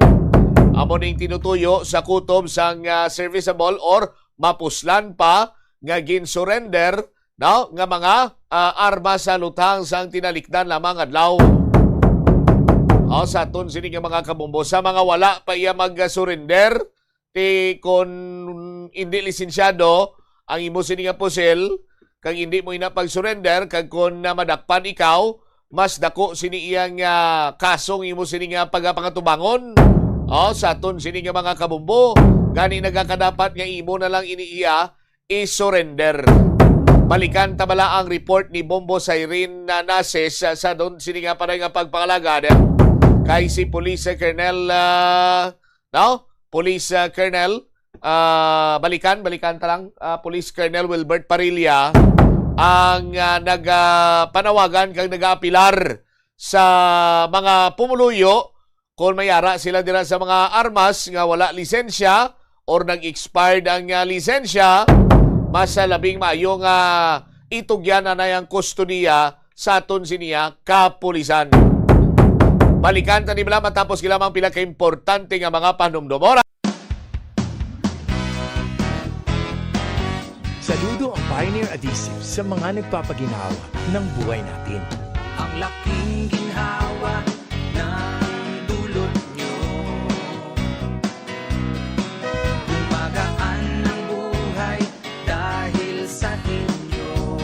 Amo ning tinutuyo sa kutob sang, ah, serviceable or mapuslan pa nga gin-surrender, no, nga mga, ah, armas sa luthang sang tinalikdan lamang adlaw. O, sa aton sini nga mga kabombo, sa mga wala pa iya mag-surrender, ti kon indi lisensyado ang imo sini nga pusil, kag indi mo ina pag-surrender, kag kon na madakpan ikaw, mas dako sini iya nga kasong imo sini nga pagapangatubangon. O, sa aton sini nga mga kabombo, gani nagakadapat nga imo na lang ini iya i-surrender. Balikan ta bala ang report ni Bombo Siren na Nases sa, sa don sini nga panay nga pagpangalagad kay si Police Colonel, ah, no? Police, ah, Colonel, ah, balikan, balikan ta lang, ah, Police Colonel Wilbert Parilla ang, ah, nag, ah, panawagan kag nag-aapilar sa mga pumuluyo kon may ara sila dira sa mga armas nga wala lisensya or nag-expired ang, ah, lisensya, mas, ah, labing maayo nga itugyan anay ang kustodiya sa aton siniya kapulisan. Balikan ta ni bala matapos lamang pila ka importante nga mga panumdom. Oras. Saludo ang Pioneer Adhesive sa mga nagpapaginhawa ng buhay natin. Ang laking ginhawa ng dulot nyo. Gumagaan ang buhay dahil sa inyo.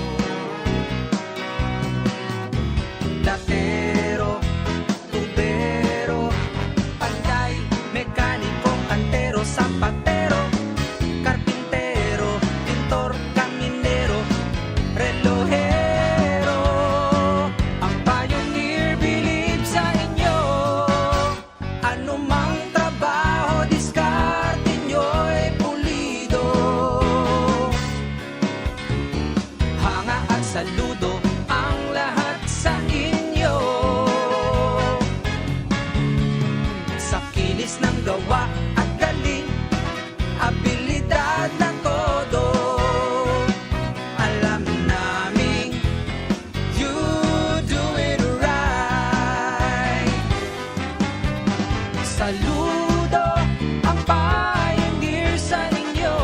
Platero, tubero, panday, mekaniko, kantero, sapatero, karpintero, pintor, kaminero, relohero. Ang Pioneer believe sa inyo. Anumang trabaho, diskarte nyo'y pulido. Hanga at saludo ang lahat sa inyo. Sa kinis ng gawa at galing, abilidad na todo, alam naming you do it right. Saludo ang Pioneer sa inyo.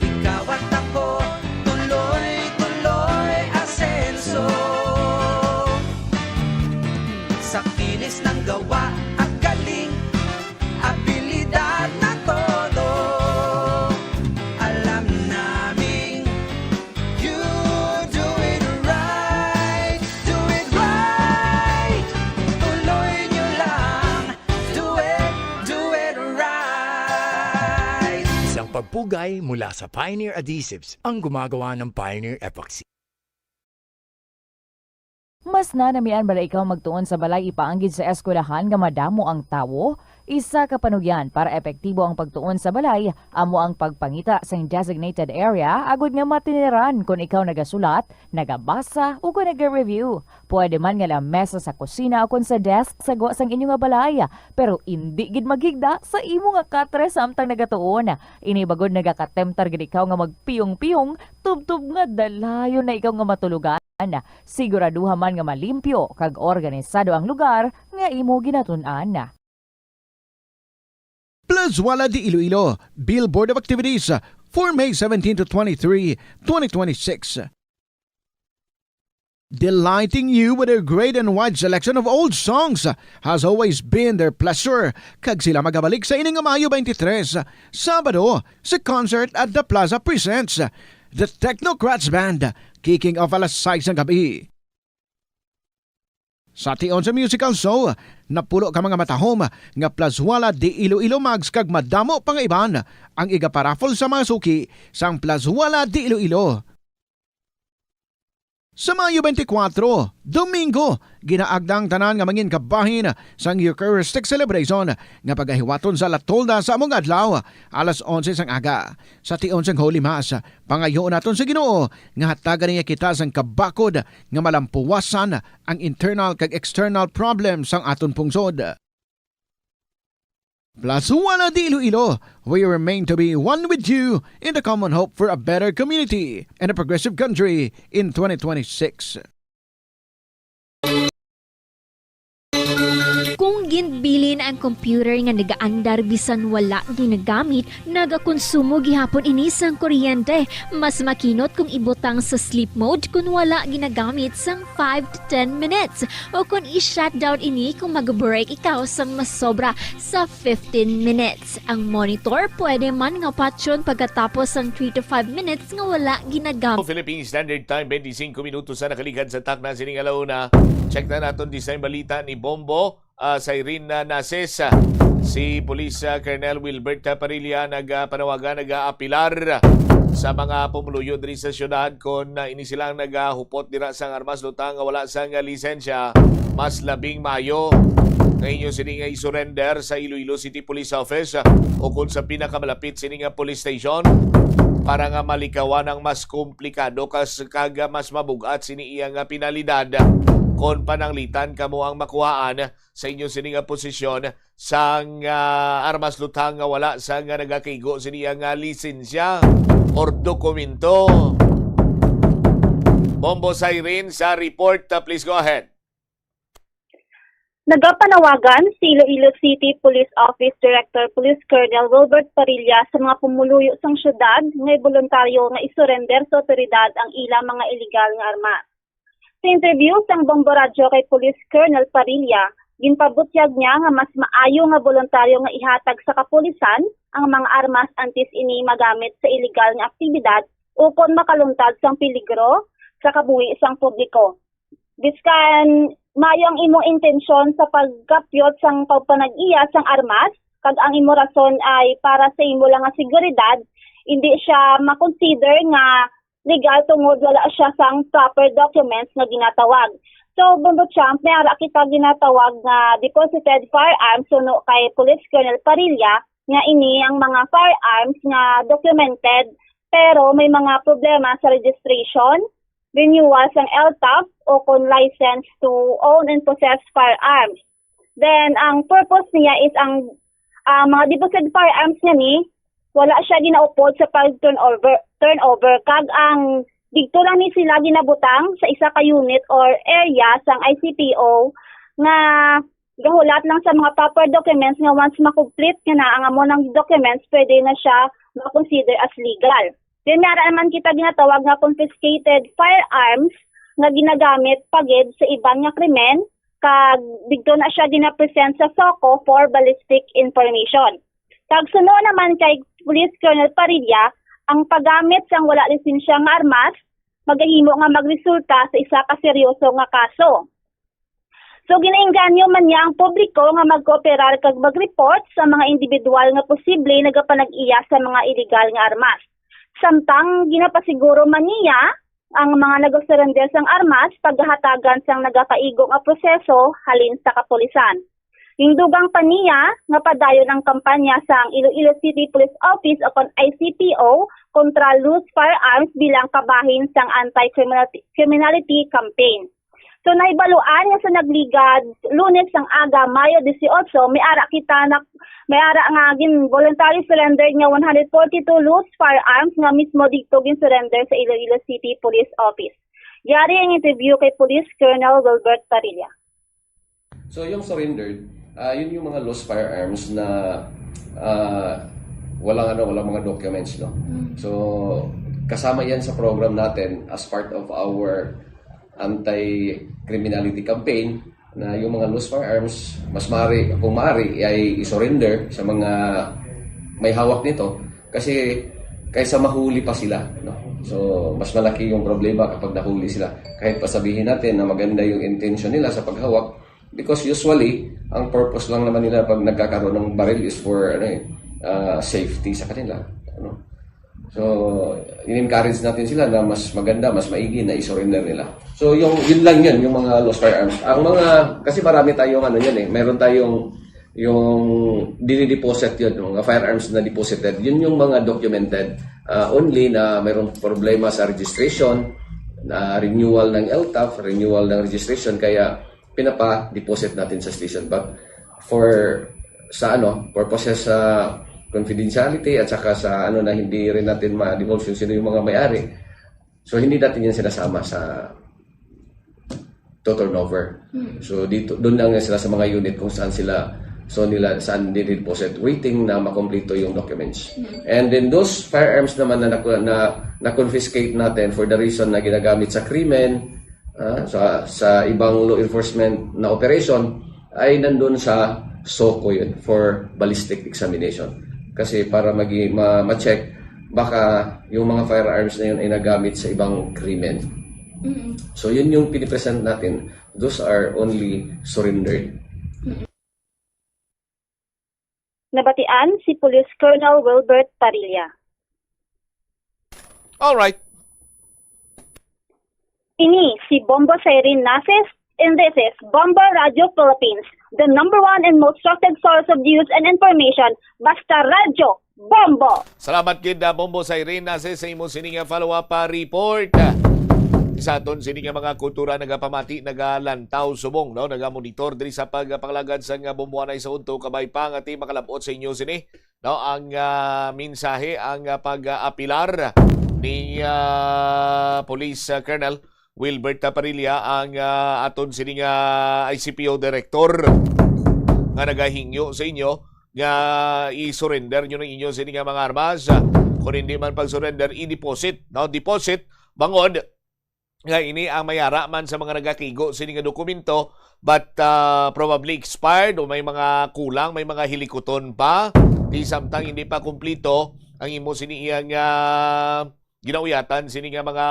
Ikaw at ako, tuloy-tuloy asenso. Sa kinis ng gawa at galing, abilidad na todo, alam naming you do it right, do it right. Tuloy nyo lang, do it, do it right. Isang pagpugay mula sa Pioneer Adhesives ang gumagawa ng Pioneer Epoxy. Mas nanamian bala ikaw magtuon sa balay ipaanggid sa eskwelahan nga madamo ang tawo? Isa ka panugyan para epektibo ang pagtuon sa balay amo ang pagpangita sing designated area agud nga matiniran kon ikaw nagasulat, nagabasa, ug kon naga-review. Pwede man nga lamesa sa kusina ukon sa desk sa gwa sang inyo nga balay, pero indi gid maghigda sa imo nga katre samtang nagatuon. Ini bagod nagakatemptar gid ikaw nga magpiyong-piyong tubtob nga dalayon na ikaw nga matulogan. Siguraduha man nga malimpyo kag organisado ang lugar nga imo ginatun-an. Plazuela de Iloilo, Billboard of Activities, four May seventeen to twenty-three, twenty twenty-six. Delighting you with their great and wide selection of old songs has always been their pleasure, kag sila magabalik sa ining Mayo twenty-three, Sabado, sa concert at The Plaza presents The Technocrats Band, kicking off alas sais ng gabi. Sa tion sa musical show, napulo ka mga matahom nga Plazuela de Iloilo mugs kag madamo pa nga iban ang igaparaffle sa mga suki sang Plazuela de Iloilo. Sa Mayo twenty-four, Domingo, ginaagda ang tanan nga mangin kabahin sang Eucharistic Celebration nga pagahiwaton sa La Tolda sa among adlaw, alas onse sang aga. Sa tion sang Holy Mass, pangayoon naton sa Ginoo nga hatagan niya kita sang kabakod nga malampuwasan ang internal kag external problems sang aton pungsod. Plazuela de Iloilo, we remain to be one with you in the common hope for a better community and a progressive country in twenty twenty-six. Kung ginbilin ang computer nga nagaandar bisan wala ginagamit, nagakonsumo gihapon ini sang kuryente. Mas makinot kung ibutang sa sleep mode kon wala ginagamit sang five to ten minutes, o kon i-shutdown ini kung mag-break ikaw sang masobra sa fifteen minutes. Ang monitor pwede man nga patyon pagkatapos sang three to five minutes nga wala ginagamit. Philippine Standard Time, twenty-five minutos na nakaligad sa takna sining alauna. Check na naton di sa balita ni Bombo, ah, Siren, ah, Nases. Ah, si Police, ah, Colonel Wilbert, ah, Parilla nagapanawagan, nagaapilar sa mga pumuluyo diri sa syudad kon, ah, ini silang nagahupot dira sang armas, lutang nga wala sang lisensya, mas labing maayo nga inyo sini nga i-surrender sa Iloilo City Police Office, ah, o kon sa pinakamalapit sini nga police station para nga malikawan ang mas komplikado kas-, kag mas mabugat sini iya nga penalidad kon pananglitan kamo ang makuhaan sa inyo sini nga posisyon sang, ah, armas lutang nga wala sang nagakaigo sini iya nga lisensya or dokumento. Bombo Siren sa report, ah, please go ahead. Nagapanawagan si Iloilo City Police Office Director Police Colonel Wilbert Parilla sa mga pumuluyo sang syudad nga boluntaryo nga isurrender sa awtoridad ang ilang mga iligal nga armas. Sa interview sang Bombo Radyo kay Police Colonel Parilla, ginpabutyag niya nga mas maayo nga boluntaryo nga ihatag sa kapulisan ang mga armas antes ini magamit sa iligal nga aktibidad ukon makaluntad sang peligro sa kabuhi sang publiko. Biskan maayo ang imong intensyon sa pagkapyot sang pagpanag-iya sang armas, kag ang imo rason ay para sa imo lang nga seguridad, indi siya makonsider nga legal tungod wala siya sang proper documents nga ginatawag. So, Bombo Champ, may ara kita ginatawag nga deposited firearms suno kay Police Colonel Parilla nga ini ang mga firearms nga documented pero may mga problema sa registration, renewal sang L T O F o kon license to own and possess firearms. Then, ang purpose niya is ang, ang mga deposited firearms nga ni, wala siya ginaupod sa pag-turnover, turnover, kag ang didto lang ni sila ginabutang sa isa ka unit or area sang I C P O nga gahulat lang sa mga proper documents nga once makomplete nga na ang amo nang documents, pwede na siya ma-consider as legal. Then, may ara naman kita ginatawag nga confiscated firearms nga ginagamit pa gid sa iban nga krimen, kag didto na siya ginapresent sa SOCO for ballistic information. Kag suno naman kay Police Colonel Parilla, ang paggamit sang wala lisensya nga armas magahimo nga magresulta sa isa ka seryoso nga kaso. So, ginaengganyo man niya ang publiko nga magkooperar kag mag-report sa mga individual nga posible nagapanag-iya sa mga iligal nga armas. Samtang ginapasiguro man niya ang mga nagasurrender sang armas, pagahatagan sang nagakaigo nga proseso halin sa kapulisan. Gindugang pa niya nga padayon ang kampanya sang Iloilo City Police Office o kon I C P O kontra loose firearms bilang kabahin sang anti-criminality campaign. So, nahibaluan nga sa nagligad Lunes sang aga, Mayo dieciocho, may ara kita na, may ara nga gin voluntary surrender nga one hundred forty-two loose firearms nga mismo didto gin surrender sa Iloilo City Police Office. Yari ang interview kay Police Colonel Wilbert Parilla. So yung surrendered, ah, yun yung mga loose firearms na ah, walang ano, walang mga documents, no. So kasama yan sa program natin as part of our anti-criminality campaign na yung mga loose firearms, mas mari, kung mari, ay i-surrender sa mga may hawak nito kasi kaysa mahuli pa sila, no. So, mas malaki yung problema kapag nahuli sila. Kahit pa sabihin natin na maganda yung intention nila sa paghawak, because usually, ang purpose lang naman nila pag nagkakaroon ng baril is for, ano eh, ah, safety sa kanila. Ano? So, in-encourage natin sila na mas maganda, mas maigi na i-surrender nila. So, yung, yun lang yun, yung mga lost firearms. Ang mga, kasi marami tayong ano yun eh, meron tayong yung dinideposit yun, yung mga firearms na deposited, yun yung mga documented, ah, only na mayroong problema sa registration, na renewal ng L T O F, renewal ng registration, kaya pinapa-deposit natin sa station. But for, sa ano, purposes sa confidentiality at saka sa ano na hindi rin natin ma-divulge yung sino yung mga may-ari, so hindi natin yan sinasama sa to turnover. Hmm. So dito, doon lang sila sa mga unit kung saan sila, so nila, saan din deposit, waiting na makompleto yung documents. Hmm. And then those firearms naman na, naku- na, na-confiscate natin for the reason na ginagamit sa krimen, ah, sa, sa ibang law enforcement na operation, ay nandun sa SOCO yun for ballistic examination. Kasi para magi- ma- ma-check, baka yung mga firearms na yun ay nagamit sa ibang krimen. Mm. So yun yung pinipresent natin. Those are only surrendered. Nabatian si Police Colonel Wilbert Parilla. All right. Ini si Bombo Siren Nases, and this is Bombo Radio Philippines, the number one and most trusted source of news and information. Basta Radyo Bombo! Salamat gid, ah, Bombo Siren Nases, sa imo sini nga follow-up, ah, report. Sa aton sini nga mga kultura nagapamati, nagalantaw subong, no, nagamonitor diri sa pagpangalagad sa nga bomboanay sa udto, kabay pa nga ti makalab-ot sa inyo sini, no, ang, ah, mensahe, ang, ah, pag-apilar ni, ah, Police, ah, Colonel Wilbert Parilla, ang, ah, aton sini nga I C P O director nga nagahingyo sa inyo nga i-surrender nyo ang inyo sini nga mga armas. Kung hindi man pag-surrender, i-deposit, no? Deposit, bangod nga ini ang mayara man sa mga nagakigo sini nga dokumento, but, ah, probably expired o may mga kulang, may mga hilikuton pa. Di samtang hindi pa kumplito ang imo sini iyang, ah, ginauyatan sini nga mga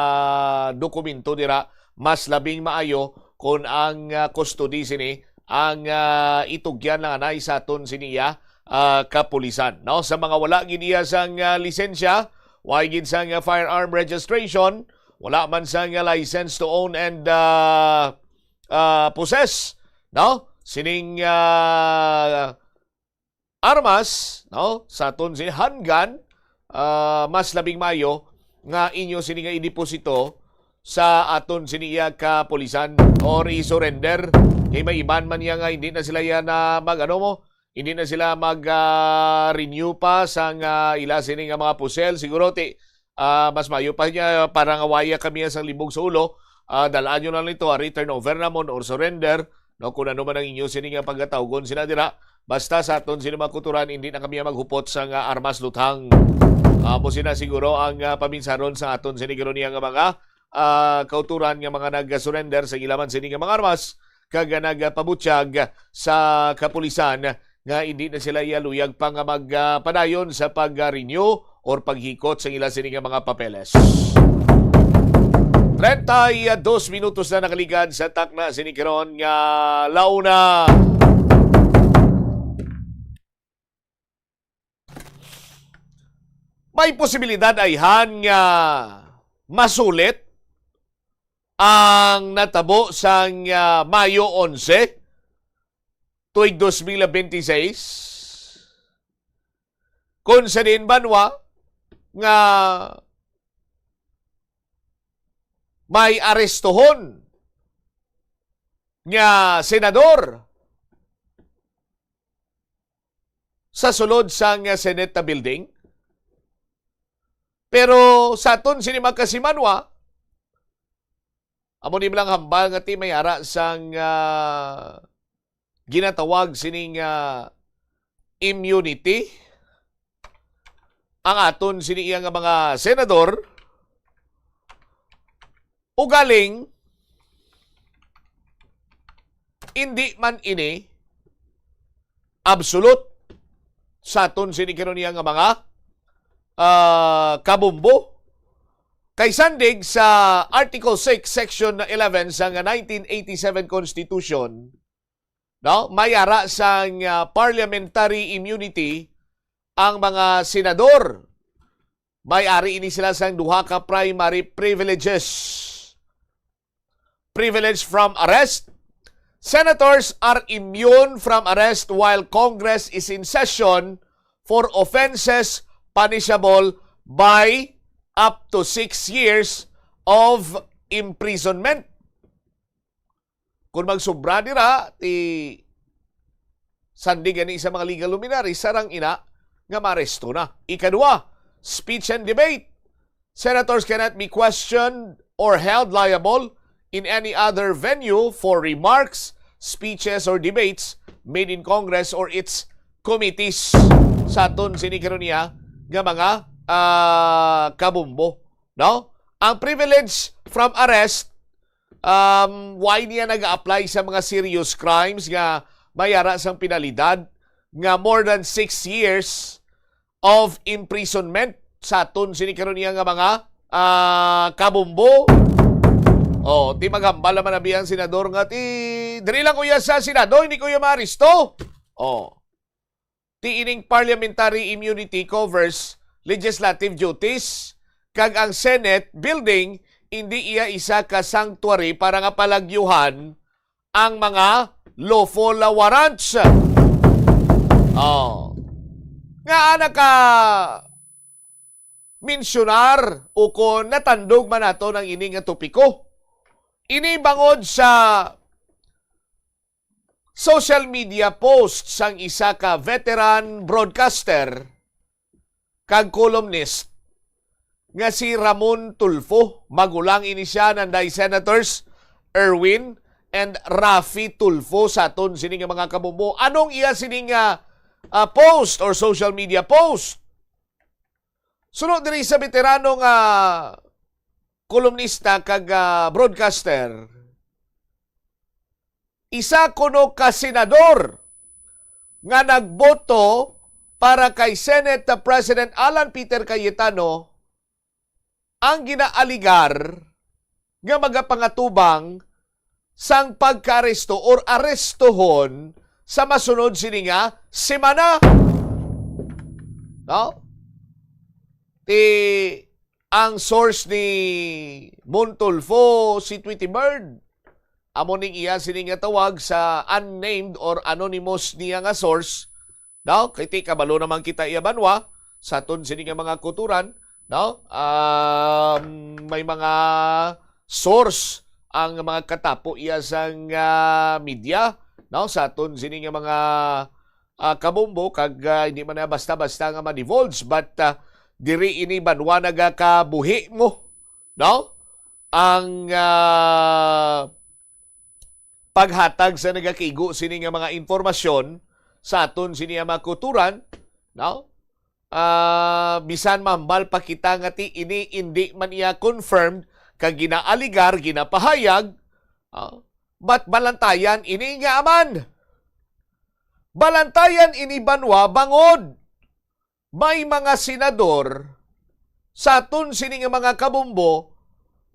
dokumento dira, mas labing maayo kon ang, ah, custody sini ang, ah, itugyan lang anay sa aton sini iya, ah, kapulisan, no? Sa mga wala gid iya sang, ah, lisensya, way gid sang, ah, firearm registration, wala man sang, ah, license to own and, ah, ah, possess, no? Sining, ah, armas, no? Sa aton si handgun, ah, mas labing maayo nga inyo sini nga ideposito sa aton sini iya kapulisan or i-surrender. Kay may iban man niya nga hindi na sila yan na mag, ano mo, hindi na sila mag, ah, renew pa sang, ah, ila sini nga mga pusel. Siguro ti, ah, mas maayo pa niya para nga waya kami sang libog sa ulo. Ah, dalaan nyo lang nito, ari turnover namon or surrender, no, kung ano man ang inyo sini nga pagatawgon sila dira. Basta sa aton sini mga kuturan, hindi na kami maghupot sa nga armas luthang. Amo sina siguro ang, ah, paminsaron sa aton sini karon niya nga mga, ah, kauturan nga mga nag-surrender sa ila man sini nga mga armas kag nagpabutyag sa kapulisan nga hindi na sila iyaluyag pa nga magpadayon sa pag-renew or paghikot sa ila sini nga mga papeles. Treinta y dos minutos na nakaligad sa takna sini karon nga launa. May posibilidad ayhan nga masulit ang natabo sang, ah, Mayo onse, tuig dos mil benti seis, kung sa diin banwa nga may arestohon nga senador sa sulod sang Senate building. Pero sa aton sini mga kasimanwa, amo ni lang hambal nga ti may ara sang, ah, ginatawag sining, ah, immunity ang aton sini iya nga mga senador. Ugaling, hindi man ini absolute sa aton sini karon niya nga mga, ah, kabombo. Kay sandig sa Article six, Section eleven sang nineteen eighty-seven Constitution, no, may ara sang, ah, parliamentary immunity ang mga senador. May ari ini sila sang duha ka primary privileges. Privilege from arrest. Senators are immune from arrest while Congress is in session for offenses punishable by up to six years of imprisonment. Kung magsubra dira, ti sandi gani sa mga legal luminaries, sarang ina nga maaresto na. Ikadua, speech and debate. Senators cannot be questioned or held liable in any other venue for remarks, speeches, or debates made in Congress or its committees. Sa aton sini karon niya nga mga, ah, kabumbo, no? Ang privilege from arrest, um, why niya nag-apply sa mga serious crimes nga may ara sang penalidad nga more than six years of imprisonment sa aton sini karon niya nga mga, ah, kabumbo. Oh, ti maghambal naman abi ang senador nga ti diri lang ko iya sa Senado, hindi ko iya maaresto. Oh. Ti ining parliamentary immunity covers legislative duties, kag ang Senate building hindi iya isa ka sanctuary para nga palagyuhan ang mga lawful warrants. Oh. Nga ana ka mensyonar o kon natandog man nato ang ini nga topiko. Ini bangod sa social media post sang isa ka veteran broadcaster kag columnist nga si Ramon Tulfo. Magulang ini siya nanday Senators Erwin and Raffy Tulfo sa aton sini nga mga kabumbo. Anong iya sini nga, ah, post or social media post? Suno diri sa veterano nga kolumnista kag, ah, broadcaster, isa kuno ka senador nga nagboto para kay Senate President Alan Peter Cayetano ang ginaaligar nga magapangatubang sang pagkaaresto or arestohon sa masunod sini nga semana. No? Ti ang source ni Mon Tulfo, si Tweety Bird. Amo ning iya sini nga tawag sa unnamed or anonymous niya nga source, no? Kay ti kabalo naman kita iya banwa sa aton sini nga mga kuturan, no? Um, may mga source ang mga katapo iya sang, ah, media, no? Sa aton sini nga mga, ah, kabumbo, kag, ah, hindi man na basta-basta nga ma-divulge, but, ah, diri ini banwa nagakabuhi mo, no? Ang, ah, paghatag sa nagakigo sini nga mga impormasyon sa aton sini nga mga kuturan, no? Ah, bisan mahambal pa kita nga ti ini indi man iya confirmed kag ginaaligar, ginapahayag, ah, but balantayan ini nga aman. Balantayan ini banwa bangod may mga senador sa aton sini nga mga kabumbo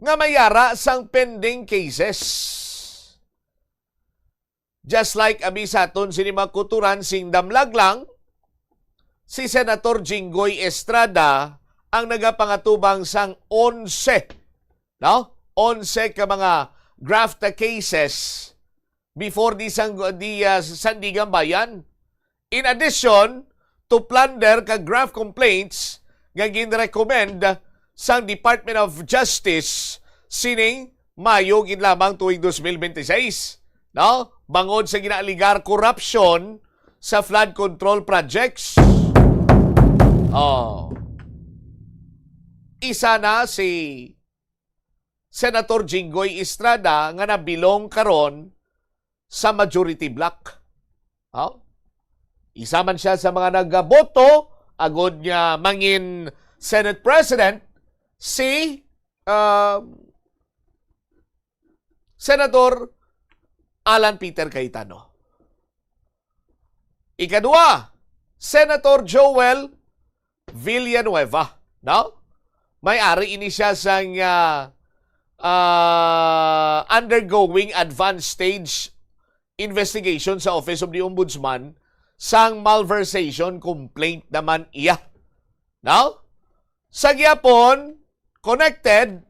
nga may ara sang pending cases. Just like abi sa aton sini mga kuturan sing damlag lang, si Senator Jinggoy Estrada ang nagapangatubang sang onse, no? Onse ka mga graft cases before di sang, di, ah, Sandiganbayan. In addition to plunder kag graft complaints nga ginrecommend sang Department of Justice sining Mayo gid lamang tuig dos mil bente seis, no? Bangod sa ginaaligar korupsyon sa flood control projects. Oh. Isa na si Senator Jinggoy Estrada nga nabilong karon sa majority bloc. Oh? Isa man siya sa mga nagaboto agud nga mangin Senate President si, ah, Senator Alan Peter Cayetano. Ikadua, Senator Joel Villanueva, no? may ari ini siya sang, ah, ah, undergoing advanced stage investigation sa Office of the Ombudsman sang malversation complaint naman iya. No? Sa gihapon, connected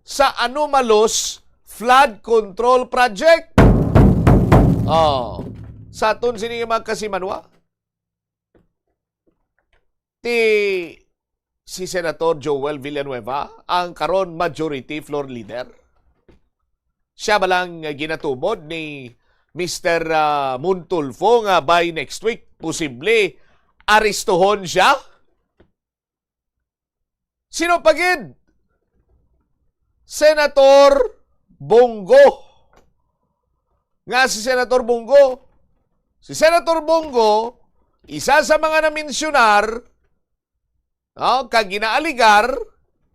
sa anomalous flood control project. Oh, sa aton sini nga mga kasimanwa, ti si Senator Joel Villanueva ang karon majority floor leader. Siya ba lang ginatumod ni Mister, ah, Montulfo nga by next week, posible, arestuhon siya? Sino pa gid? Senator Bong Go. Nga si Senator Bong Go? Si Senator Bong Go, isa sa mga naminsyonar, no, kag ginaaligar,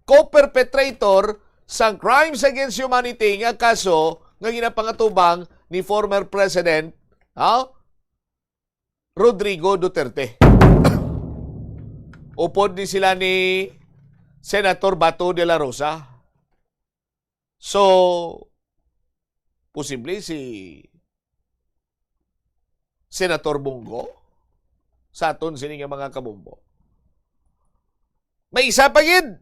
co-perpetrator sang crimes against humanity nga kaso nga ginapangatubang ni former President, no, Rodrigo Duterte. Upod ni sila ni Senator Bato de la Rosa. So, posible si Senator Bong Go sa aton sini nga mga kabombo. May isa pa gid.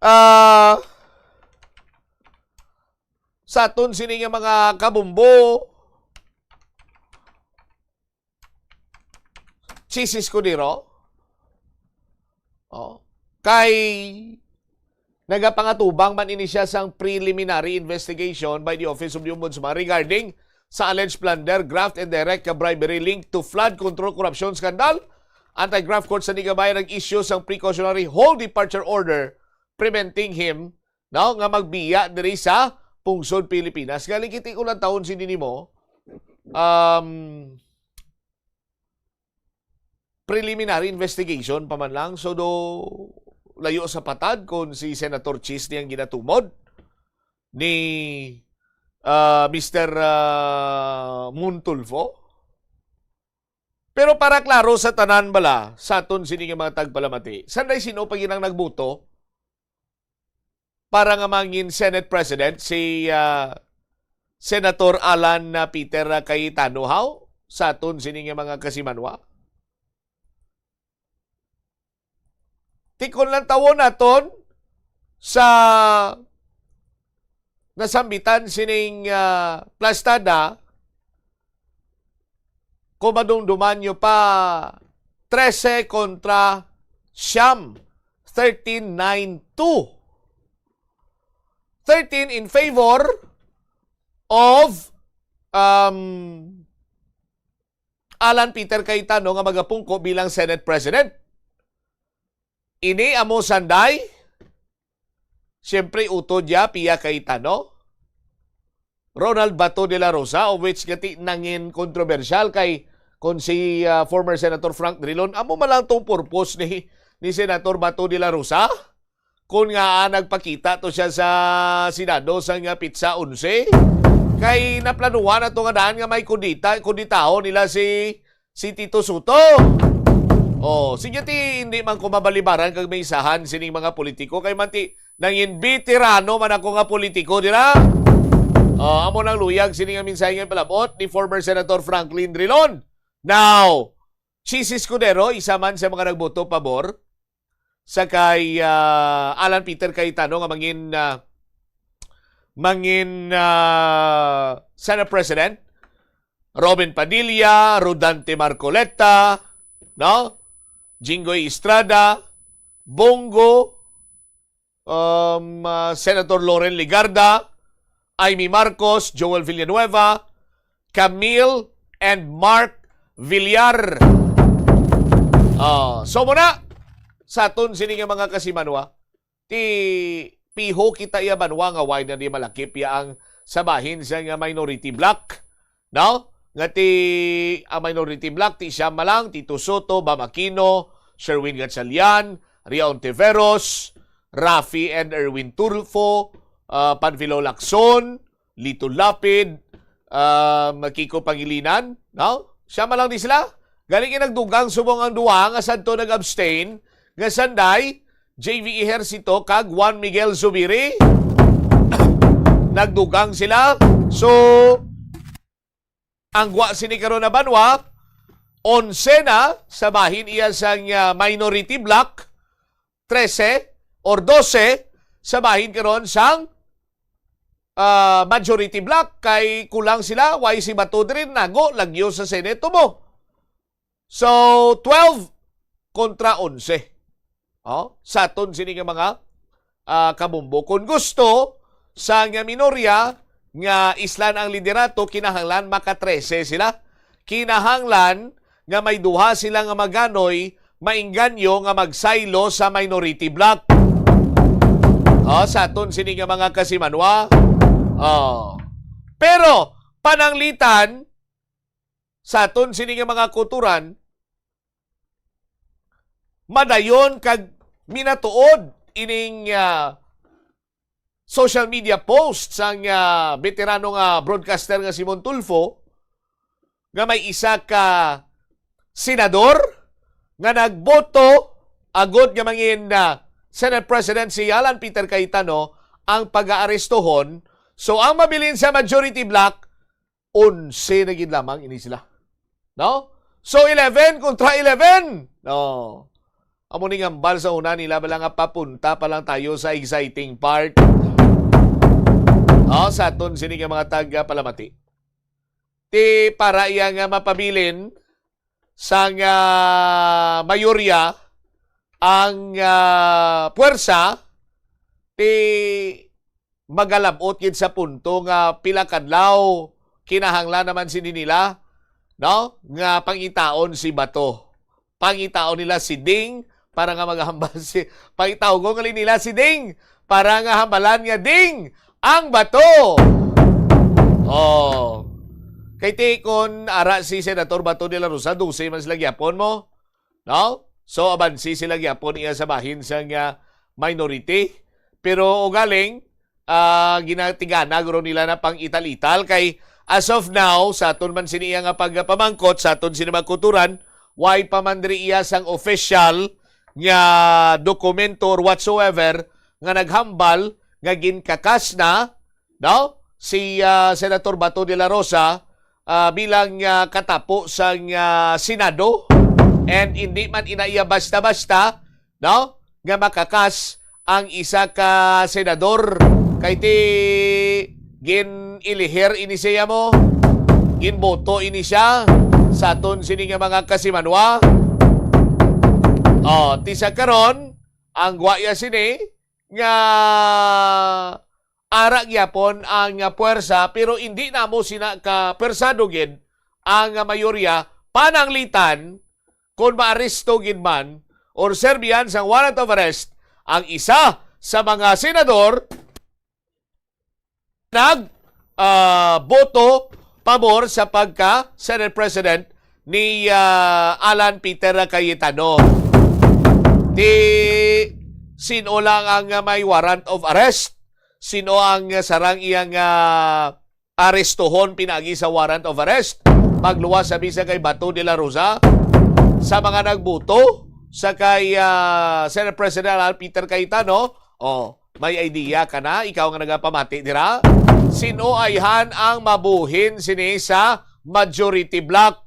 Ah, sa aton sini nga mga kabombo, Chiz Escudero. Oh. Kay nagapangatubang man ini siya sang preliminary investigation by the Office of the Ombudsman regarding sa alleged plunder, graft, and direct bribery linked to flood control corruption scandal. Anti-graft Court sa Nigabay nag-issue sang precautionary whole departure order preventing him, no, nga magbiya diri sa pungsod Pilipinas. Galing kiti ko lang taon si nimo, um, preliminary investigation pa man lang. So, do, layo sa patad kung si Senator Chiz ni ang ginatumod ni, ah, Mister, ah, Montulfo. Pero para klaro sa tanan bala, sa aton sini nga mga tagpalamati, sanday sino pa ginang nagboto para nga mangin Senate President si, ah, Senator Alan, ah, Peter, ah, Cayetano, haw? Sa aton sini nga mga kasimanwa. Tikon lang tawon naton sa nasambitan sining, ah, plastada, kung madumduman nyo pa, trese kontra siyam, thirteen nine two. Thirteen in favor of, um, Alan Peter Cayetano nga magapungko bilang Senate President. Ini amo sanday, siyempre, utod ya, Pia Cayetano, Ronald Bato de la Rosa, of which gati nangin kontrobersyal kay kon si, ah, former Senator Frank Drilon, amo man lang tong purpose ni, ni Senator Bato de la Rosa, kon nga, ah, nagpakita to siya sa Senado sa nga pitsa onse, kay naplanuhan na to nga daan nga may kudita, kuditahon nila si, si Tito Soto. Oh, sige ti, hindi man ko mabalibaran kag may isahan sining mga politiko kay man ti, nangin veterano man ako nga politiko dira. Oh, amo nang luyag sini nga mensahe nga palabot ni former Senator Franklin Drilon. Now, Chiz Escudero, isa man sa mga nagboto pabor sa kay, ah, Alan Peter Cayetano nga mangin, ah, mangin, ah, Senate President, Robin Padilla, Rodante Marcoleta, no? Jinggoy Estrada, Bong Go, um, ah, Senator Loren Legarda, Imee Marcos, Joel Villanueva, Camille, and Mark Villar. Ah, so muna, sa aton sini nga mga kasimanwa, ti piho kita iya banwa nga why na di malakip ya ang sa bahin sa nga minority bloc, no? Nga ti, ang minority bloc, ti siya malang, Tito Soto, Bam Aquino, Sherwin Gatchalian, Ria Ontiveros, Raffy and Erwin Tulfo, ah, Panfilo Lacson, Lito Lapid, um, Kiko Pangilinan, no? Siya man lang di sila. Galing nagdugang subong ang duha nga sadto nag-abstain, nga sanday, J V Ejercito kag Juan Miguel Zubiri. Nagdugang sila. So, ang gwa sini karon na banwa, onse na sa bahin iya sang, ah, minority bloc, trese or dose sa bahin karon sang, ah, majority bloc, kay kulang sila, way si Bato diri, nago, lagyo sa Senate mo. So, twelve kontra onse. Oh, sa aton sini nga mga, ah, kabumbo. Kung gusto sang minorya nga islan ang liderato, kinahanglan maka trese sila. Kinahanglan nga may duha sila nga maganoy, maingganyo nga magsaylo sa minority bloc. Oh, sa aton sini nga mga kasimanwa. Oh. Pero, pananglitan, sa aton sini nga mga kulturan, madayon kag minatuod ining, ah, social media post sang, ah, veterano nga broadcaster nga si Montulfo, nga may isa ka senador nga nagboto agod nga mangin, ah, Senate President si Alan Peter Cayetano ang pag-aarestohon. So, ang mabilin sa majority bloc, onse na gid lamang ini sila. No? So, eleven kontra eleven. No. Amo ning hambal sa una nila, bala nga papunta pa lang tayo sa exciting part. No? Sa aton sini nga mga taga-Palamati. Ti para iya nga mapabilin sang, ah, mayorya ang, ah, puwersa, ti magalab-ot gid sa punto nga pila kadlaw kinahanglan naman sini nila, no, nga pangitaon si Bato. Pangitaon nila si Ding para nga maghambal si, pangitaon ko ngali nila si Ding para nga hambalan nga Ding ang Bato. Oh. Kay ti kon ara si Senator Bato de la Rosa, dose man sila gyapon mo. No? So, abansi sila gyapon iya sa bahin sang, ah, minority. Pero ugaling, ah, ginatigana guro nila na pang-ital-ital kay as of now, sa aton man sini iya nga pagpamangkot, sa aton sini mga kulturan, way pa man diri iya sang official nga dokumento or whatsoever nga naghambal nga ginkakas na, no? Si, ah, Senator Bato de la Rosa, ah, bilang, ah, katapo sang, ah, Senado. And hindi man ina iya basta-basta, no, nga makakas ang isa ka senador. Kay ti gin-ilihir ini siya mo, ginboto ini siya sa aton sini nga mga kasimanwa. Oh, ti sa karon, ang gwaya sini nga ara gyapon ang, ah, puwersa, pero indi namo sina ka pwersado gid ang, ah, mayorya, pananglitan kon maaresto gid man or serbihan sang warrant of arrest ang isa sa mga senador nag, ah, boto pabor sa pagka Senate President ni, ah, Alan Peter Cayetano. Ti sino lang ang, ah, may warrant of arrest? Sino ang, ah, sarang iyang, ah, arestuhon pinagi sa warrant of arrest? Pagluwas sa bisa kay Bato de la Rosa sa mga nagboto sa kay, ah, Senate President Alan Peter Cayetano. Oh, may idea ka na, ikaw nga nagapamati dira? Sino ayhan ang mabuhin sini sa majority bloc?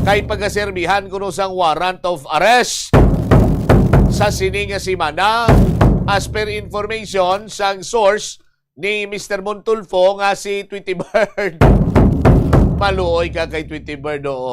Kay pagaserbihan kuno sang warrant of arrest sa sini nga semana, as per information sang source ni Mister Montulfo nga si Tweety Bird. Maluoy ka kay Tweety Bird, oo.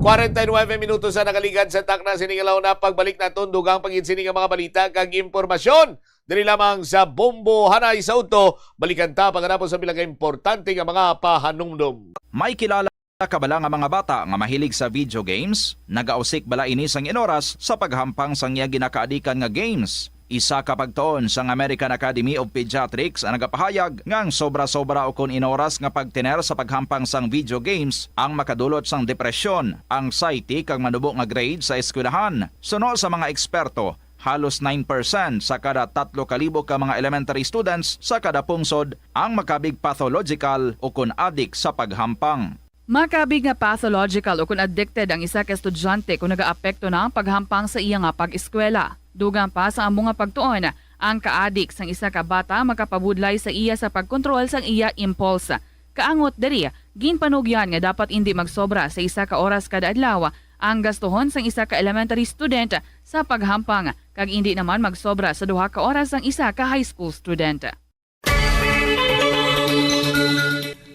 Kwarenta y nuebe minutos sa nakaligad sa takna sini nga launa. Pagbalik naton, dugang pa gid sini nga mga balita kag impormasyon diri lamang sa Bombo Hanay sa Udto. Balikan ta pagkatapos sa pila ka importante nga mga pahanumdom. May kilala ka bala nga mga bata nga mahilig sa video games? Nagausik bala ini sang inoras sa paghampang sang iya ginakaadikan nga games? Isa ka pagtuon sang American Academy of Pediatrics ang nagapahayag nga ang sobra-sobra ukon inoras nga pagtener sa paghampang sang video games ang makadulot sang depresyon, anxiety, kag manubo nga grade sa eskwelahan. Suno sa mga eksperto, halos nine percent sa kada tatlo ka libo ka mga elementary students sa kada pungsod ang makabig pathological ukon adik sa paghampang. Makabig nga pathological ukon addicted ang isa ka estudyante kon nagaapekto na ang paghampang sa iya nga pag-eskwela. Dugang pa sa amo nga pagtuon, ang kaadik sang isa ka bata makapabudlay sa iya sa pagkontrol sang iya impulse. Kaangot diri, ginpanugyan nga dapat indi magsobra sa isa ka oras kada adlaw ang gastuhon sang isa ka elementary student sa paghampang, kag indi naman magsobra sa duha ka oras sang isa ka high school student.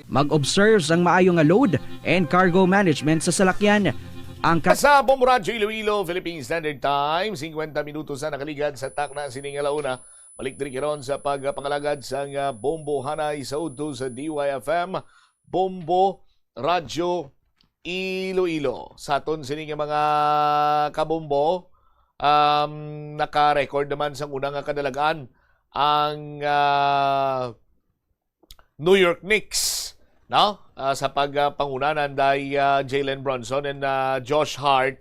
Mag-observe sang maayo nga load and cargo management sa salakyan. Ang ka- Sa Bombo Radyo Iloilo, Philippine Standard Time, singkwenta minutos na nakaligad sa takna sining alauna. Balik diri karon sa pagpangalagad sang ah, Bombo Hanay sa udto sa D Y F M, Bombo Radyo Iloilo. Sa aton sini nga mga kabombo, um, naka-record naman sang una nga kadalagan ang ah, New York Knicks, no? Ah, sa pagpanguna nanday ah, Jalen Brunson and ah, Josh Hart.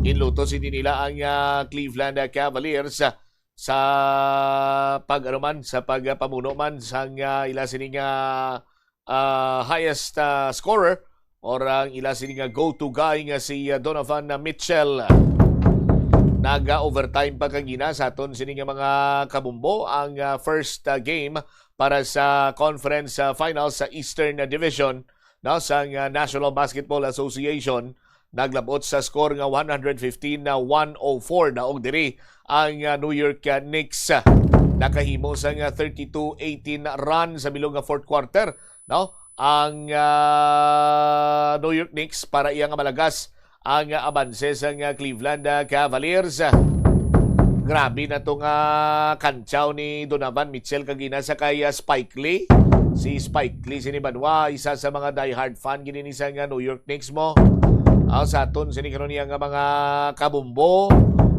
Ginluto sini nila ang ah, Cleveland ah, Cavaliers ah, sa pag ano man, sa pagpamuno man sang ah, ila sini nga ah, highest ah, scorer or ang ila sini nga go-to guy nga si ah, Donovan ah, Mitchell. Naga-overtime pa kagina sa aton sini nga mga kabumbo ang ah, first ah, game para sa conference ah, finals sa Eastern ah, Division, no, sang ah, National Basketball Association. Naglabot sa score nga one hundred fifteen na one oh four. Daog diri ang ah, New York ah, Knicks. Nakahimo sang ah, thirty-two eighteen run sa bilog nga fourth quarter, no? Ang ah, New York Knicks para iya nga malagas ang ah, abanse sang ah, Cleveland ah, Cavaliers. Grabe na to nga kantyaw ni Donovan Mitchell kagina sa kay ah, Spike Lee. Si Spike Lee sini banwa, isa sa mga diehard fan gini ni sang ah, New York Knicks mo. Ang sa aton sini karon niya nga mga kabumbo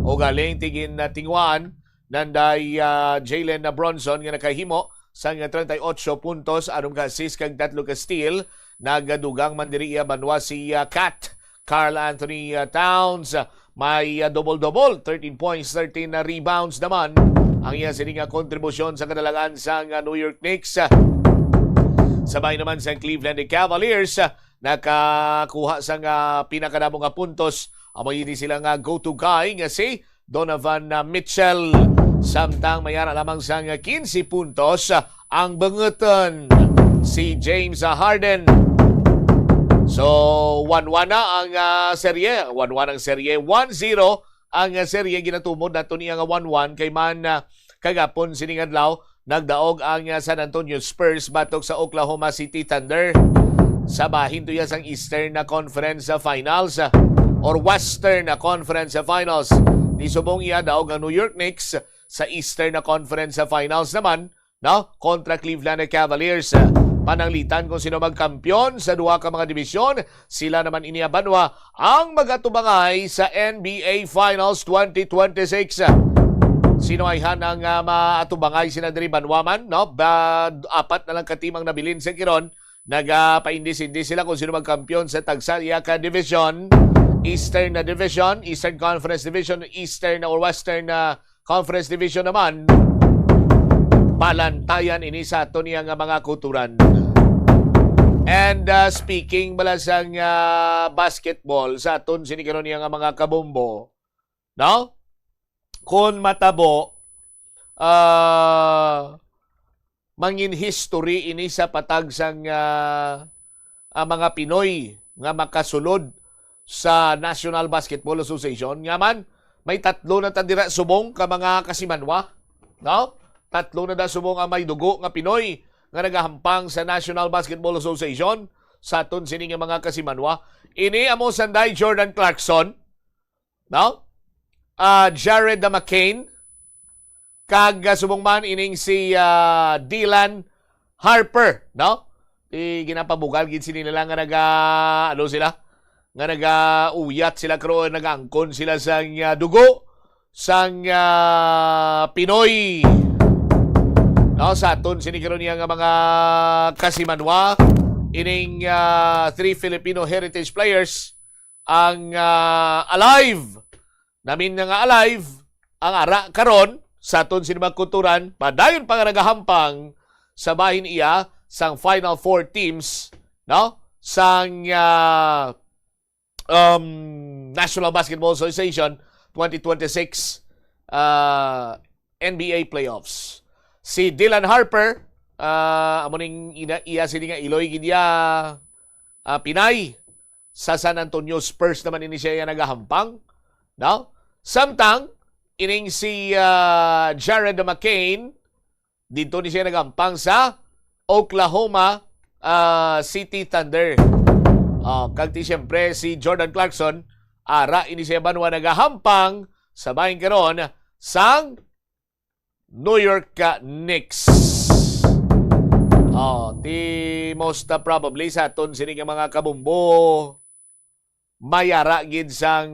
o galing tigin na tingwaan nanday ah, Jalen Brunson nga nakahimo sang treinta y ocho puntos, anom ka assist kag tatlo ka steal. Nagadugang man diri iya banwa si ah, Cat Karl Anthony ah, Towns. May ah, double-double, thirteen points, thirteen na rebounds naman ang iya sini nga kontribusyon sa kadalagan sang ah, New York Knicks. Sabay naman sa Cleveland Cavaliers, ah, nakakuha sang ah, pinakadamo nga puntos. Amo ini sila nga go-to guy nga si Donovan ah, Mitchell. Samtang may ara lamang sang quince puntos ah, ang bunguton, si James ah, Harden. So, one one na ang ah, serye. One one ang serye. One zero ang ah, serye. Ginatumod nato niya nga one one kay man ah, kagapon sining adlaw nagdaog ang ah, San Antonio Spurs batok sa Oklahoma City Thunder sa bahin tuya sang Eastern na Conference ah, Finals ah, or Western na Conference ah, Finals. Ni subong iya daog ang New York Knicks sa Eastern na Conference ah, Finals naman, no, kontra Cleveland Cavaliers. Pananglitan kung sino magkampiyon sa duha ka mga dibisyon, sila naman ini ang banwa ang magatubangay sa N B A Finals twenty twenty-six. Sino ayhan ang ah, maatubangay sina diri banwa man, no? Ba, apat na lang ka team ang nabilin sa kiron. Nagapaindis-indis sila kung sino magkampiyon sa tagsa iya ka division. Eastern na division, Eastern Conference Division, Eastern or Western na Conference Division naman. Palantayan ini sa ato niya nga mga kuturan. And uh, speaking bala sang uh, basketball sa aton sini karon niya nga mga kabombo, no? Kon matabo, uh, mangin history ini sa patag sang uh, uh, mga Pinoy nga makasulod sa National Basketball Association. Nga man, may tatlo na ta dira subong ka mga kasimanwa, no? Tatlo na da subong ang may dugo nga Pinoy nga nagahampang sa National Basketball Association sa aton sini nga mga kasimanwa. Ini amo sanday Jordan Clarkson, no? Ah, Jared McCain, kag ah, subong man ining si ah, Dylan Harper, no? Di ginapabugal gid sini nila nga naga ano sila, nga nagauyat sila karon, nagaangkon sila sang ah, dugo sang ah, Pinoy. No, sa aton sini karon niya nga mga kasimanwa, ining ah, three Filipino heritage players ang ah, alive. Namin na nga alive ang ara karon sa aton sini mga kulturan, padayon pa nga nagahampang sa bahin iya sang Final Four teams, no? Sang ah, um, National Basketball Association twenty twenty-six ah, N B A playoffs. Si Dylan Harper, ah, amo ning ina, iya sini nga iloy gid iya, ah, Pinay sa San Antonio Spurs naman ini siya iya nagahampang, no? Samtang ining si, ah, Jared McCain, dito ni siya nagahampang sa Oklahoma, ah, City Thunder. Oh, kag ti siyempre si Jordan Clarkson, ara ini siya banwa nagahampang sa bahin karon sang New York, ah, Knicks. Oh, ti most, ah, probably sa aton sini nga mga kabumbo, may ara gid sang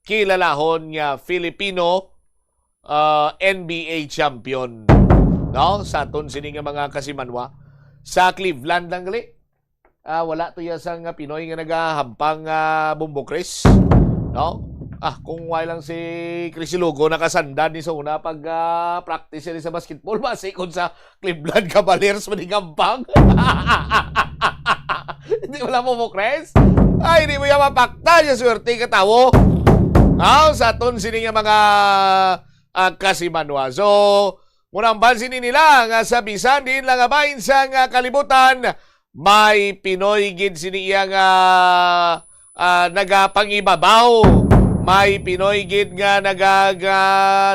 kilalahon nga Filipino, ah, N B A champion, no? Sa aton sini nga mga kasimanwa sa Cleveland lang gali. Ah, wala to iya sang, ah, Pinoy nga nagahampang, ah, Bumbo Chris, no? Ah, kung wala lang si Chris Ilogo nakasandad ni sa una pag, ah, practice ni sa basketball, basi kun sa Cleveland Cavaliers man ni gampang. Hindi wala mo mo, Chris? Ay, hindi mo yan mapakta yung swerte ka tawo. Aw, sa aton sini nga mga, ah, kasimanwa. So, muna ang bansin nila nga sa bisan din lang nga bahin sa nga kalibutan, may Pinoy gid sini iya nga, ah, nagapangibabaw. May Pinoy gid nga naga-, nga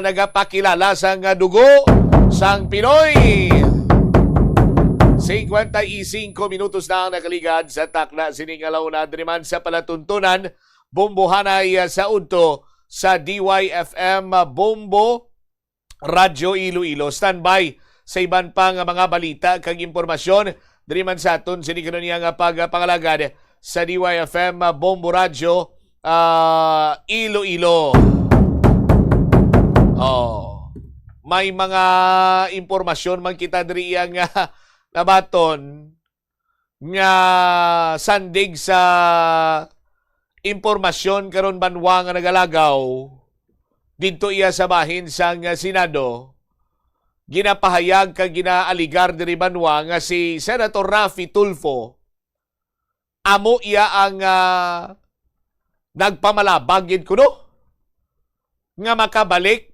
nagapakilala sang dugo sang Pinoy. Cincuenta y cinco minutos na ang nakaligad sa takna sini nga launa. Diri man sa palatuntunan, Bombohanay, ah, sa udto sa D Y F M, ah, Bombo Radyo Iloilo. Standby sa iban pa nga mga balita kag impormasyon diri man sa aton sini kanunyo nga pagpangalagad sa D Y F M Bombo Radyo, ah, Iloilo. Oh, may mga impormasyon man kita diri nga nabaton nga sandig sa impormasyon karon banwa nga nagalagaw didto iya sa bahin sang Senado, ginapahayag kag ginaaligar diri banwa nga si Senator Raffy Tulfo amo iya ang, ah, nagpamalabag gid kuno nga makabalik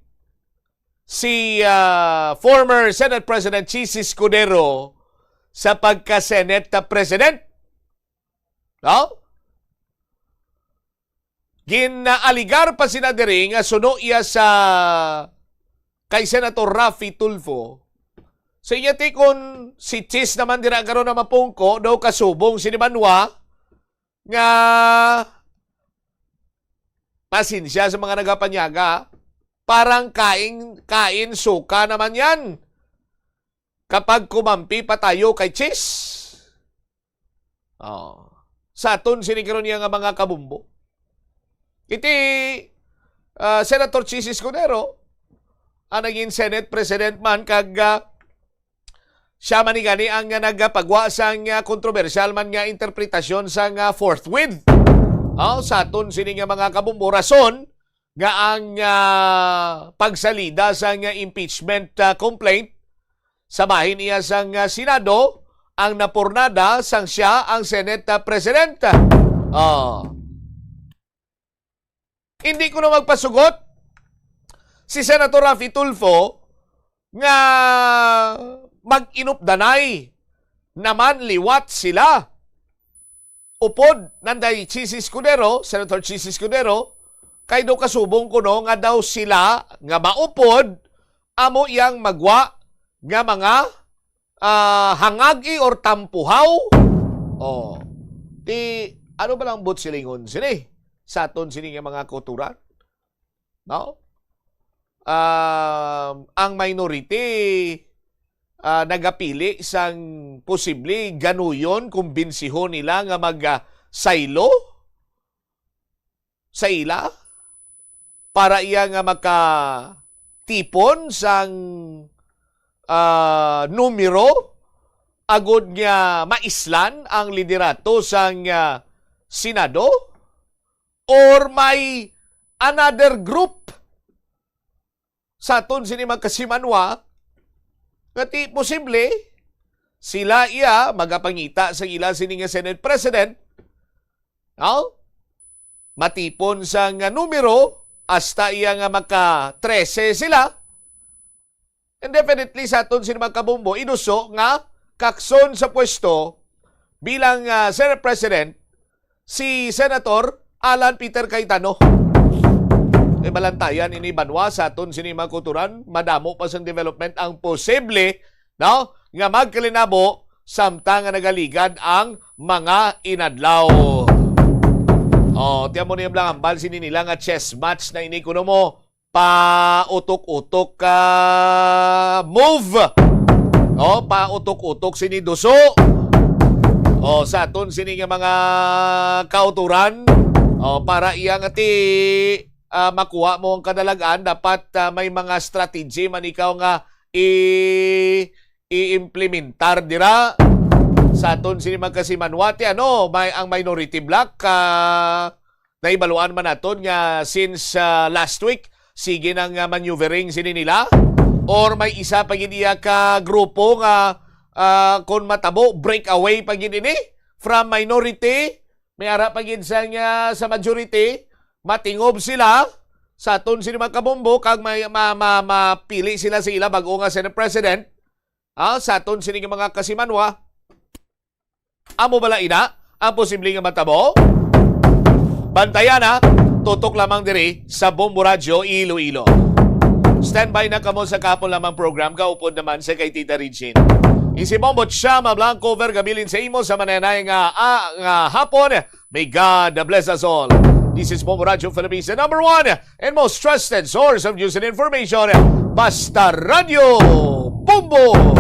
si, ah, former Senate President Chiz Escudero sa pagka-Senate President. No? Ginaaligar pa sina diri nga suno iya sa kay Senator Raffy Tulfo. Sa iya ti kun si Chiz naman dira karon na mapungko, daw kasubong sini banwa nga pasensya sa mga nagapanyaga, parang kain, kain suka naman yan kapag kumampi pa tayo kay Chiz. Oh. Sa aton sini karon niya nga mga kabumbo. Iti, ah, Senator Chiz Escudero, ang naging Senate President man, kag, ah, siya man ni gani ang, ah, nagapagwa sang, ah, kontrobersyal man nga interpretasyon sang, ah, fourth with. Oh, sa aton sini nga mga kabumbo, rason nga ang, ah, pagsalida sang, ah, impeachment, ah, complaint sa bahin iya sang, ah, Senado ang napurnada sang siya ang Senate, ah, President. Oh. Hindi ko na magpasugot si Senator Raffy Tulfo nga mag-inupdanay naman liwat sila. Upod nanday Chiz Escudero, Senator Chiz Escudero, kay daw kasubong kuno nga daw sila nga maupod amo iyang magwa nga mga, ah, hangagi or tampuhaw. Oh. Ti, ano ba lang buot silingon sini? Sa aton sini nga mga kauturan? No? Um, ang minority, ah, nagapili sang posible ganuyon, kumbinsihon nila nga mag, ah, saylo sa ila para iya nga makatipon sang, ah, numero agud nga maislan ang liderato sang, ah, Senado? Or may another group sa aton sini magkasimanwa nga ti posible sila iya magapangita sa ila sini nga Senate President, no? Matipon sa nga numero hasta iya nga maka trese sila, and definitely sa aton sini mga kabombo, iduso nga kakson sa pwesto bilang, ah, Senate President si Senator Alan Peter Cayetano. Kay balantayan ini banwa sa aton sini mga kauturan, madamo pa sang development ang posible, no, nga magkalinabo samtang nga nagaligad ang mga inadlaw. Oh, tiyan mo niya lang hambal sini nila nga chess match na ini kuno mo pautok-utok ka move. Oh, pautok-utok sini duso. Oh, sa aton sini nga mga kauturan. Oh, para iya nga ti, ah, makuha mo ang kadalagan, dapat, ah, may mga strategy man ikaw nga i-, i-implementar dira. Sa aton sini magkasimanwati, ano, may, ang minority bloc, ah, naibaluan man naton nga since, ah, last week, sige nang, ah, maneuvering sini nila. Or may isa pa gid iya ka grupo nga, ah, kung matabo, breakaway pa gid ini from minority, may ara pa gid sa, nga sa majority, matingob sila sa aton sini mga kabombo, kag may, ma-, ma-, mapili sila sa ila bag-o nga Senate President, ah, sa aton sini nga mga kasimanwa. Amo bala ina ang posible nga matabo? Bantayan, ha, tutok lamang diri sa Bombo Radyo Iloilo. Standby na kamo sa kahapon lamang program, kaupod naman sa kay Tita Regine. Isi Bombo Chama Blanco, Vergabilin sa imo sa mananay nga, ah, nga hapon. May God bless us all. This is Bombo Radyo Philippines, the number one and most trusted source of news and information. Basta Radyo Bombo!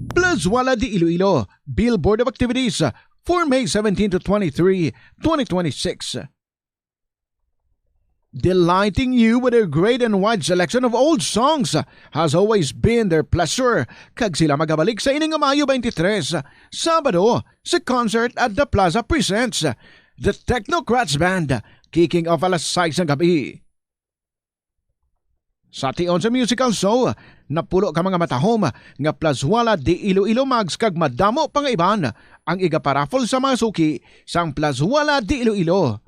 Plazuela de Iloilo, Billboard of Activities for May seventeen to twenty-three, twenty twenty-six. Delighting you with their great and wide selection of old songs has always been their pleasure, kag sila magabalik sa ini nga Mayo twenty-three, Sabado, sa concert at The Plaza Presents The Technocrats Band, kicking off alas sais ng gabi. Sa tion sa musical show, napulo ka mga matahom nga Plazuela de Iloilo mugs kag madamo pa nga iban ang igaparaffle sa mga suki sang Plazuela de Iloilo.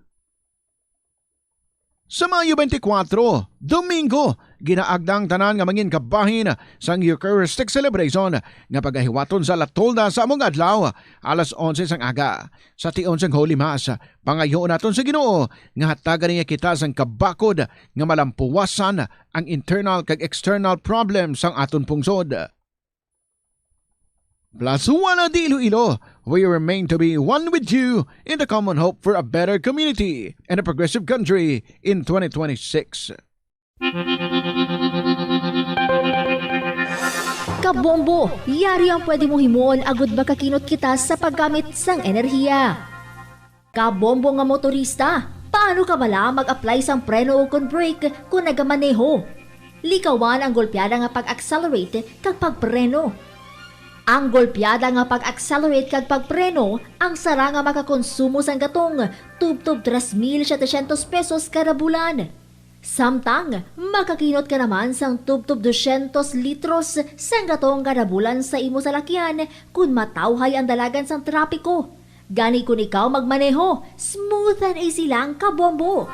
Sa Mayo twenty-four, Domingo, ginaagda ang tanan nga mangin kabahin sang Eucharistic Celebration nga pagahiwaton sa La Tolda sa among adlaw, alas onse sang aga. Sa tion sang Holy Mass, pangayoon naton sa Ginoo nga hatagan niya kita sang kabakod nga malampuwasan ang internal kag external problems sang aton pungsod. Plazuela de Iloilo, we remain to be one with you in the common hope for a better community and a progressive country in twenty twenty-six. Kabombo, yari ang pwede mo himuon agud makakinot kita sa paggamit sang enerhiya. Kabombo nga motorista, paano ka bala mag-apply sang preno ukon brake kon nagamaneho? Likawan ang golpeada nga pag-accelerate kag pagpreno. Ang golpeada nga pag-accelerate kag pagpreno ang sara nga makakonsumo sang gatong tubtob tres mil setecientos pesos kada bulan. Samtang makakinot ka naman sang tubtob dosyentos litros sang gatong kada bulan sa imo salakyan kon matawhay ang dalagan sang trapiko. Gani kon ikaw magmaneho, smooth and easy lang, kabombo.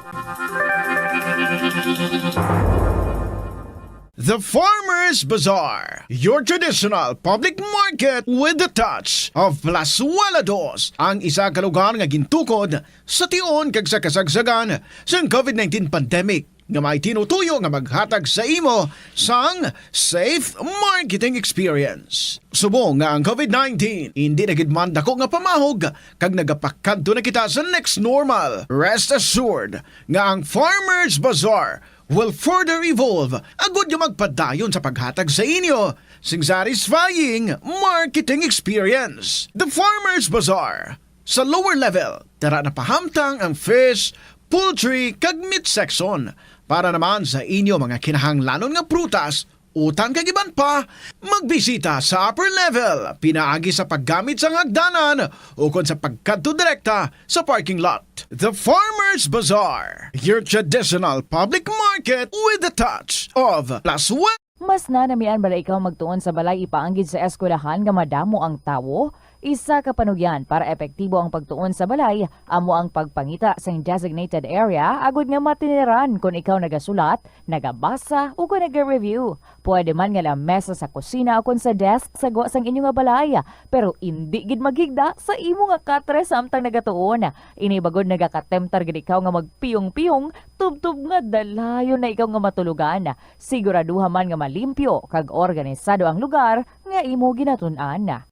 The Farmers Bazaar, your traditional public market with the touch of Plazuela Dos, ang isa ka lugar nga gintukod sa tion kag sa kasagsagan sang COVID nineteen pandemic, nga may tinutuyo nga maghatag sa imo sang safe marketing experience. Subong nga ang COVID nineteen indi na gid man dako nga pamahog kag nagapakadto na kita sa next normal, rest assured nga ang Farmers Bazaar will further evolve agud nga magpadayon sa paghatag sa inyo sing satisfying marketing experience. The Farmers Bazaar, sa lower level, tara na pahamtang ang fish, poultry, kag meat section para naman sa inyo mga kinahanglanon nga prutas, utang kag iban pa. Magbisita sa upper level pinaagi sa paggamit sang hagdanan ukon sa pagkadto direkta sa parking lot. The Farmers Bazaar, your traditional public market with the touch of Plazuela. Mas nanamian bala ikaw magtuon sa balay ipaanggid sa eskwelahan nga madamo ang tawo? Isa ka panugyan para epektibo ang pagtuon sa balay amo ang pagpangita sang designated area agod nga matiniran kon ikaw nagasulat, nagabasa, o kon naga-review. Pwede man nga lamesa sa kusina o kon sa desk sa gwa sang inyo nga balay, pero indi gid maghigda sa imo nga katre samtang nagatuon. Ini bangod nagakatemptar gid ikaw nga magpiyong-piyong tubtob nga dalayon na ikaw nga matulogan. Siguraduha man nga malimpyo kag organisado ang lugar nga imo ginatun-an.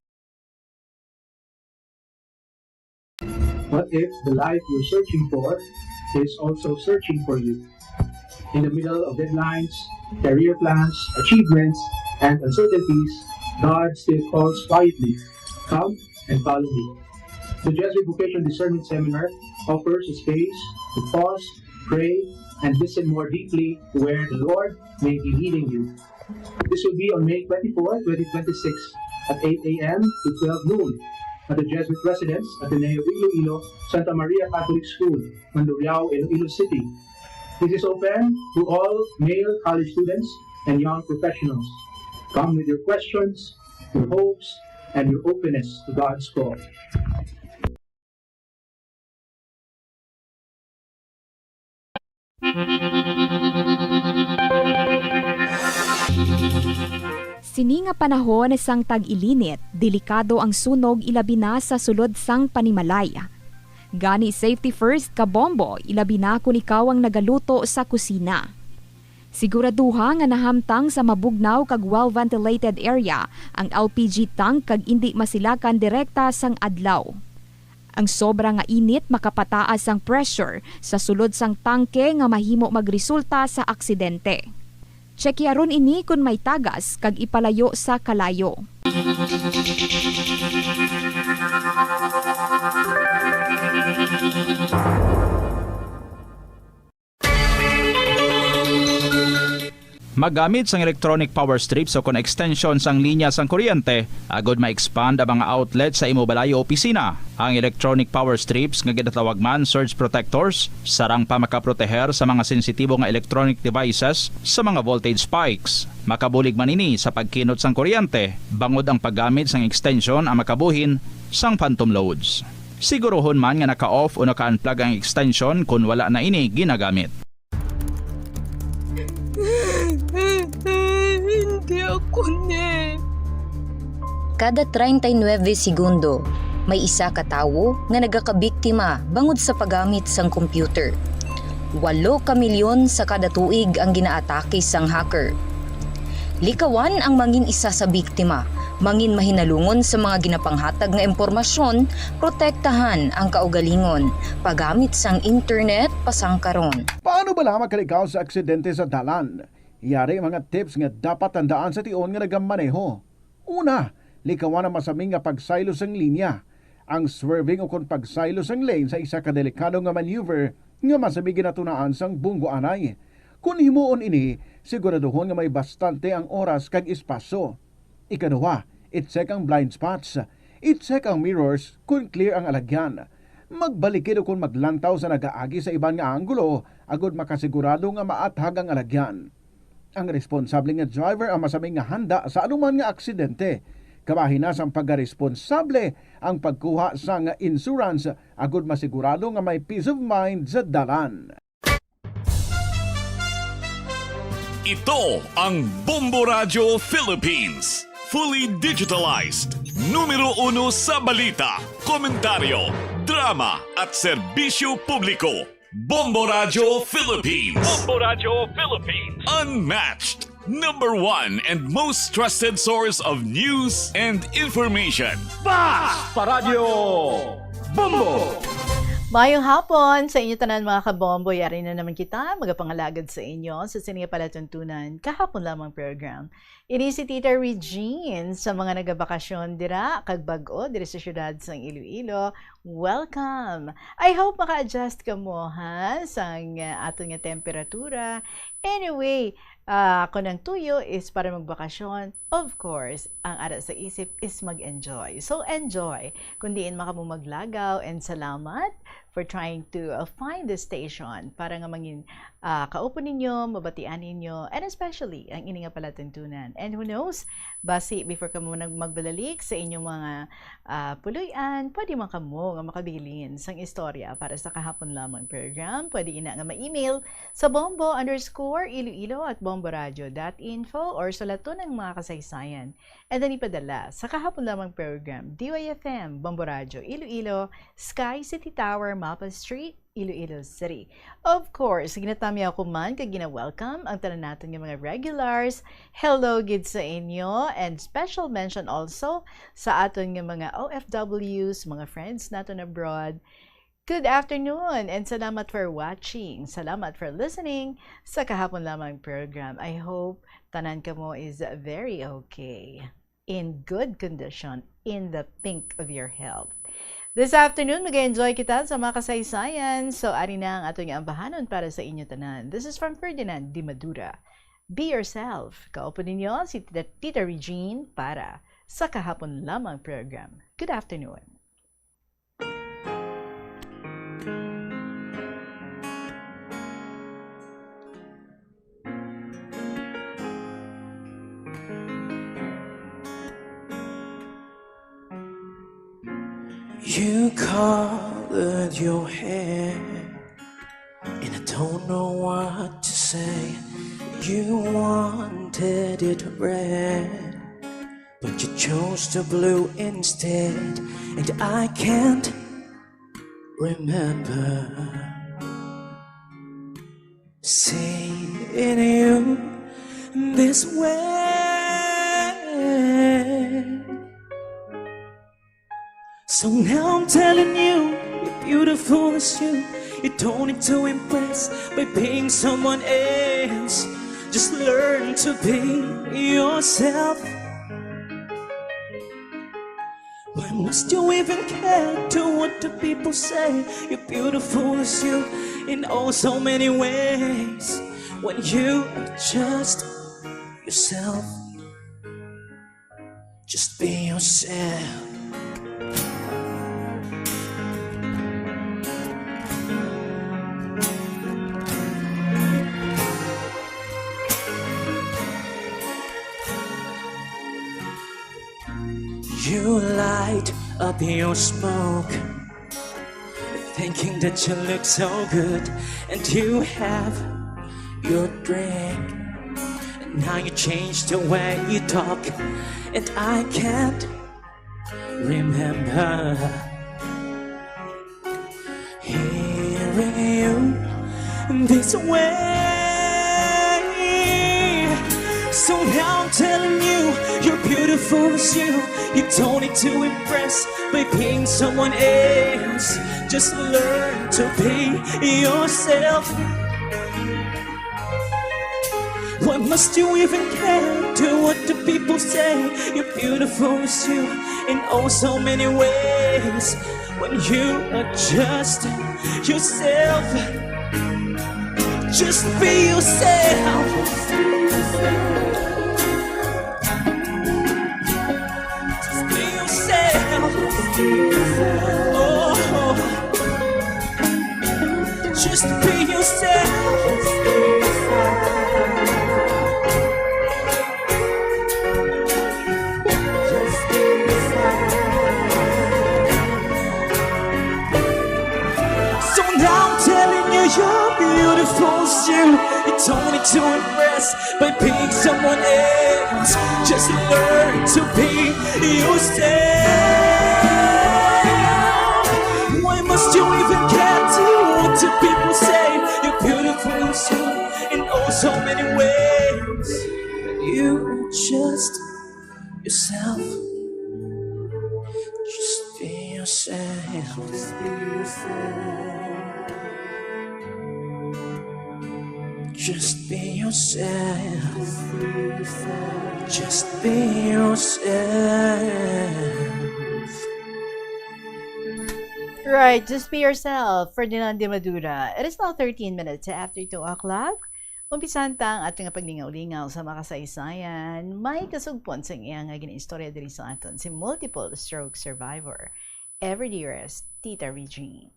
What if the life you're searching for is also searching for you? In the middle of deadlines, career plans, achievements, and uncertainties, God still calls quietly, "Come and follow me." The Jesuit Vocation Discernment Seminar offers a space to pause, pray, and listen more deeply to where the Lord may be leading you. This will be on May twenty-four, twenty twenty-six, at eight a m to twelve noon at the Jesuit Residence, Ateneo Iloilo, Santa Maria Catholic School, Mandurriao, Iloilo City. This is open to all male college students and young professionals. Come with your questions, your hopes, and your openness to God's call. Sini nga panahon sang tag-ilinit, delikado ang sunog, ilabi na sa sulod sang panimalay. Gani, safety first, kabombo, ilabi na kon ikaw ang nagaluto sa kusina. Siguraduha nga nahamtang sa mabugnaw kag well-ventilated area ang L P G tank kag indi masilakan direkta sang adlaw. Ang sobra nga init makapataas sang pressure sa sulod sang tangke nga mahimo magresulta sa aksidente. Tsyekyahon ini kon may tagas kag ipalayo sa kalayo. Maggamit sang electronic power strips o kon extension sang linya sang kuryente agod ma-expand ang mga outlet sa imo balay o opisina. Ang electronic power strips, nga ginatawag man surge protectors, sarang pa makaproteher sa mga sensitibo nga electronic devices sa mga voltage spikes. Makabulig man ini sa pagkinot sang kuryente, bangod ang paggamit sang extension ang makabuhin sang phantom loads. Siguruhon man nga naka-off o naka-unplug ang extension kon wala na ini ginagamit. Hindi ako ni. Kada treinta y nueve segundo, may isa ka tawo nga nagakabiktima bangod sa paggamit sang computer. Walo ka milyon sa kada tuig ang ginaatake sang hacker. Likawan ang mangin isa sa biktima, mangin mahinalungon sa mga ginapanghatag nga impormasyon, protektahan ang kaugalingon, paggamit sang internet pasangkaron. Paano bala makalikaw sa aksidente sa dalan? Yari mga tips nga dapat tandaan sa tion nga nagamaneho. Una, likawan ang masami nga pagsaylo sang linya. Ang swerving ukon pagsaylo sang lane sa isa ka delikado nga maneuver nga masami ginatunaan sang bunggo anay. Kon himuon ini, siguraduhon nga may bastante ang oras kag espasyo. Ikaduha, i-check ang blind spots. I-check ang mirrors kon clear ang alagyan. Magbalikid ukon maglantaw sa nagaagi sa iban nga anggulo agod makasigurado nga maathag ang alagyan. Ang responsable nga driver ang masami nga handa sa anuman nga aksidente. Kabahin na sang pagkaresponsable ang pagkuha sang insurance agod masigurado nga may peace of mind sa dalan. Ito ang Bombo Radyo Philippines. Fully digitalized. Numero uno sa balita, komentaryo, drama, at serbisyo publiko. Bombo Radyo Philippines. Bombo Radyo Philippines. Unmatched. Number one and most trusted source of news and information. Fast Paradyo Bombo! Mayong hapon sa inyo tanan, mga kabombo. Yari na naman kita, magapangalagad sa inyo sa sini nga palatuntunan kahapon lamang program. Ini si Tita Regine sa mga nagabakasyon dira kag bag-o diri sa siyudad sang Iloilo. Welcome! I hope maka-adjust kamo, ha, sang, ah, aton nga temperatura. Anyway, ah, ako nang tuyo is para magbakasyon, Of course, ang ara sa isip is mag-enjoy. So, enjoy kung diin man kamo maglagaw, and salamat for trying to, uh, find the station para nga mangin-, ah, kaupo ninyo, mabatian ninyo, and especially ang ini nga palatuntunan. And who knows, basi before kamo nag-, magbalalik sa inyong mga, ah, puloy-an, pwede man kamo nga makabilin sang istorya para sa kahapon lamang program. Pwede ina nga ma-email sa bombo underscore iloilo at bomboradio dot info or sulaton ang mga kasaysayan and then ipadala sa kahapon lamang program, D Y F M, Bombo Radio, Iloilo, Sky City Tower, Mapa Street, Iloilo City. Of course, ginatamyaw ko man kag gina-welcome ang tanan naton nga mga regulars. Hello gid sa inyo, and special mention also sa aton nga mga O F Ws, mga friends naton abroad. Good afternoon and salamat for watching. Salamat for listening sa kahapon lamang program. I hope tanan kamo is very okay, in good condition, in the pink of your health. This afternoon, mag-enjoy kita sa mga kasaysayan. So, ari na ang aton nga ambahanon para sa inyo tanan. This is from Ferdinand Di Madura. Be yourself. Kaupo ninyo si Tita, Tita Regine para sa kahapon lamang program. Good afternoon. You colored your hair, and I don't know what to say. You wanted it red, but you chose the blue instead, and I can't remember seeing you this way. So now I'm telling you, you're beautiful as you. You don't need to impress by being someone else. Just learn to be yourself. Why must you even care to what the people say? You're beautiful as you in oh so many ways. When you are just yourself, just be yourself. You light up your smoke, thinking that you look so good, and you have your drink. And now you change the way you talk, and I can't remember hearing you this way. So now I'm telling you, you're beautiful as you. You don't need to impress by being someone else. Just learn to be yourself. Why must you even care to what the people say? You're beautiful as you in oh so many ways. When you are just yourself, just be yourself. Just be yourself. Oh, just be yourself. So now I'm telling you, you're beautiful as you. You don't need to impress by being someone else. Just learn to be yourself. Why must you even care to what the people say? You're beautiful as you in oh so many ways. You just yourself. Just be yourself. Just be yourself. Just be yourself. Right, just be yourself, Ferdinand de Madura. It is now thirteen minutes after two o'clock. Umpisahan ta ang ating paglingaw-lingaw sa makasaysayan. May kasugpon sa iya nga ginaistorya diri sa aton si multiple stroke survivor, Everdearest Tita Regine.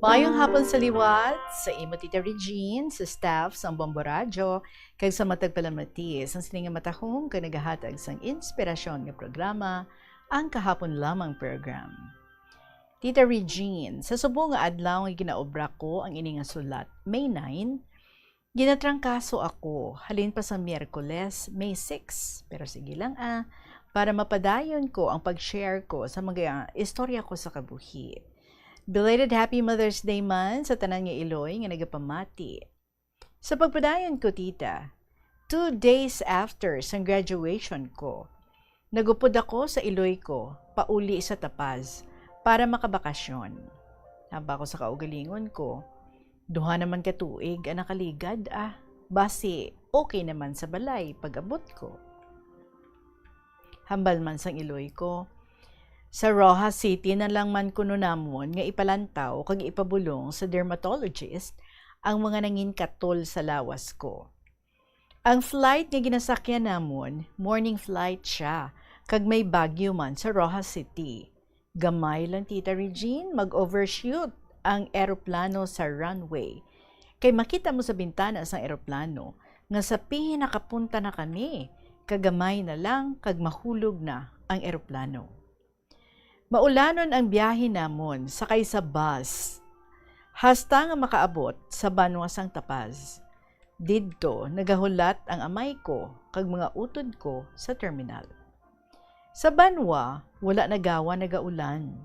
Maayong hapon sa liwat, sa imo Tita Regine, sa staff sang Bombo Radyo, kag sa matag palamati sang sini nga matahom kag nagahatag sang inspirasyon nga programa, ang Kahapon Lamang Program. Tita Regine, sa subong nga adlaw nga ginaobra ko ang ini nga sulat, May nine, ginatrangkaso ako halin pa sa Miyerkules, May six. Pero sige lang, ah, para mapadayon ko ang pag-share ko sa mga istorya ko sa kabuhi. Belated Happy Mother's Day man sa tanan nga iloy nga nagapamati. Sa pagpadayon ko, tita, two days after sang graduation ko, nagupod ako sa iloy ko pauli sa Tapaz para makabakasyon. Haba ko sa kaugalingon ko, duha naman ka tuig ang nakaligad, ah. Basi, okay naman sa balay pag-abot ko. Hambal man sang iloy ko, sa Roxas City na lang man kuno namon nga ipalantaw kag ipabulong sa dermatologist ang mga nangin katol sa lawas ko. Ang flight nga ginasakyan namon, morning flight sia, kag may Baguio man sa Roxas City. Gamay lang, Tita Regine, mag-overshoot ang eroplano sa runway. Kay makita mo sa bintana sang eroplano nga sa pinakapunta na kami, kagamay na lang kag mahulog na ang eroplano. Maulanon ang biyahe namon, sakay sa bus, hasta nga makaabot sa banwa sang Tapaz. Didto nagahulat ang amay ko kag mga utod ko sa terminal. Sa banwa, wala na gawa nagaulan.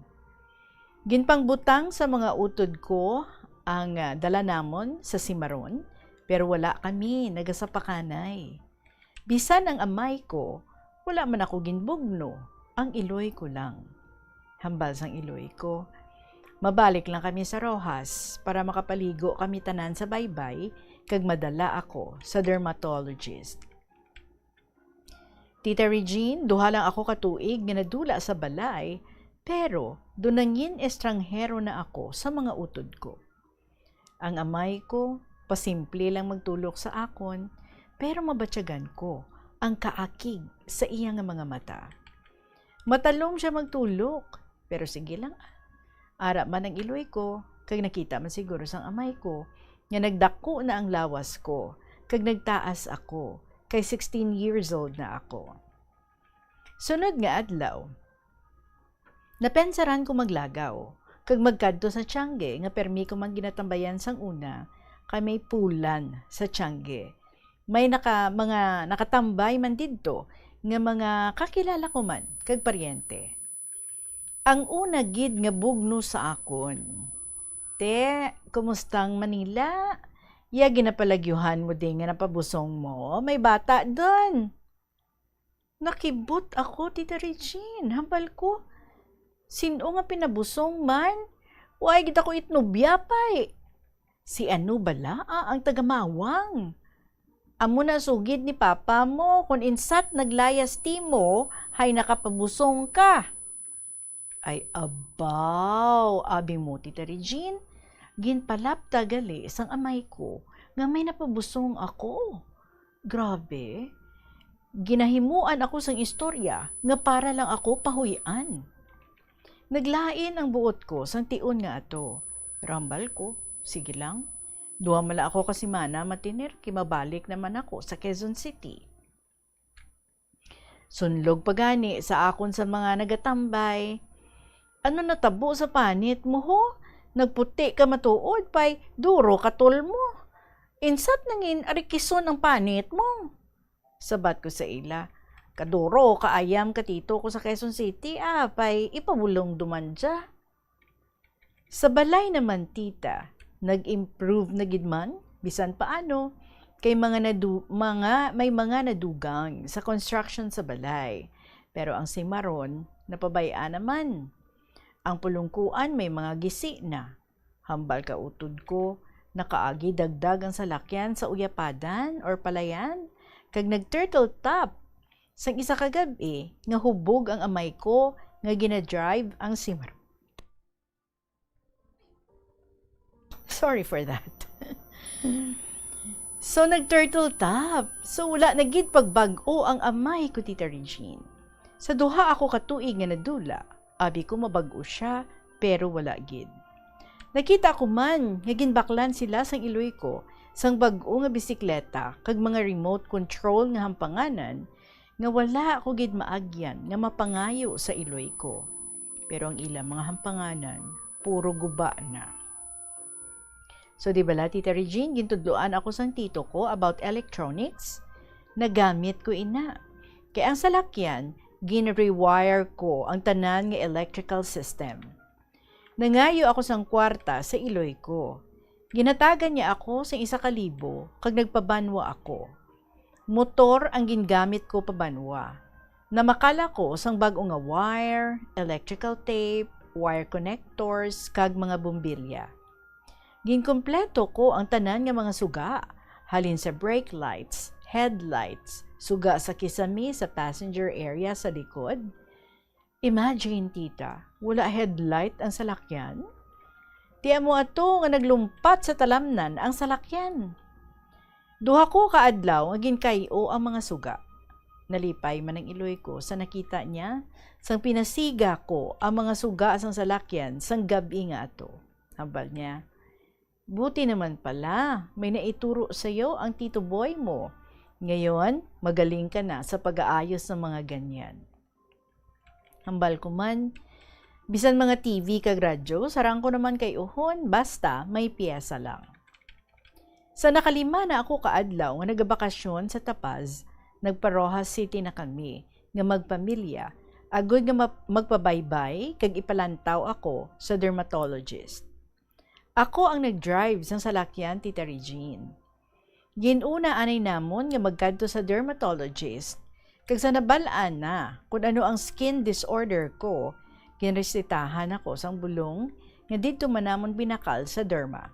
Ginpangbutang sa mga utod ko ang, ah, dala namon sa simaron, pero wala kami nagasapakanay. Bisan ang amay ko, wala man ako ginbugno, ang iloy ko lang. Hambal sang iloy ko, mabalik lang kami sa Roxas para makapaligo kami tanan sa baybay kag madala ako sa dermatologist. Tita Regine, duha lang ako ka tuig nga nadula sa balay, pero dunangin estranghero na ako sa mga utod ko. Ang amay ko, pasimple lang magtulok sa akon, pero mabatyagan ko ang kaakig sa iya nga mga mata. Matalom sia magtulok, pero sige lang. Ara man ang iloy ko, kag nakita man siguro sang amay ko nga nagdako na ang lawas ko, kag nagtaas ako, kay sixteen years old na ako. Sunod nga adlaw, napensaran ko maglagaw, kag magkadto sa Tiangge nga permi ko man ginatambayan sang una, kay may pulan sa Tiangge. May naka-, mga nakatambay man didto nga mga kakilala ko man kag paryente. Ang una gid nga bugno sa akon, "Te, kumusta ang Manila? Ya ginapalagyuhan mo din nga napabusong mo? May bata dun." Nakibot ako, Tita Regine. Hambal ko, "Sin-o nga pinabusong man? Wa gid ako itnubya, pay. Si ano bala, ah, ang tagamawang? Amo na sugid ni papa mo, kun insat naglayas ti mo, hay nakapabusong ka." "Ay, abaw," abi mo, Tita Regine, ginpalapta gali sang amay ko nga may napabusong ako. Grabe. Ginahimuan ako sang istorya nga para lang ako pahuy-an. Naglain ang buot ko sang tion nga ato. Pero hambal ko, sige lang. Duha man lang ako ka semana matiner, kay mabalik naman ako sa Quezon City. Sunlog pa gani sa akon sa mga nagatambay, "Ano natabo sa panit mo, ho? Nagputi ka matuod, pay duro ka tol mo. Insat nangin arikison ang panit mo." Sabat ko sa ila, "Kaduro kaayam ka tito ko sa Quezon City, ah, pay ipabulong duman dya." Sa balay naman, tita, nag-improve na gid man, bisan paano, kay mga nadu-, mga, may mga nadugang sa construction sa balay. Pero ang simaron, napabay-an naman. Ang pulungkuan may mga gisi na. Hambal ka utod ko, nakaagi dagdag ang salakyan sa uyapadan or palayan, kag nag-turtle top sang isa ka gab-i nga hubog ang amay ko nga gina-drive ang simaron. Sorry for that. So, nag-turtle top. So, wala na gid pagbag-o ang amay ko, Tita Regine. Sa duha ako ka tuig nga nadula, abi ko mabag-o siya, pero wala gid. Nakita ko man nga ginbaklan sila sang iloy ko sang bag-o nga bisikleta kag mga remote control nga hampanganan nga wala ko gid maagyan nga mapangayo sa iloy ko. Pero ang ila mga hampanganan, puro guba na. So, di bala, Tita Regine, gintudloan ako sang tito ko about electronics? Nagamit ko ina. Kay ang salakyan, gin-rewire ko ang tanan nga electrical system. Nangayo ako sang kwarta sa iloy ko. Ginhatagan niya ako sang isa ka libo, kag nagpabanwa ako. Motor ang gingamit ko pabanwa. Namakal ako sang bag-o nga wire, electrical tape, wire connectors, kag mga bombilya. Ginkumpleto ko ang tanan nga mga suga, halin sa brake lights, headlights, suga sa kisame sa passenger area sa likod. Imagine, tita, wala headlight ang salakyan? Ti amo ato nga naglumpat sa talamnan ang salakyan. Duha ko ka adlaw nga ginkay-o ang mga suga. Nalipay man ang iloy ko sa nakita niya, sang pinasiga ko ang mga suga sang salakyan sang gab-i nga ato. Hambal niya, "Buti naman pala, may naituro sa'yo ang Tito Boy mo. Ngayon, magaling ka na sa pag-aayos ng mga ganyan." Hambal ko man, "Bisan mga T V kag radyo, sarang ko naman kay-uhon, basta may piyesa lang." Sa nakalima na ako ka adlaw nga nagabakasyon sa Tapaz, nagpa-Roxas City na kami nga magpamilya, agod nga map-, magpabaybay kag ipalantaw ako sa dermatologist. Ako ang nag-drive sang salakyan, Tita Regine. Gin-una anay namon nga magkadto sa dermatologist, kag sa nabal-an na kon ano ang skin disorder ko, ginresetahan ako sang bulong nga didto man namon binakal sa derma.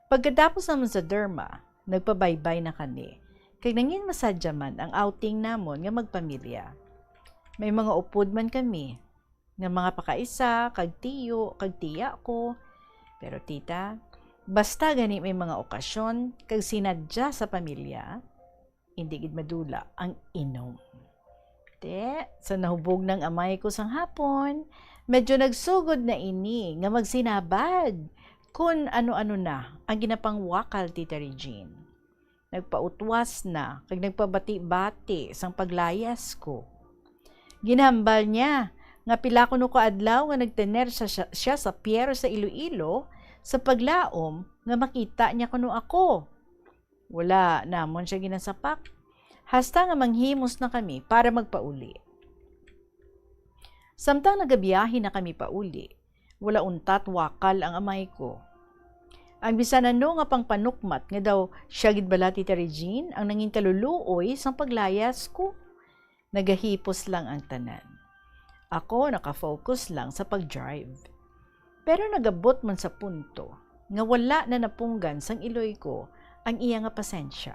Pagkatapos namon sa derma, nagpabaybay na kami, kag nangin masadya man ang outing namon nga magpamilya. May mga upod man kami, nga mga pakaisa, kag tiyo, kag tiya ko. Pero, tita, basta gani may mga okasyon kag sinadya sa pamilya, indi gid madula ang inom. Te, sa nahubog nang amay ko sang hapon, medyo nagsugod na ini nga magsinabad kun ano-ano na ang ginapangwakal, Tita Regine. Nagpautwas na kag nagpabati-bati sang paglayas ko. Ginhambal niya nga pila kuno ka adlaw nga nagtener sa, siya, siya sa pier sa Iloilo sa paglaom nga makita niya kuno ako. Wala namon siya ginasapak, hasta nga manghimos na kami para magpauli. Samtang nagabiyahe na kami pauli, wala untat wakal ang amay ko. Ang bisan ano nga pangpanukmat nga daw siya gid bala, Tita Regine, ang nangin kaluluoy sang paglayas ko. Nagahipos lang ang tanan. Ako nakafocus lang sa pag-drive. Pero nagabot man sa punto nga wala na napunggan sang iloy ko ang iya nga pasensya,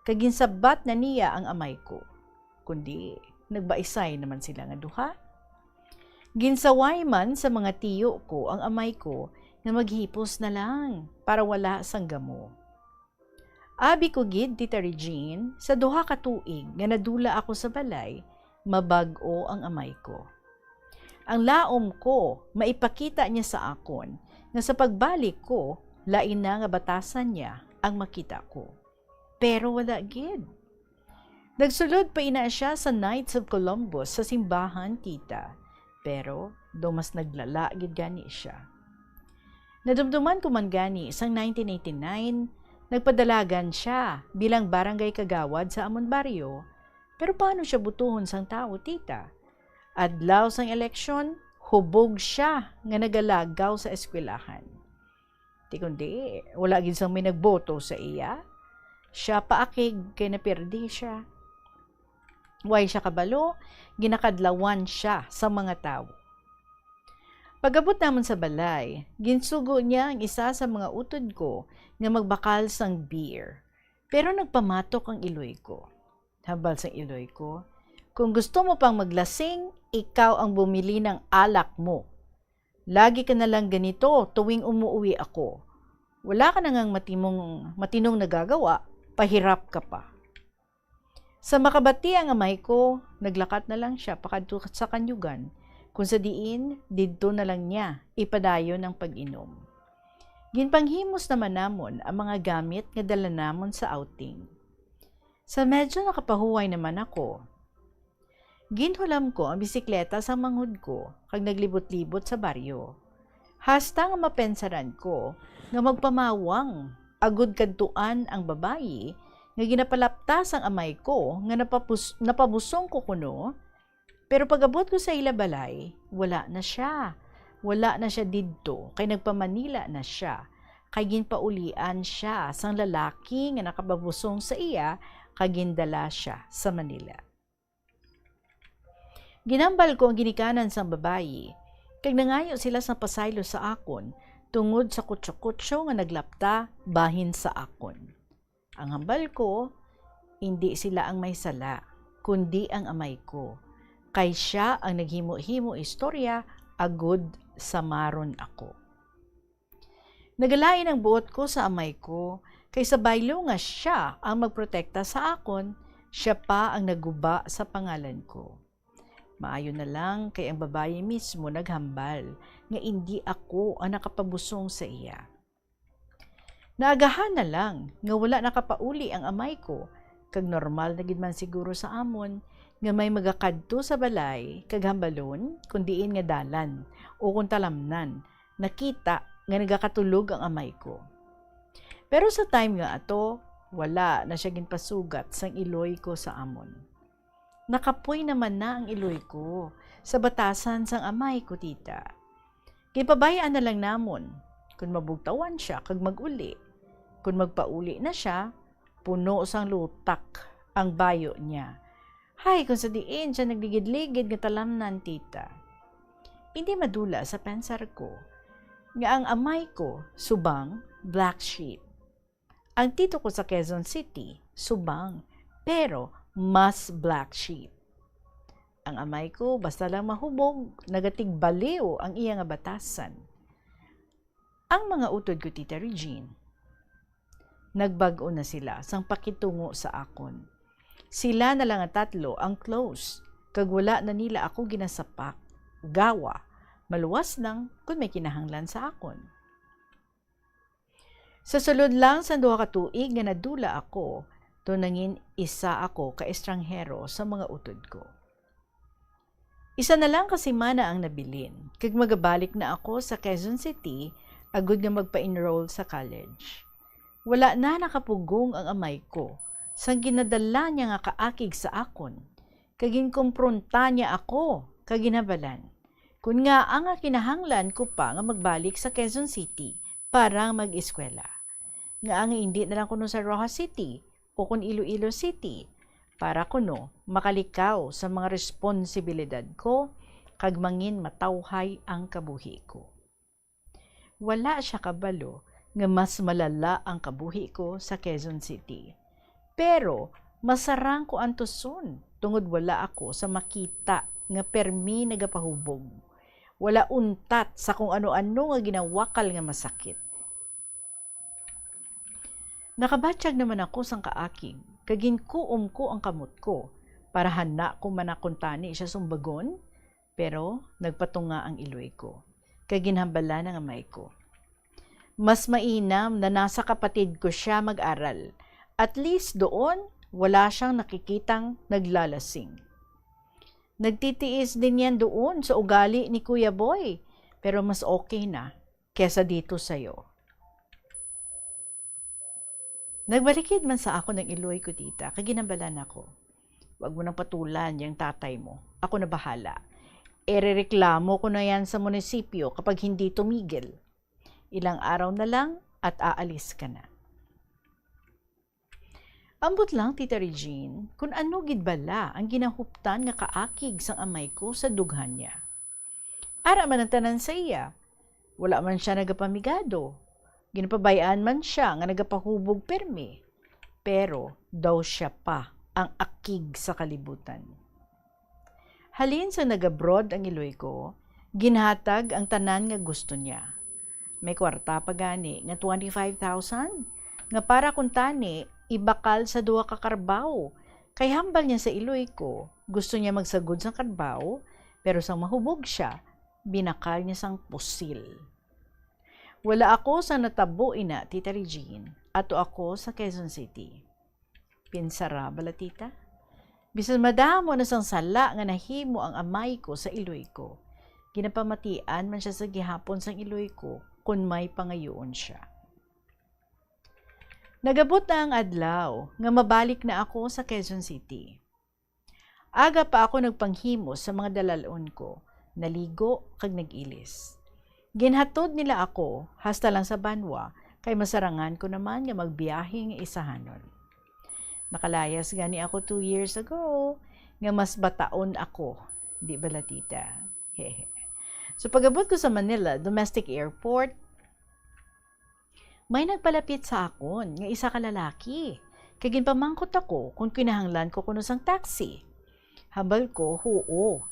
kag ginsabat na niya ang amay ko. Kundi nagbaisay naman sila nga duha. Ginsaway man sa mga tiyo ko ang amay ko nga maghipos na lang para wala sang gamo. Abi ko gid, Tita Regine, sa duha ka tuig nga nadula ako sa balay, mabag-o ang amay ko. Ang laom ko, maipakita niya sa akon nga sa pagbalik ko, lain na nga batasan niya ang makita ko. Pero wala gid. Nagsulod pa ina siya sa Knights of Columbus sa simbahan, tita. Pero daw mas naglala gid gani siya. Nadumduman ko man gani sang nineteen eighty-nine, nagpadalagan siya bilang barangay kagawad sa amon baryo. Pero paano siya butuhon sang tawo, tita? Adlaw sang eleksyon, hubog siya nga nagalagaw sa eskwelahan. Ti kundi, wala gid sang may nagboto sa iya. Siya paakig kay napirdi siya. Way siya kabalo, ginakadlawan siya sa mga tawo. Pag-abot namon sa balay, ginsugo niya ang isa sa mga utod ko nga magbakal sang beer. Pero nagpamatok ang iloy ko. Hambal sang iloy ko, "Kung gusto mo pang maglasing, ikaw ang bumili ng alak mo. Lagi ka na lang ganito tuwing umuwi ako. Wala ka na ngang matimong, matinong nagagawa, pahirap ka pa." Sa makabati ang amay ko, naglakat na lang siya pakadto sa kanyugan, kung sa diin didto na lang niya ipadayon ang pag-inom. Ginpanghimos naman namon ang mga gamit nga dala namon sa outing. Sa medyo nakapahuway naman ako, ginhulam ko ang bisikleta sang manghod ko kag naglibot-libot sa baryo. Hasta nga mapensaran ko nga magpamawang agud kadtuan ang babayi nga ginapalapta sang amay ko nga napapus-, napabusong ko kuno, pero pag-abot ko sa ila balay, wala na sia. Wala na sia didto, kay nagpa-Manila na sia, kay ginpaulian sia sang lalaki nga nakapabusong sa iya, kag gindala sia sa Manila. Ginhambal ko ang ginikanan sang babayi, kag nangayo sila sang pasaylo sa akon tungod sa kutso-kutso nga naglapta bahin sa akon. Ang hambal ko, indi sila ang may sala, kundi ang amay ko, kay sia ang naghimo-himo istorya agud samaron ako. Nagalain ang buot ko sa amay ko, kay sa baylo nga sia ang magprotekta sa akon, sia pa ang nagguba sa pangalan ko. Maayo na lang kay ang babayi mismo naghambal nga indi ako ang nakapabusong sa iya. Naagahan na lang nga wala nakapauli ang amay ko, kag normal na gid man siguro sa amon nga may magakadto sa balay kag hambalon kon diin nga dalan o kon talamnan nakita nga nagakatulog ang amay ko. Pero sa time nga ato, wala na sia ginpasugat sang iloy ko sa amon. Nakapoy naman na ang iloy ko sa batasan sang amay ko, tita. Ginpabay-an na lang namon kon mabugtawan sia kag mag-uli. Kon magpauli na sia, puno sang lutak ang bayo niya. Hay, kung sa diin sia nagligid-ligid nga talamnan, tita. Indi madula sa pensar ko nga ang amay ko subang black sheep. Ang tito ko sa Quezon City subang, pero mas black sheep. Ang amay ko, basta lang mahubog, nagatigbaliw ang iya nga batasan. Ang mga utod ko, Tita Regine, nagbag-o na sila sang pakitungo sa akon. Sila na lang nga tatlo ang close, kag wala na nila ako ginasapak. Gawa, maluwas lang kon may kinahanglan sa akon. Sa sulod lang sang duha ka tuig nga nadula ako, to nangin isa ako ka estranghero sa mga utod ko. Isa na lang ka semana ang nabilin, kag magabalik na ako sa Quezon City agud nga magpa-enroll sa college. Wala na nakapugong ang amay ko sang ginadala niya nga kaakig sa akon, kag ginkompronta niya ako kag ginhambal kon ngaa nga kinahanglan ko pa nga magbalik sa Quezon City para mag-eskwela. Ngaa nga indi na lang kuno sa Roxas City o kon Iloilo City, para kuno makalikaw sa mga responsibilidad ko kag mangin matawhay ang kabuhi ko. Wala sia kabalo nga mas malala ang kabuhi ko sa Quezon City. Pero masarang ko antuson tungod wala ako sa makita nga permi nagapahubog. Wala untat sa kung ano-ano nga ginawakal nga masakit. Nakabatyag naman ako sang kaakig, kag ginkuom ko ang kamot ko, para hana ko man nakuntani siya sumbagon, pero nagpatunga ang iloy ko, kag ginhambalan ang amay ko. Mas mainam na nasa kapatid ko sia mag-aral. At least doon, wala siyang nakikitang naglalasing. Nagtitiis din yan doon sa ugali ni Kuya Boy, pero mas okay na kesa dito sa'yo. Nagbalikid man sa akon ang iloy ko, tita, kag ginhambalan ako, "Wag mo nang patulan yang tatay mo. Ako na bahala. Irereklamo ko na yan sa munisipyo kapag hindi tumigil. Ilang araw na lang at aalis ka na." Ambot lang, Tita Regine, kun ano gid bala ang ginahuptan nga kaakig sang amay ko sa dughan niya. Ara man ang tanan sa iya. Wala man sia nagapamigado. Ginapabay-an man sia nga nagapahubog pirmi. Pero daw sia pa ang akig sa kalibutan. Halin sa nag-abroad ang iloy ko, ginhatag ang tanan nga gusto niya. May kwarta pa gani nga twenty-five thousand nga para kuntani ibakal sa duha ka karbaw. Kay hambal niya sa iloy ko, gusto niya magsagod sang karbaw, pero sang mahubog sia, binakal niya sang pusil. Wala ako sa natabo ina, Tita Regine. Ato ako sa Quezon City. Pinsara bala, tita? Bisan madamo na sang sala nga nahimo ang amay ko sa iloy ko, ginapamatian man sia sa gihapon sang iloy ko kon may pangayuon sia. Nagabot na ang adlaw nga mabalik na ako sa Quezon City. Aga pa ako nagpanghimo sa mga dalal-on ko, naligo kag nag-ilis. Ginhatod nila ako hasta lang sa banwa, kay masarangan ko naman nga magbiyahe nga isahanon. Nakalayas gani ako two years ago, nga mas bataon ako, di bala, tita? So, pag-abot ko sa Manila Domestic Airport, may nagpalapit sa akon nga isa ka lalaki, kag ginpamangkot ako kon kinahanglan ko kuno sang taxi. Hambal ko, huo.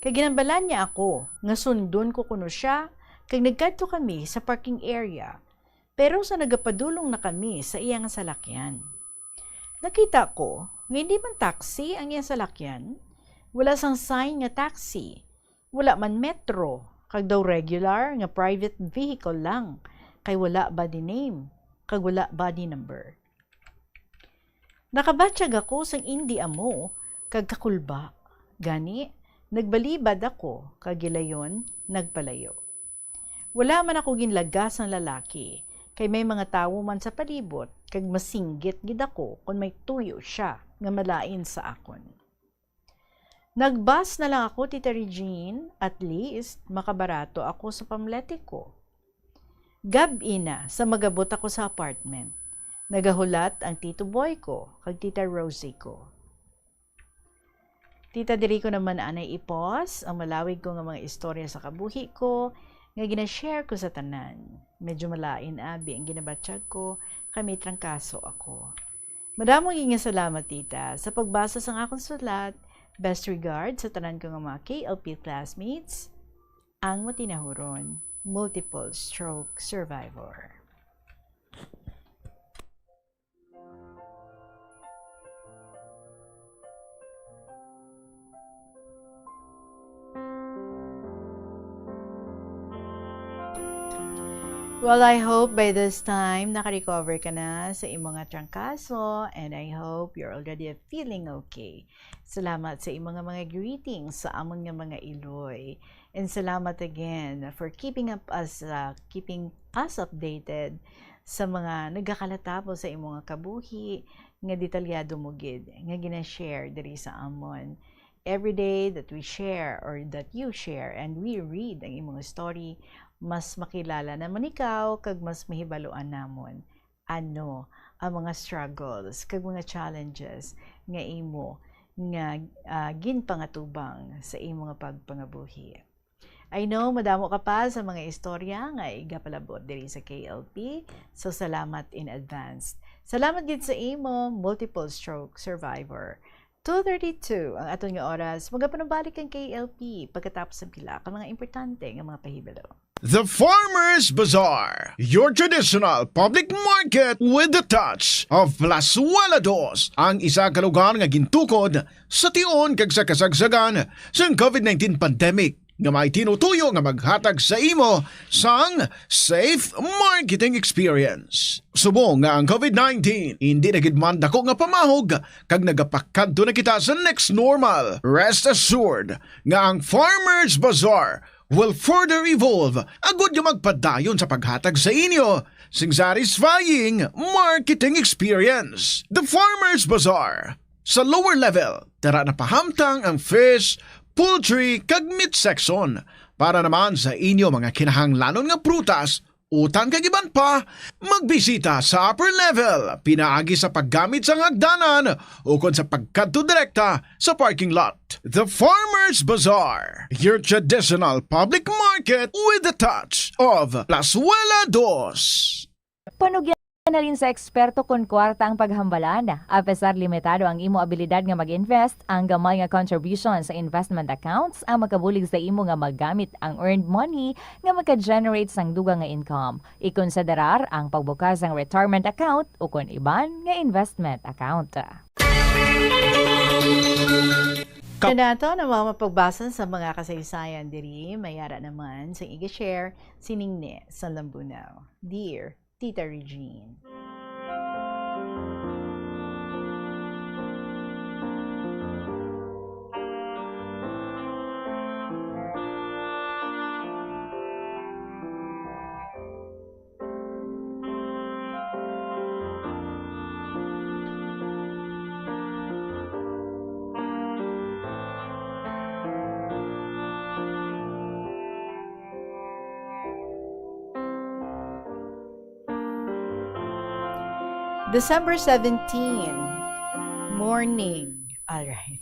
Kag ginhambalan niya ako nga sundon ko kuno sia, kag nagkadto kami sa parking area. Pero sa nagapadulong na kami sa iya nga salakyan, nakita ko nga hindi man taxi ang iya salakyan. Wala sang sign nga taxi. Wala man metro, kag daw regular nga private vehicle lang, kay wala body name, kag wala body number. Nakabatyag ako sang indi amo kag kakulba. Gani, nagbalibad ako kag gilayon nagpalayo. Wala man ako ginlaga sang lalaki, kay may mga tawo man sa palibot, kag masinggit gid ako kon may tuyo sia nga malain sa akon. Nag-bus na lang ako, Tita Regine. At least, makabarato ako sa pamlete ko. Gab-i na sa mag-abot ako sa apartment. Nagahulat ang tito boy ko kag tita Rosie ko. Tita, diri ko naman anay i-pause ang malawig ko nga mga istorya sa kabuhi ko nga gina-share ko sa tanan. Medyo malain abi ang ginabatyag ko, kay may trangkaso ako. Madamo gid nga salamat, tita, sa pagbasa sang akon sulat. Best regards sa tanan ko nga mga K L P classmates, ang matinahuron, multiple stroke survivor. Well, I hope by this time naka-recover ka na sa imong nga trangkaso, and I hope you're already feeling okay. Salamat sa imong nga mga greetings sa amon nga mga iloy. And salamat again for keeping up us, uh, keeping us updated sa mga nagakalatabo sa imong nga kabuhi, nga detalyado mo gid nga gina-share diri sa amon. Every day that we share or that you share and we read ang imong story, mas makilala namon ikaw kag mas mahibaluan namon ano ang mga struggles kag mga challenges nga imo nga, ah, ginpangatubang sa imo nga pagpangabuhi. I know, madamo ka pa sa mga istorya nga igapalabot diri sa K L P. So, salamat in advance. Salamat gid sa imo, multiple stroke survivor. Two thirty-two ang aton nga oras. Magapanubalik ang K L P pagkatapos ang pila ka mga importante nga mga pahibalo. The Farmers Bazaar, your traditional public market with the touch of Plazuela Dos, ang isa ka lugar nga gintukod sa tion kag sa kasagsagan sang COVID nineteen pandemic, nga may tinutuyo nga maghatag sa imo sang safe marketing experience. Subong nga ang COVID nineteen indi na gid man dako nga pamahog kag nagapakadto na kita sa next normal, rest assured nga ang Farmers Bazaar will further evolve agud nga magpadayon sa paghatag sa inyo sing satisfying marketing experience. The Farmers Bazaar. Sa lower level, dara na pahamtang ang fish, poultry, kag meat section. Para naman sa inyo mga kinahanglanon nga prutas, utang kag iban pa, magbisita sa upper level pinaagi sa paggamit sang hagdanan ukon sa pagkadto direkta sa parking lot. The Farmers Bazaar, your traditional public market with a touch of Plazuela Dos. Panugyan na rin sa eksperto kon kwarta ang paghambalan. Apesar limitado ang imo abilidad nga mag-invest, ang gamay nga contribution sa investment accounts ang makabulig sa imo nga magamit ang earned money nga maka-generate sang dugang nga income. Ikonsiderar ang pagbukas sang retirement account ukon iban nga investment account. Kap- Kanato na mga mapagbasa sa mga kasaysayan diri, may ara naman sa i-share sining ni sa Lambunaw. Dear Tita Regine. December seventeen, morning. All right.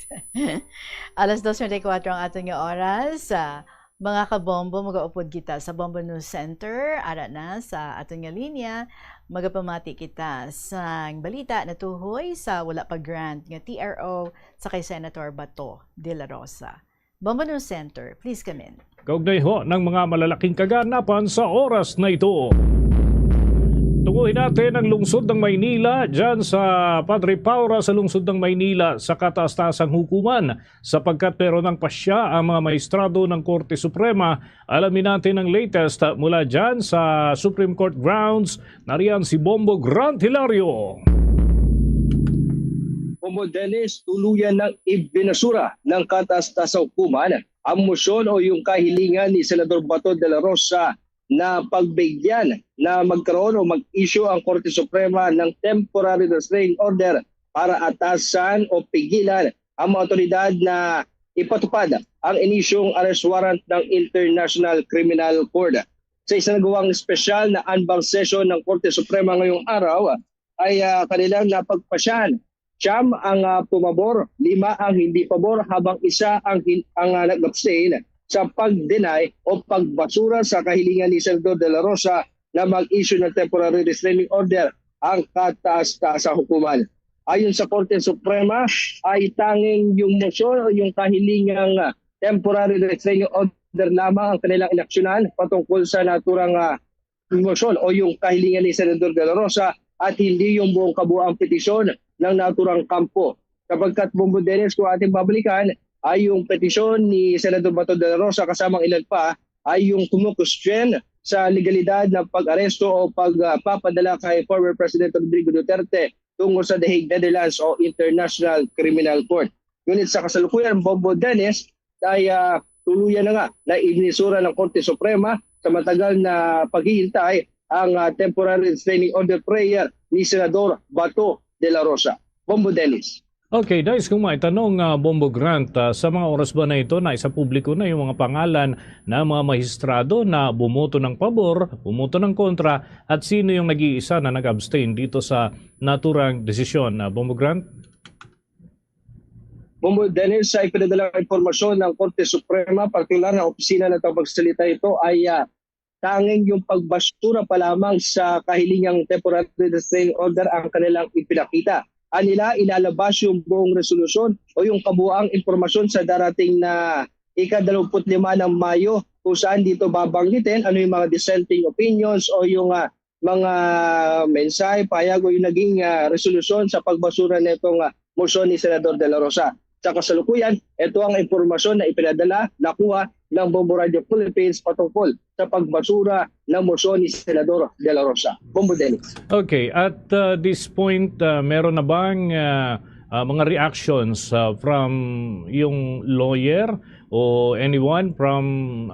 Alas dos treinta y cuatro ang aton nga oras. Ah, mga kabombo, magaupod kita sa Bombo News Center. Ara na sa aton nga linya, magapamati kita sa balita natuhoy sa wala pa grant nga T R O sa kay Senator Bato de la Rosa. Bombo News Center, please come in. Kaugnay ho ng mga malalaking kaganapan sa oras na ito. Tunguhin natin ang lungsod ng Maynila, dyan sa Padre Paura sa lungsod ng Maynila, sa kataas-taasang hukuman, sapagkat meron ng pasya ang mga maestrado ng Korte Suprema. Alamin natin ang latest mula dyan sa Supreme Court grounds. Nariyan si Bombo Grant Hilario. Bombo Dennis, tuluyan ng ibinasura ng kataas-taasang hukuman ang motion o yung kahilingan ni Senador Bato de la Rosa na pagbigyan na magkaroon o mag-issue ang Korte Suprema ng temporary restraining order para atasan o pigilan ang mga otoridad na ipatupad ang inisyong arrest warrant ng International Criminal Court. Sa isa nagawang espesyal na en banc session ng Korte Suprema ngayong araw, ay, ah, kanilang napagpasyahan. Siyam ang, ah, pumabor, lima ang hindi pabor, habang isa ang hin-, ang, ah, nag-abstain sa pag-deny o pagbasura sa kahilingan ni Senador De La Rosa na mag-issue ng temporary restraining order ang kataas-taas sa hukuman. Ayon sa Korte Suprema, ay tanging yung motion o yung kahilingang, ah, temporary restraining order lamang ang kanilang inaksyonan patungkol sa naturang, ah, motion o yung kahilingan ni Senador De La Rosa at hindi yung buong kabuang petisyon ng naturang kampo. Sapagkat, Bombo Dennis, kung ating babalikan, ay yung petisyon ni Senador Bato de la Rosa kasamang ilan pa ay yung kumukwestiyon sa legalidad ng pag-aresto o pagpapadala kay former President Rodrigo Duterte tungo sa The Hague, Netherlands o International Criminal Court. Ngunit sa kasalukuyan, Bombo Dennis, ay, ah, tuluyan na nga na ibinisura ng Korte Suprema sa matagal na paghihintay ang, ah, temporary restraining order prayer ni Senador Bato de la Rosa. Bombo Dennis. Okay, nais kong maitanong, ah, Bombo Grant, ah, sa mga oras ba na ito na isa publiko na yung mga pangalan ng mga mahistrado na bumoto ng pabor, bumoto ng kontra, at sino yung nag-iisa na nag-abstain dito sa naturang desisyon, ah, Bombo Grant? Bombo Dennis, sa ipinadalang impormasyon ng Korte Suprema, partikular na opisina ng tagapagsalita ito ay, ah, tanging yung pagbasura pa lamang sa kahilingang temporary restraining order ang kanilang ipinakita. Anila, ilalabas yung buong resolusyon o yung kabuang impormasyon sa darating na ika-dalawampu't lima ng Mayo, kung saan dito babanggitin ano yung mga dissenting opinions o yung, ah, mga mensahe, pahayag o yung naging, ah, resolusyon sa pagbasura nitong, ah, motion ni Senador De La Rosa. Sa kasalukuyan, ito ang impormasyon na ipinadala, nakuha ng Bombo Radio Philippines patungkol sa pagbasura ng motion ni Senador De La Rosa. Bombo Dennis. Okay, at, uh, this point, uh, meron na bang, uh, ah, mga reactions, ah, from yung lawyer o anyone from,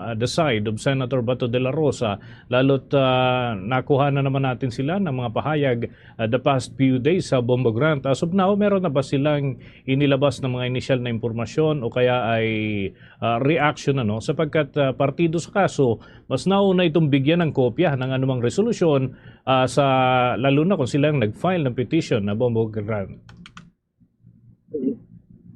ah, the side of Senator Bato de la Rosa, lalo't, ah, nakuha na naman natin sila ng mga pahayag, ah, the past few days sa Bombo Grant. As of now, meron na ba silang inilabas na mga inisyal na impormasyon o kaya ay, ah, reaction, ano? Sapagkat, ah, partido sa kaso, mas nauna itong bigyan ng kopya ng anumang resolusyon, ah, sa, lalo na kung silang nag-file ng petition na Bombo Grant.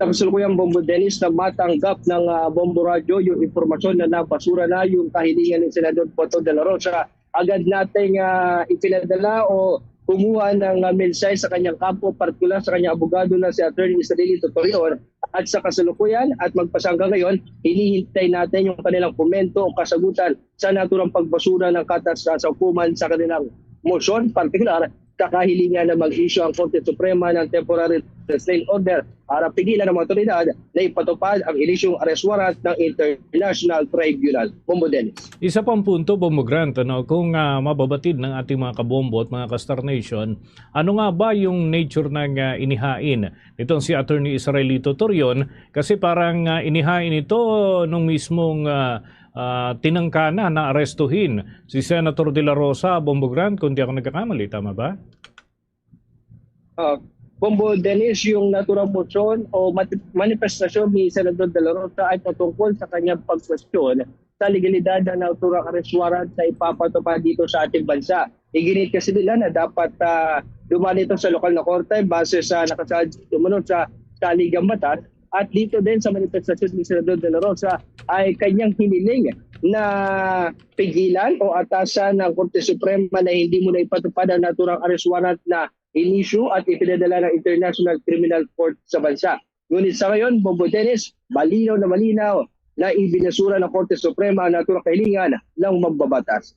Sa kasalukuyan, Bombo Dennis, na matanggap ng, ah, Bombo Radyo yung impormasyon na nabasura na yung kahilingan ni Senador Bato de la Rosa. Agad nating, ah, ipinadala o kumuha ng, ah, mensahe sa kanyang kampo, partikular sa kanyang abogado na si Attorney Israelito Torion. At sa kasalukuyan at magpasangga ngayon, hinihintay natin yung kanilang komento o kasagutan sa naturang pagbasura ng katas sa hukuman sa kanilang motion, partikular sa kahilingan na mag-issue ang Korte Suprema ng temporary restraint order para pigilan ang mga otoridad na ipatupad ang ilisyong arrest warrant ng International Tribunal. Bombo Dennis. Isa pang punto, Bombo Grant, ano, kung, ah, mababatid ng ating mga kabombo at mga ka-Star Nation, ano nga ba yung nature ng, ah, inihain nitong si Attorney Israelito Torion? Kasi parang, ah, inihain ito nung mismong, ah, ah, tinangka na na arestuhin si Senator De La Rosa, Bombo Grant, kung di ako nagkakamali, tama ba? Ah, Bombo Dennis, yung naturang motion o mat- manifestasyon ni Senador De La Rosa ay patungkol sa kanyang pagkwestiyon sa legalidad ng naturang arrest warrant na ipapatupad dito sa ating bansa. Iginit kasi nila na dapat, ah, dumaan ito sa lokal na korte base sa nakasaad sa saligang batas. At dito din sa manifestasyon ni Senador De La Rosa ay kanyang hiniling na pigilan o atasan ng Korte Suprema na hindi mo na ipatupad ang naturang arrest warrant na in-issue at ipinadala ng International Criminal Court sa bansa. Ngunit sa ngayon, Bombo Dennis, malinaw na malinaw na ibinasura ng Korte Suprema ang naturang kahilingan ng mambabatas.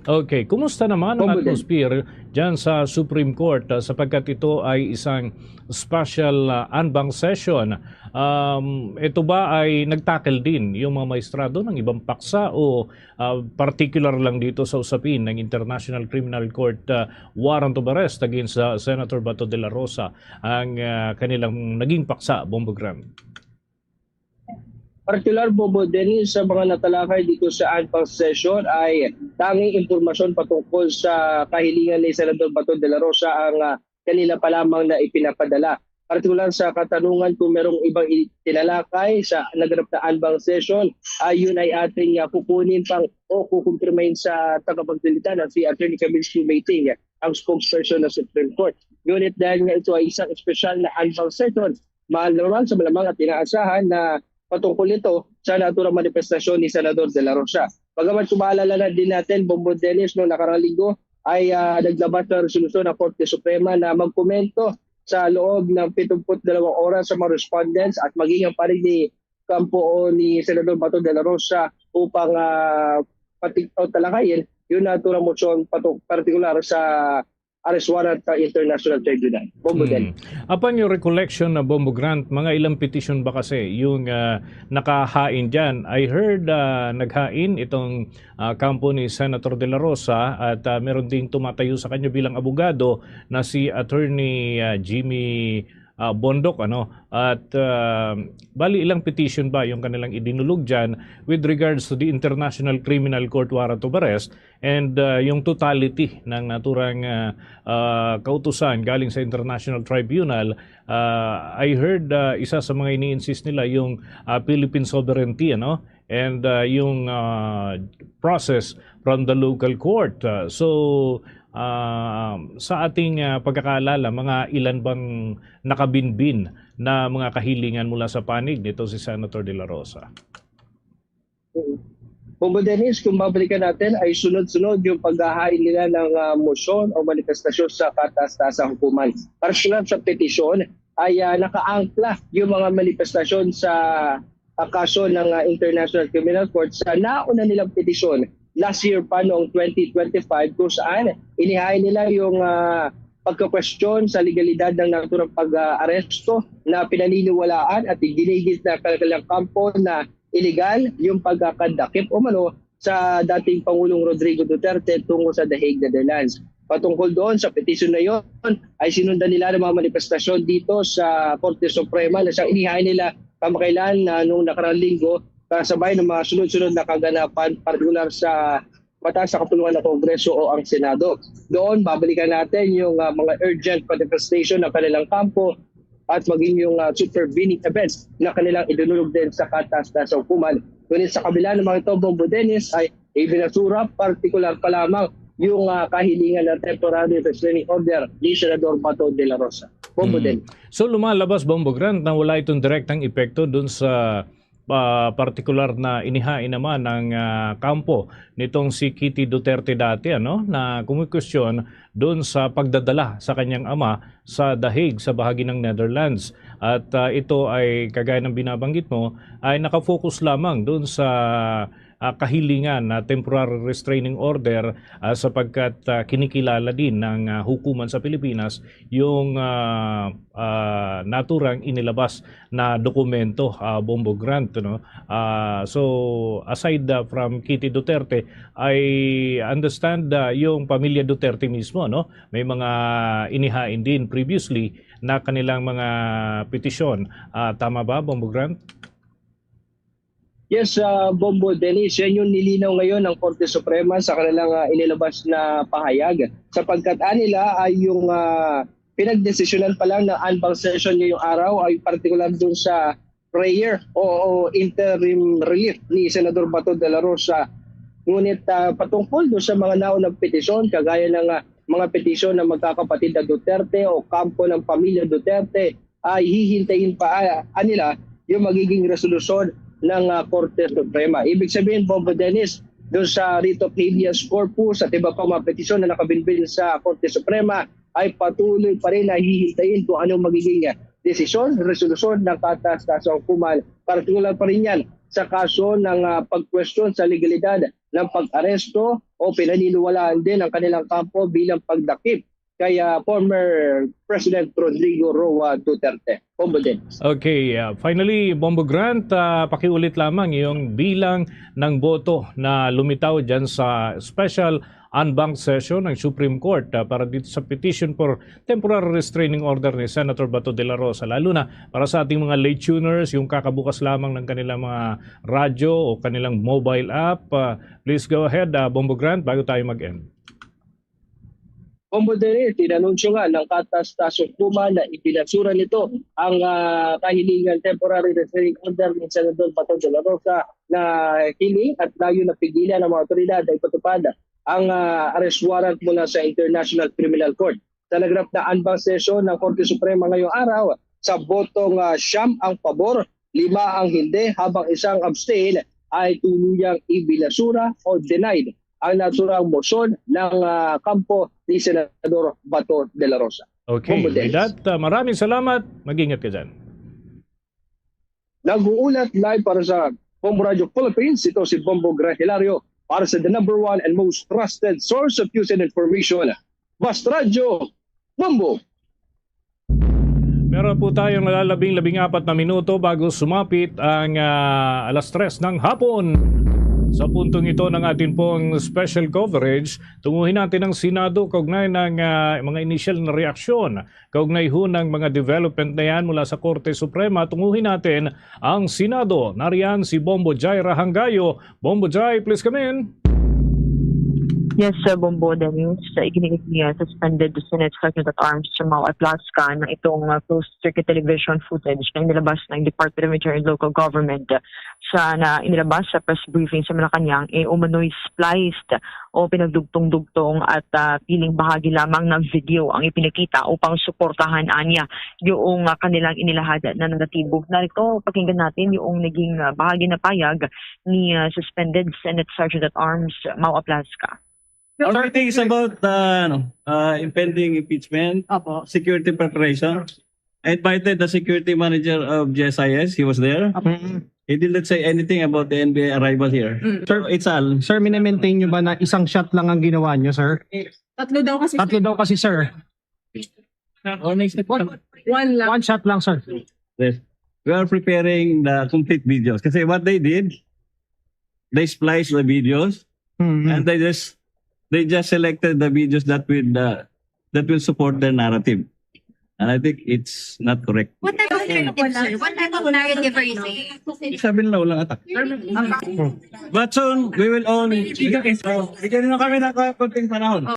Okay, kumusta naman ang Bombo Dennis. atmosphere dyan sa Supreme Court, ah, sapagkat ito ay isang special, ah, en banc session? Um, ito ba ay nagtackle din yung mga maestrado ng ibang paksa o, ah, particular lang dito sa usapin ng International Criminal Court, ah, warrant of arrest against, ah, Senator Bato de la Rosa ang, ah, kanilang naging paksa, Bombo Grant? Partikular, Bombo Dennis, sa mga natalakay dito sa en banc session ay tanging impormasyon patungkol sa kahilingan ni Senador Bato de la Rosa ang, ah, kanila pa lamang na ipinapadala. Partikular sa katanungan kung merong ibang itinalakay sa naganap na en banc session, ay yun ay ating, ah, kukunin pang o kukumpirmahin sa tagapagsalita na si Attorney Camille Q. Mayting, ang spokesperson ng Supreme Court. Ngunit dahil nga ito ay isang espesyal na en banc session, malamang sa malamang at inaasahan na patungkol ito sa naturang manifestasyon ni Senador De La Rosa. Bagamat kung maalala na din natin, Bombo Dennis, no, nakarang linggo ay, ah, naglabas ng resolusyon ang Korte Suprema na magkomento sa loob ng pitong put dalawang oras sa mga respondents at maging ang panig ni kampo o ni Senador Bato de la Rosa upang, ah, pati o talakayin yun na ito na motion patu- partikular sa arrest warrant sa International Tribunal. Bombo Hmm. Dennis. Upon your recollection na Bombo Grant, mga ilang petition ba kasi yung, ah, nakahain dyan? I heard, ah, naghain itong, ah, kampo ni Senator De La Rosa at, ah, meron ding tumatayo sa kanya bilang abogado na si Attorney, ah, Jimmy, ah, Bondoc, ano? At, ah, bali ilang petition ba yung kanilang idinulog dyan with regards to the International Criminal Court warrant of arrest and, ah, yung totality ng naturang, ah, ah, kautusan galing sa International Tribunal? Ah, I heard, ah, isa sa mga ini-insist nila yung, ah, Philippine sovereignty, ano? And, ah, yung, ah, process from the local court. Ah, so, ah, sa ating, ah, pagkakaalala, mga ilan bang nakabinbin na mga kahilingan mula sa panig nito si Senator De La Rosa? Bombo Dennis, kung babalikan natin, ay sunod-sunod yung paghahain nila ng, ah, motion o manifestasyon sa kataas-taas sa hukuman. Para sila sa petisyon, ay, ah, nakaangkla yung mga manifestasyon sa, ah, kaso ng, ah, International Criminal Court sa nauna nilang petisyon last year pa, noong twenty twenty-five, kung saan inihain nila yung, ah, pagka-question sa legalidad ng naturang pag-aresto na pinaniniwalaan at ginigit na kanilang kampo na iligal yung pagkakadakip umano sa dating Pangulong Rodrigo Duterte tungo sa The Hague, Netherlands. Patungkol doon sa petisyon na yon, ay sinundan nila ang mga manifestasyon dito sa Korte Suprema na siyang inihain nila kamakailan na nung nakaraang linggo, kasabay ng mga sunod-sunod na kaganapan, partikular sa mataas na kapulungan ng Kongreso o ang Senado. Doon, babalikan natin yung ah, mga urgent manifestation ng kanilang kampo at maging yung ah, supervening events na kanilang idinulog din sa katas-tasan hukuman. Ngunit sa kabila ng mga ito, Bombo Dennis, ay ibinasura, partikular pa lamang yung ah, kahilingan ng temporary restraining order ni Senador Bato de la Rosa. Bombo Mm. Dennis. So, lumalabas, Bombo Grant, na wala itong direktang epekto dun sa ah, partikular na inihain naman ng ah, kampo nitong si Kitty Duterte dati, ano, na kumikwestiyon dun sa pagdadala sa kanyang ama sa The Hague, sa bahagi ng Netherlands. At ah, ito ay, kagaya ng binabanggit mo, ay nakafocus lamang dun sa ah, kahilingan na temporary restraining order, ah, sapagkat ah, kinikilala din ng ah, hukuman sa Pilipinas yung ah, ah, naturang inilabas na dokumento, ah, Bombo Grant, no? Ah, so, aside ah, from Kitty Duterte, I understand ah, yung pamilya Duterte mismo, no? May mga inihain din previously na kanilang mga petisyon. Ah, tama ba, Bombo Grant? Yes, ah, Bombo Dennis, yan yung nilinaw ngayon ng Korte Suprema sa kanilang ah, inilabas na pahayag. Sapagkat anila ay yung ah, pinagdesisyonan pa lang ng en banc session ngayong araw ay partikular dun sa prayer o, o interim relief ni Senador Bato de la Rosa. Ngunit ah, patungkol doon sa mga naunang petisyon, kagaya ng ah, mga petisyon ng magkakapatid na Duterte o kampo ng pamilya Duterte, ay hihintayin pa ah, nila yung magiging resolusyon ng ah, Korte Suprema. Ibig sabihin, Bombo Dennis, doon sa writ of habeas corpus at iba pang mga petisyon na nakabinbin sa Korte Suprema, ay patuloy pa rin na hihintayin kung anong magiging ah, desisyon, resolusyon ng katas-tasan hukuman. Partikular pa rin yan sa kaso ng ah, pagkwestiyon sa legalidad ng pag-aresto o pinaniniwalaan din ang kanilang kampo bilang pagdakip kay ah, former President Rodrigo Roa Duterte. Bombo Dennis. Okay, ah, finally, Bombo Grant, ah, pakiulit lamang yung bilang ng boto na lumitaw dyan sa special en banc session ng Supreme Court, ah, para dito sa petition for temporary restraining order ni Senator Bato de la Rosa, lalo na para sa ating mga late tuners, yung kakabukas lamang ng kanilang mga radyo o kanilang mobile app. Ah, please go ahead, ah, Bombo Grant, bago tayo mag-end. Bombo Dennis, inanunsyo nga ng katas-tasan hukuman na ibinasura nito ang ah, kahilingan temporary restraining order ni Senador Bato de la Rosa na hiling at layo na pigilan ng mga otoridad na ipatupad ang ah, arrest warrant mula sa International Criminal Court. Sa naganap na en banc session ng Korte Suprema ngayong araw, sa botong ah, siyam ang pabor, lima ang hindi, habang isang abstain, ay tuluyang ibinasura o denied ang naturang motion ng ah, kampo ni Senador Bato de la Rosa. Okay, Bombo with Dennis. That, ah, maraming salamat. Mag-ingat ka dyan. Nag-uulat live para sa Bombo Radio Philippines, ito si Bombo Grant Hilario para sa the number one and most trusted source of news and information, Bast Radyo, Bombo. Meron po tayong nalalabing labing apat na minuto bago sumapit ang ah, alas tres ng hapon. Sa puntong ito ng ating pong special coverage, tunguhin natin ang Senado kaugnay ng ah, mga initial na reaksyon kaugnay ho ng mga development na yan mula sa Korte Suprema. Tunguhin natin ang Senado. Nariyan si Bombo Jai Rahangayo. Bombo Jai, please come in. Yes, uh, Bombo Dennis, uh, iginiit niya suspended the Senate Sergeant at Arms Mao Atlasca na itong uh, closed circuit television footage na inilabas ng Department of Interior and Local Government uh, sa na inilabas sa press briefing sa Malacañang, eh, umano'y spliced o pinagdugtong-dugtong at uh, piling bahagi lamang ng video ang ipinakita upang suportahan anya yung uh, kanilang inilahad na negatibo. Narito, pakinggan natin yung naging uh, bahagi na payag ni uh, suspended Senate Sergeant at Arms Mao Atlasca. Our meeting is about uh, ano, uh, impending impeachment, Opo. security preparation. I invited the security manager of G S I S. He was there. Opo. He did not say anything about the N B I arrival here. Mm. So, it's all. Sir, minimaintain nyo ba na isang shot lang ang ginawa nyo, sir? Tatlo daw kasi. Tatlo daw kasi, sir. One, one lang. One shot lang, sir. We are preparing the complete videos. Kasi what they did, they spliced the videos Hmm. and they just They just selected the videos that will, uh, that will support their narrative. And I think it's not correct. What type of narrative, sir? What type of narrative are you saying? Sabi nila walang attack. But soon, we will all... Bigyan nyo kami ng konting panahon.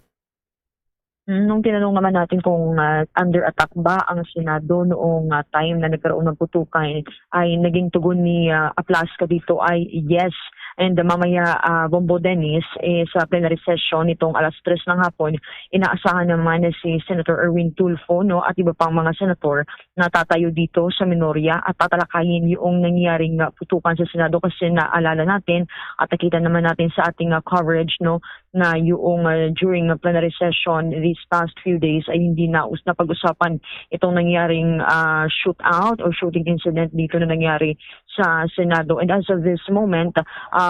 Nung tinanong naman natin kung, ah, under attack ba ang Senado noong, ah, time na nagkaroon ng putukan, ay naging tugon ni, ah, Aplasca dito ay yes. And, ah, mamaya, ah, Bombo Dennis, eh, sa plenary session nitong alas tres ng hapon, inaasahan naman na si Senator Erwin Tulfo, no, at iba pang mga senator na tatayo dito sa minorya at tatalakayin yung nangyaring, ah, putukan sa Senado kasi naalala natin at nakita naman natin sa ating, ah, coverage, no, na yung, ah, during a plenary session these past few days ay hindi na us-, napag-usapan itong nangyaring, ah, shootout or shooting incident dito na nangyari sa Senado. And as of this moment, ah,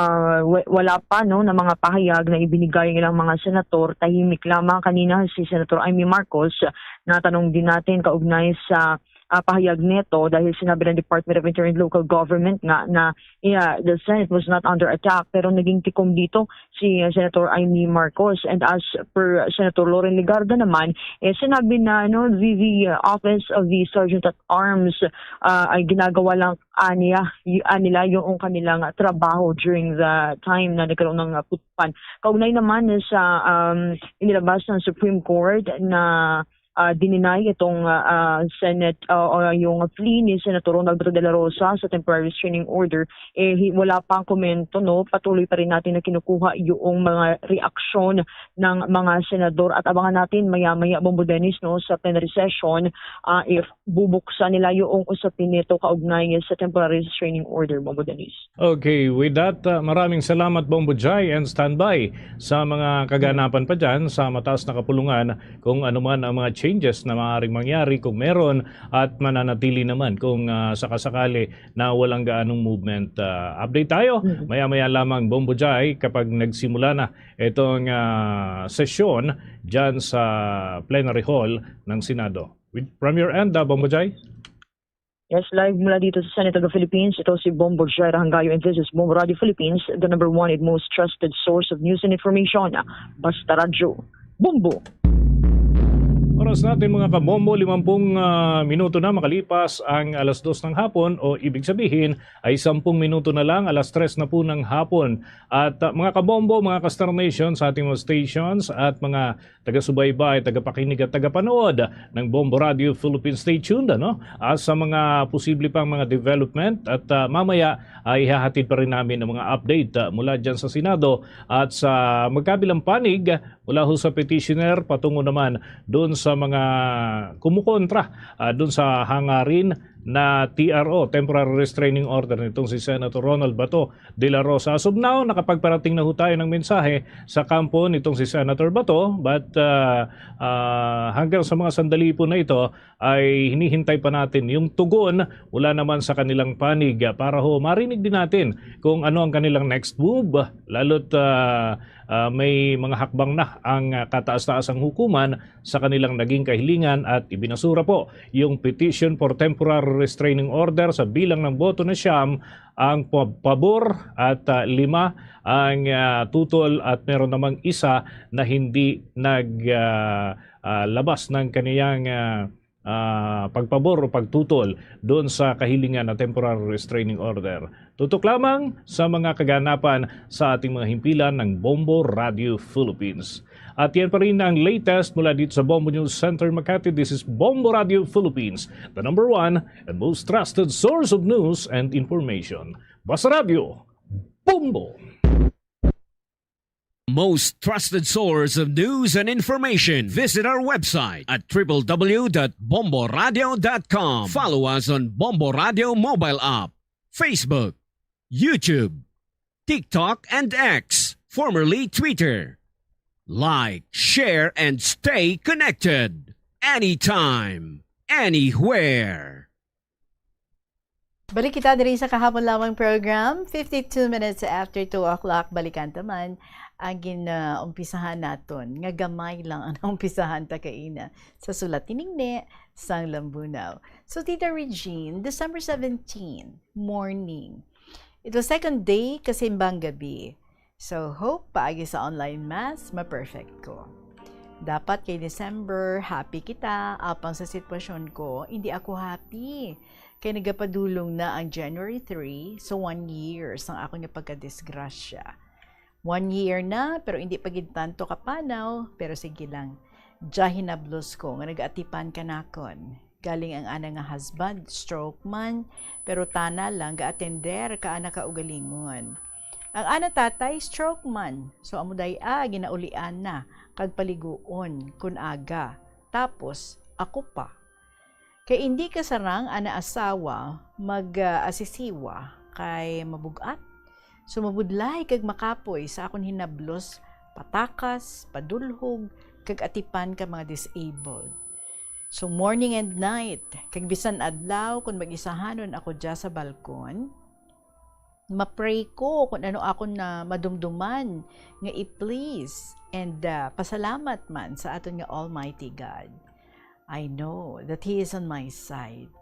wa-, wala pa, no, na mga pahayag na ibinigay ng ilang mga senator. Tahimik lamang kanina si Senator Imee Marcos. Natanong din natin kaugnay sa, ah, pahayag nito dahil sinabi ng Department of Interior and Local Government nga na, yeah, the Senate was not under attack, pero naging tikom dito si, uh, Senator Imee Marcos. And as per Senator Loren Legarda naman, eh, sinabi na, no, the, the, uh, Office of the Sergeant at Arms, uh, ay ginagawa lang, aniya, y-, ah, nila yung kanilang trabaho during the time na nagkaroon ng, uh, putukan. Kaugnay naman sa, um, inilabas ng Supreme Court na, ah, dininay itong, ah, ah, Senate, ah, o yung plea ni Senator Ronald Bato de la Rosa sa temporary restraining order, eh, hi-, wala pang komento, no? Patuloy pa rin natin na kinukuha yung mga reaksyon ng mga senador at abangan natin maya-maya, Bombo Dennis, no, sa plenary session, ah, if bubuksan nila yung usapin nito kaugnay sa temporary restraining order, Bombo Dennis. Okay, with that, uh, maraming salamat, Bombo Jai, and standby sa mga kaganapan pa dyan sa mataas na kapulungan kung ano man ang mga changes na maaaring mangyari kung meron at mananatili naman kung, uh, sakasakali na walang gaanong movement. Uh, update tayo maya-maya lamang, Bombo Jai, kapag nagsimula na itong, uh, sesyon dyan sa plenary hall ng Senado. With, from your end, uh, Bombo Jai? Yes, live mula dito sa Senate of the Philippines. Ito si Bombo Jai Rahangayo, and this is Bombo Radio Philippines, the number one and most trusted source of news and information. Basta Radyo, Bombo! Oras natin, mga kabombo, limampung, ah, minuto na makalipas ang alas dos ng hapon, o ibig sabihin ay sampung minuto na lang, alas tres na po ng hapon. At, ah, mga kabombo, mga ka-Star Nation sa ating mga stations at mga taga-subaybay, tagapakinig at tagapanood ng Bombo Radio Philippines. Stay tuned, ano? Ah, sa mga posible pang mga development at, ah, mamaya ay ihahatid pa rin namin ang mga update, ah, mula dyan sa Senado at sa magkabilang panig mula ho sa petitioner patungo naman doon sa mga kumukontra, ah, doon sa hangarin na T R O, temporary restraining order nitong si Senator Ronald Bato de la Rosa. As of now, nakapagparating na ho tayo ng mensahe sa kampo nitong si Senator Bato, but, ah, ah, hanggang sa mga sandali po na ito ay hinihintay pa natin yung tugon mula naman sa kanilang panig, ah, para ho marinig din natin kung ano ang kanilang next move, lalo't, ah, ah, may mga hakbang na ang, ah, kataas-taasang hukuman sa kanilang naging kahilingan at ibinasura po yung petition for temporary restraining order sa bilang ng boto na siyam ang pa-, pabor at, ah, lima ang, ah, tutol at meron namang isa na hindi nag, ah, ah, labas ng kaniyang, ah, ah, pagpabor o pagtutol doon sa kahilingan na temporary restraining order. Tutok lamang sa mga kaganapan sa ating mga himpilan ng Bombo Radio Philippines. At yan pa rin ang latest mula dito sa Bombo News Center Makati. This is Bombo Radio Philippines, the number one and most trusted source of news and information. Basta Radio, Bombo! Most trusted source of news and information. Visit our website at triple W dot bomboradio dot com. Follow us on Bombo Radio mobile app, Facebook, YouTube, TikTok, and X, formerly Twitter. Like, share, and stay connected. Anytime, anywhere. Balik kita diri sa kahapon lamang program, fifty-two minutes after two o'clock. Balikan ta man ang ginaumpisahan naton, nga gamay lang ang naumpisahan ta kaina sa sulat tiningni sang lambunaw. So, Tita Regine, December seventeen, morning. It was second day, kasimbang gabi. So, hope paagi sa online mass, ma-perfect ko. Dapat kay December, happy kita. Apang sa sitwasyon ko, hindi ako happy. Kay nagapadulong na ang January three, so one year sang akon nga pagkadisgrasya. One year na, pero hindi pa gid tanto kapanaw, pero sige lang. Diya hinablos ko nga nag-atipan ka nakon. Galing ang ana nga husband, stroke man, pero tana lang ga-atender ka ana kaugalingon. Ang ana tatay, stroke man, so amo day-a ginaulian na kag paliguon kun aga. Tapos, ako pa. Kay indi ka sarang ana asawa mag-, ah, asisiwa kay mabug-at. So mabudlay kag makapoy sa akon hinablos, patakas, padulhog, kag atipan ka mga disabled. So morning and night, kag bisan adlaw kun mag-isahanon ako dya sa balkon, ma-pray ko kun ano akon na madumduman nga i-please and, ah, pasalamat man sa aton nga Almighty God. I know that He is on my side.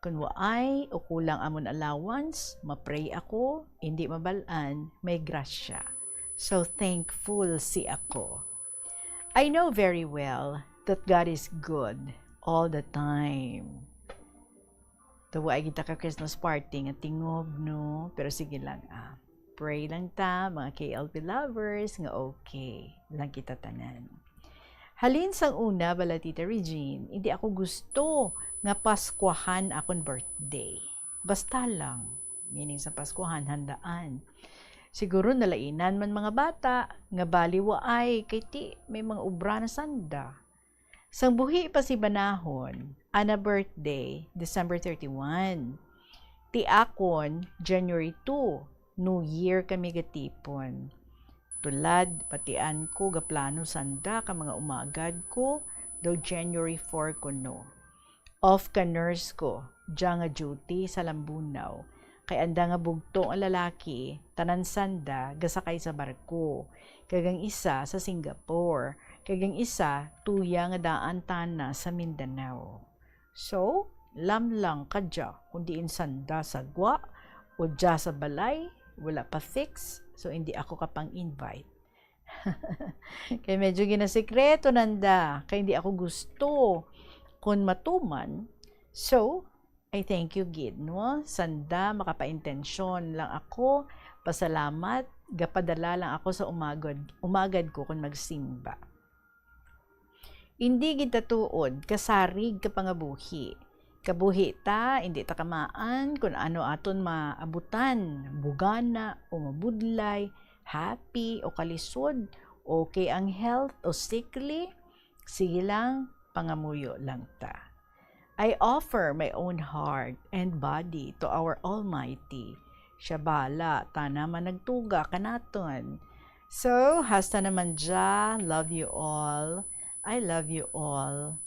Kun waay o kulang amon allowance, ma-pray ako, hindi mabal-an, may grasya. So thankful si ako. I know very well that God is good all the time. Daw waay gid ta ka Christmas party nga tingob, no? Pero sige lang, ah. Pray lang ta, mga K L P lovers, nga okay lang kita tanan. Halin sang una, bala, Tita Regine, hindi ako gusto nga Paskwahan akon birthday. Basta lang, meaning sa Paskwahan, handaan. Siguro nalainan man mga bata, nga bali waay, kay ti may mga obra na sanda. Sang buhi pa si Banahon, ana birthday, December thirty-one. Ti akon, January two, New Year kami gatipon. Tulad, patian ko gaplano sanda ka mga umagad ko, daw January four kuno. Off ka nurse ko, dya nga duty sa Lambunaw. Kay anda nga bugto nga lalaki, tanan sanda gasakay sa barko, kag ang isa sa Singapore, kag ang isa tuya nga daan tana sa Mindanao. So, lamlang ka dya kung diin sanda sa gwa o dya sa balay, wala pa fix, so hindi ako kapang-invite. Kay medyo ginasikreto nanda, kay hindi ako gusto kun matuman. So, I thank you gid, no? Sanda makapaintensyon lang ako, pasalamat, gapadala lang ako sa umagad, umagad ko kun magsimba. Indi gid ta tuod kasarig ka pangabuhi. Kabuhi ta, indi ta kamaan kun ano aton maabutan, bugana o mabudlay, happy o kalisod, okay ang health o sickly, sige lang, pangamuyo lang ta. I offer my own heart and body to our Almighty. Siya bala, tana man nagtuga kanaton. So, hasta naman dya, love you all. I love you all.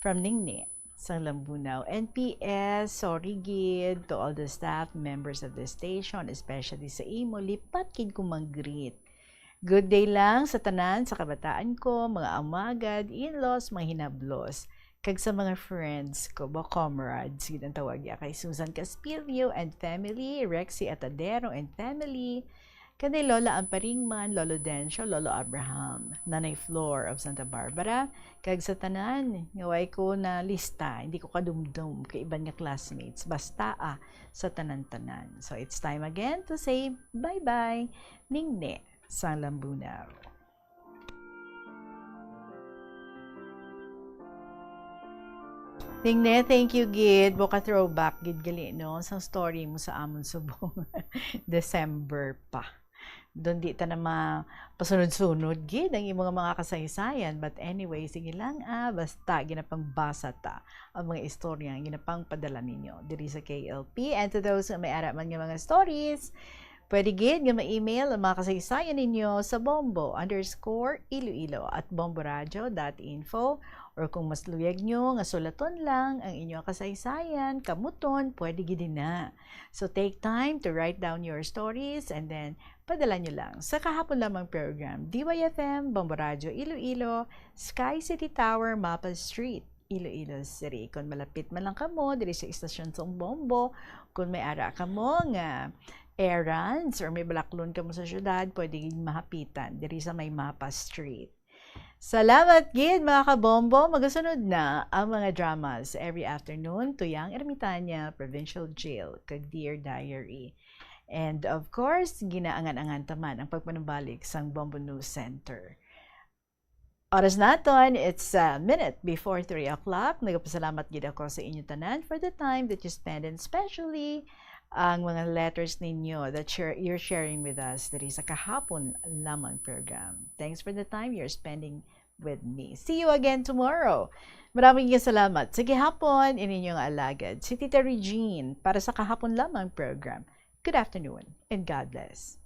From Ningni, sang Lambunaw. N P S, sorry gid to all the staff, members of the station, especially sa imo, lipat gid ko mag-greet. Good day lang sa tanan, sa kabataan ko, mga amagad, in-laws, mga hinablos, kag sa mga friends ko, ba, comrades, gid ang tawag niya kay Susan Caspilio and family, Rexy Atadero and family, kanday Lola Amparingman, Lolo Dencio, Lolo Abraham, Nanay Flor of Santa Barbara, kag sa tanan nga way ko na lista, hindi ko kadumdum kay iban nga classmates, basta, ah, sa tanan-tanan. So, it's time again to say bye-bye. Ningni sang Lambunaw. Ningni, thank you gid. Buka throwback gid gali, no? Sang story mo sa amon subong December pa. Doon di ta na mapasunod-sunod gid ang imong mga kasaysayan. But anyway, sige lang, ah, basta ginapangbasa ta ang mga istorya nga ginapangpadala ninyo diri sa K L P. And to those nga may ara man nga mga stories, pwede gid nga ma-email ang mga kasaysayan ninyo sa bombo underscore iloilo at bomboradio dot info, or kung mas luyag nyo nga sulaton lang ang inyo kasaysayan, kamuton, pwede gid na. So take time to write down your stories and then padala nyo lang sa kahapon lamang program, D Y F M, Bombo Radio Iloilo, Sky City Tower, Mapa Street, Iloilo City. Kung malapit man lang kamo diri sa istasyon sa Bombo, kung may ara kamo nga errands or may balaklon kamo sa syudad, pwede gid mahapitan diri sa may Mapa Street. Salamat gid, mga kabombo. Magasunod na ang mga dramas every afternoon, Tuyang Ermitaña, Provincial Jail, kag Dear Diary. And of course, ginaangan-angan ta man ang pagpanumbalik sang Bombo News Center. Oras naton, it's a minute before three o'clock. Nagapasalamat gid ako sa inyo tanan for the time that you spend, and especially ang mga letters ninyo that you're, you're sharing with us diri sa Kahapon Lamang program. Thanks for the time you're spending with me. See you again tomorrow. Maraming salamat. Sa gihapon, ini inyong alagad, si Tita Regine, para sa Kahapon Lamang program. Good afternoon and God bless.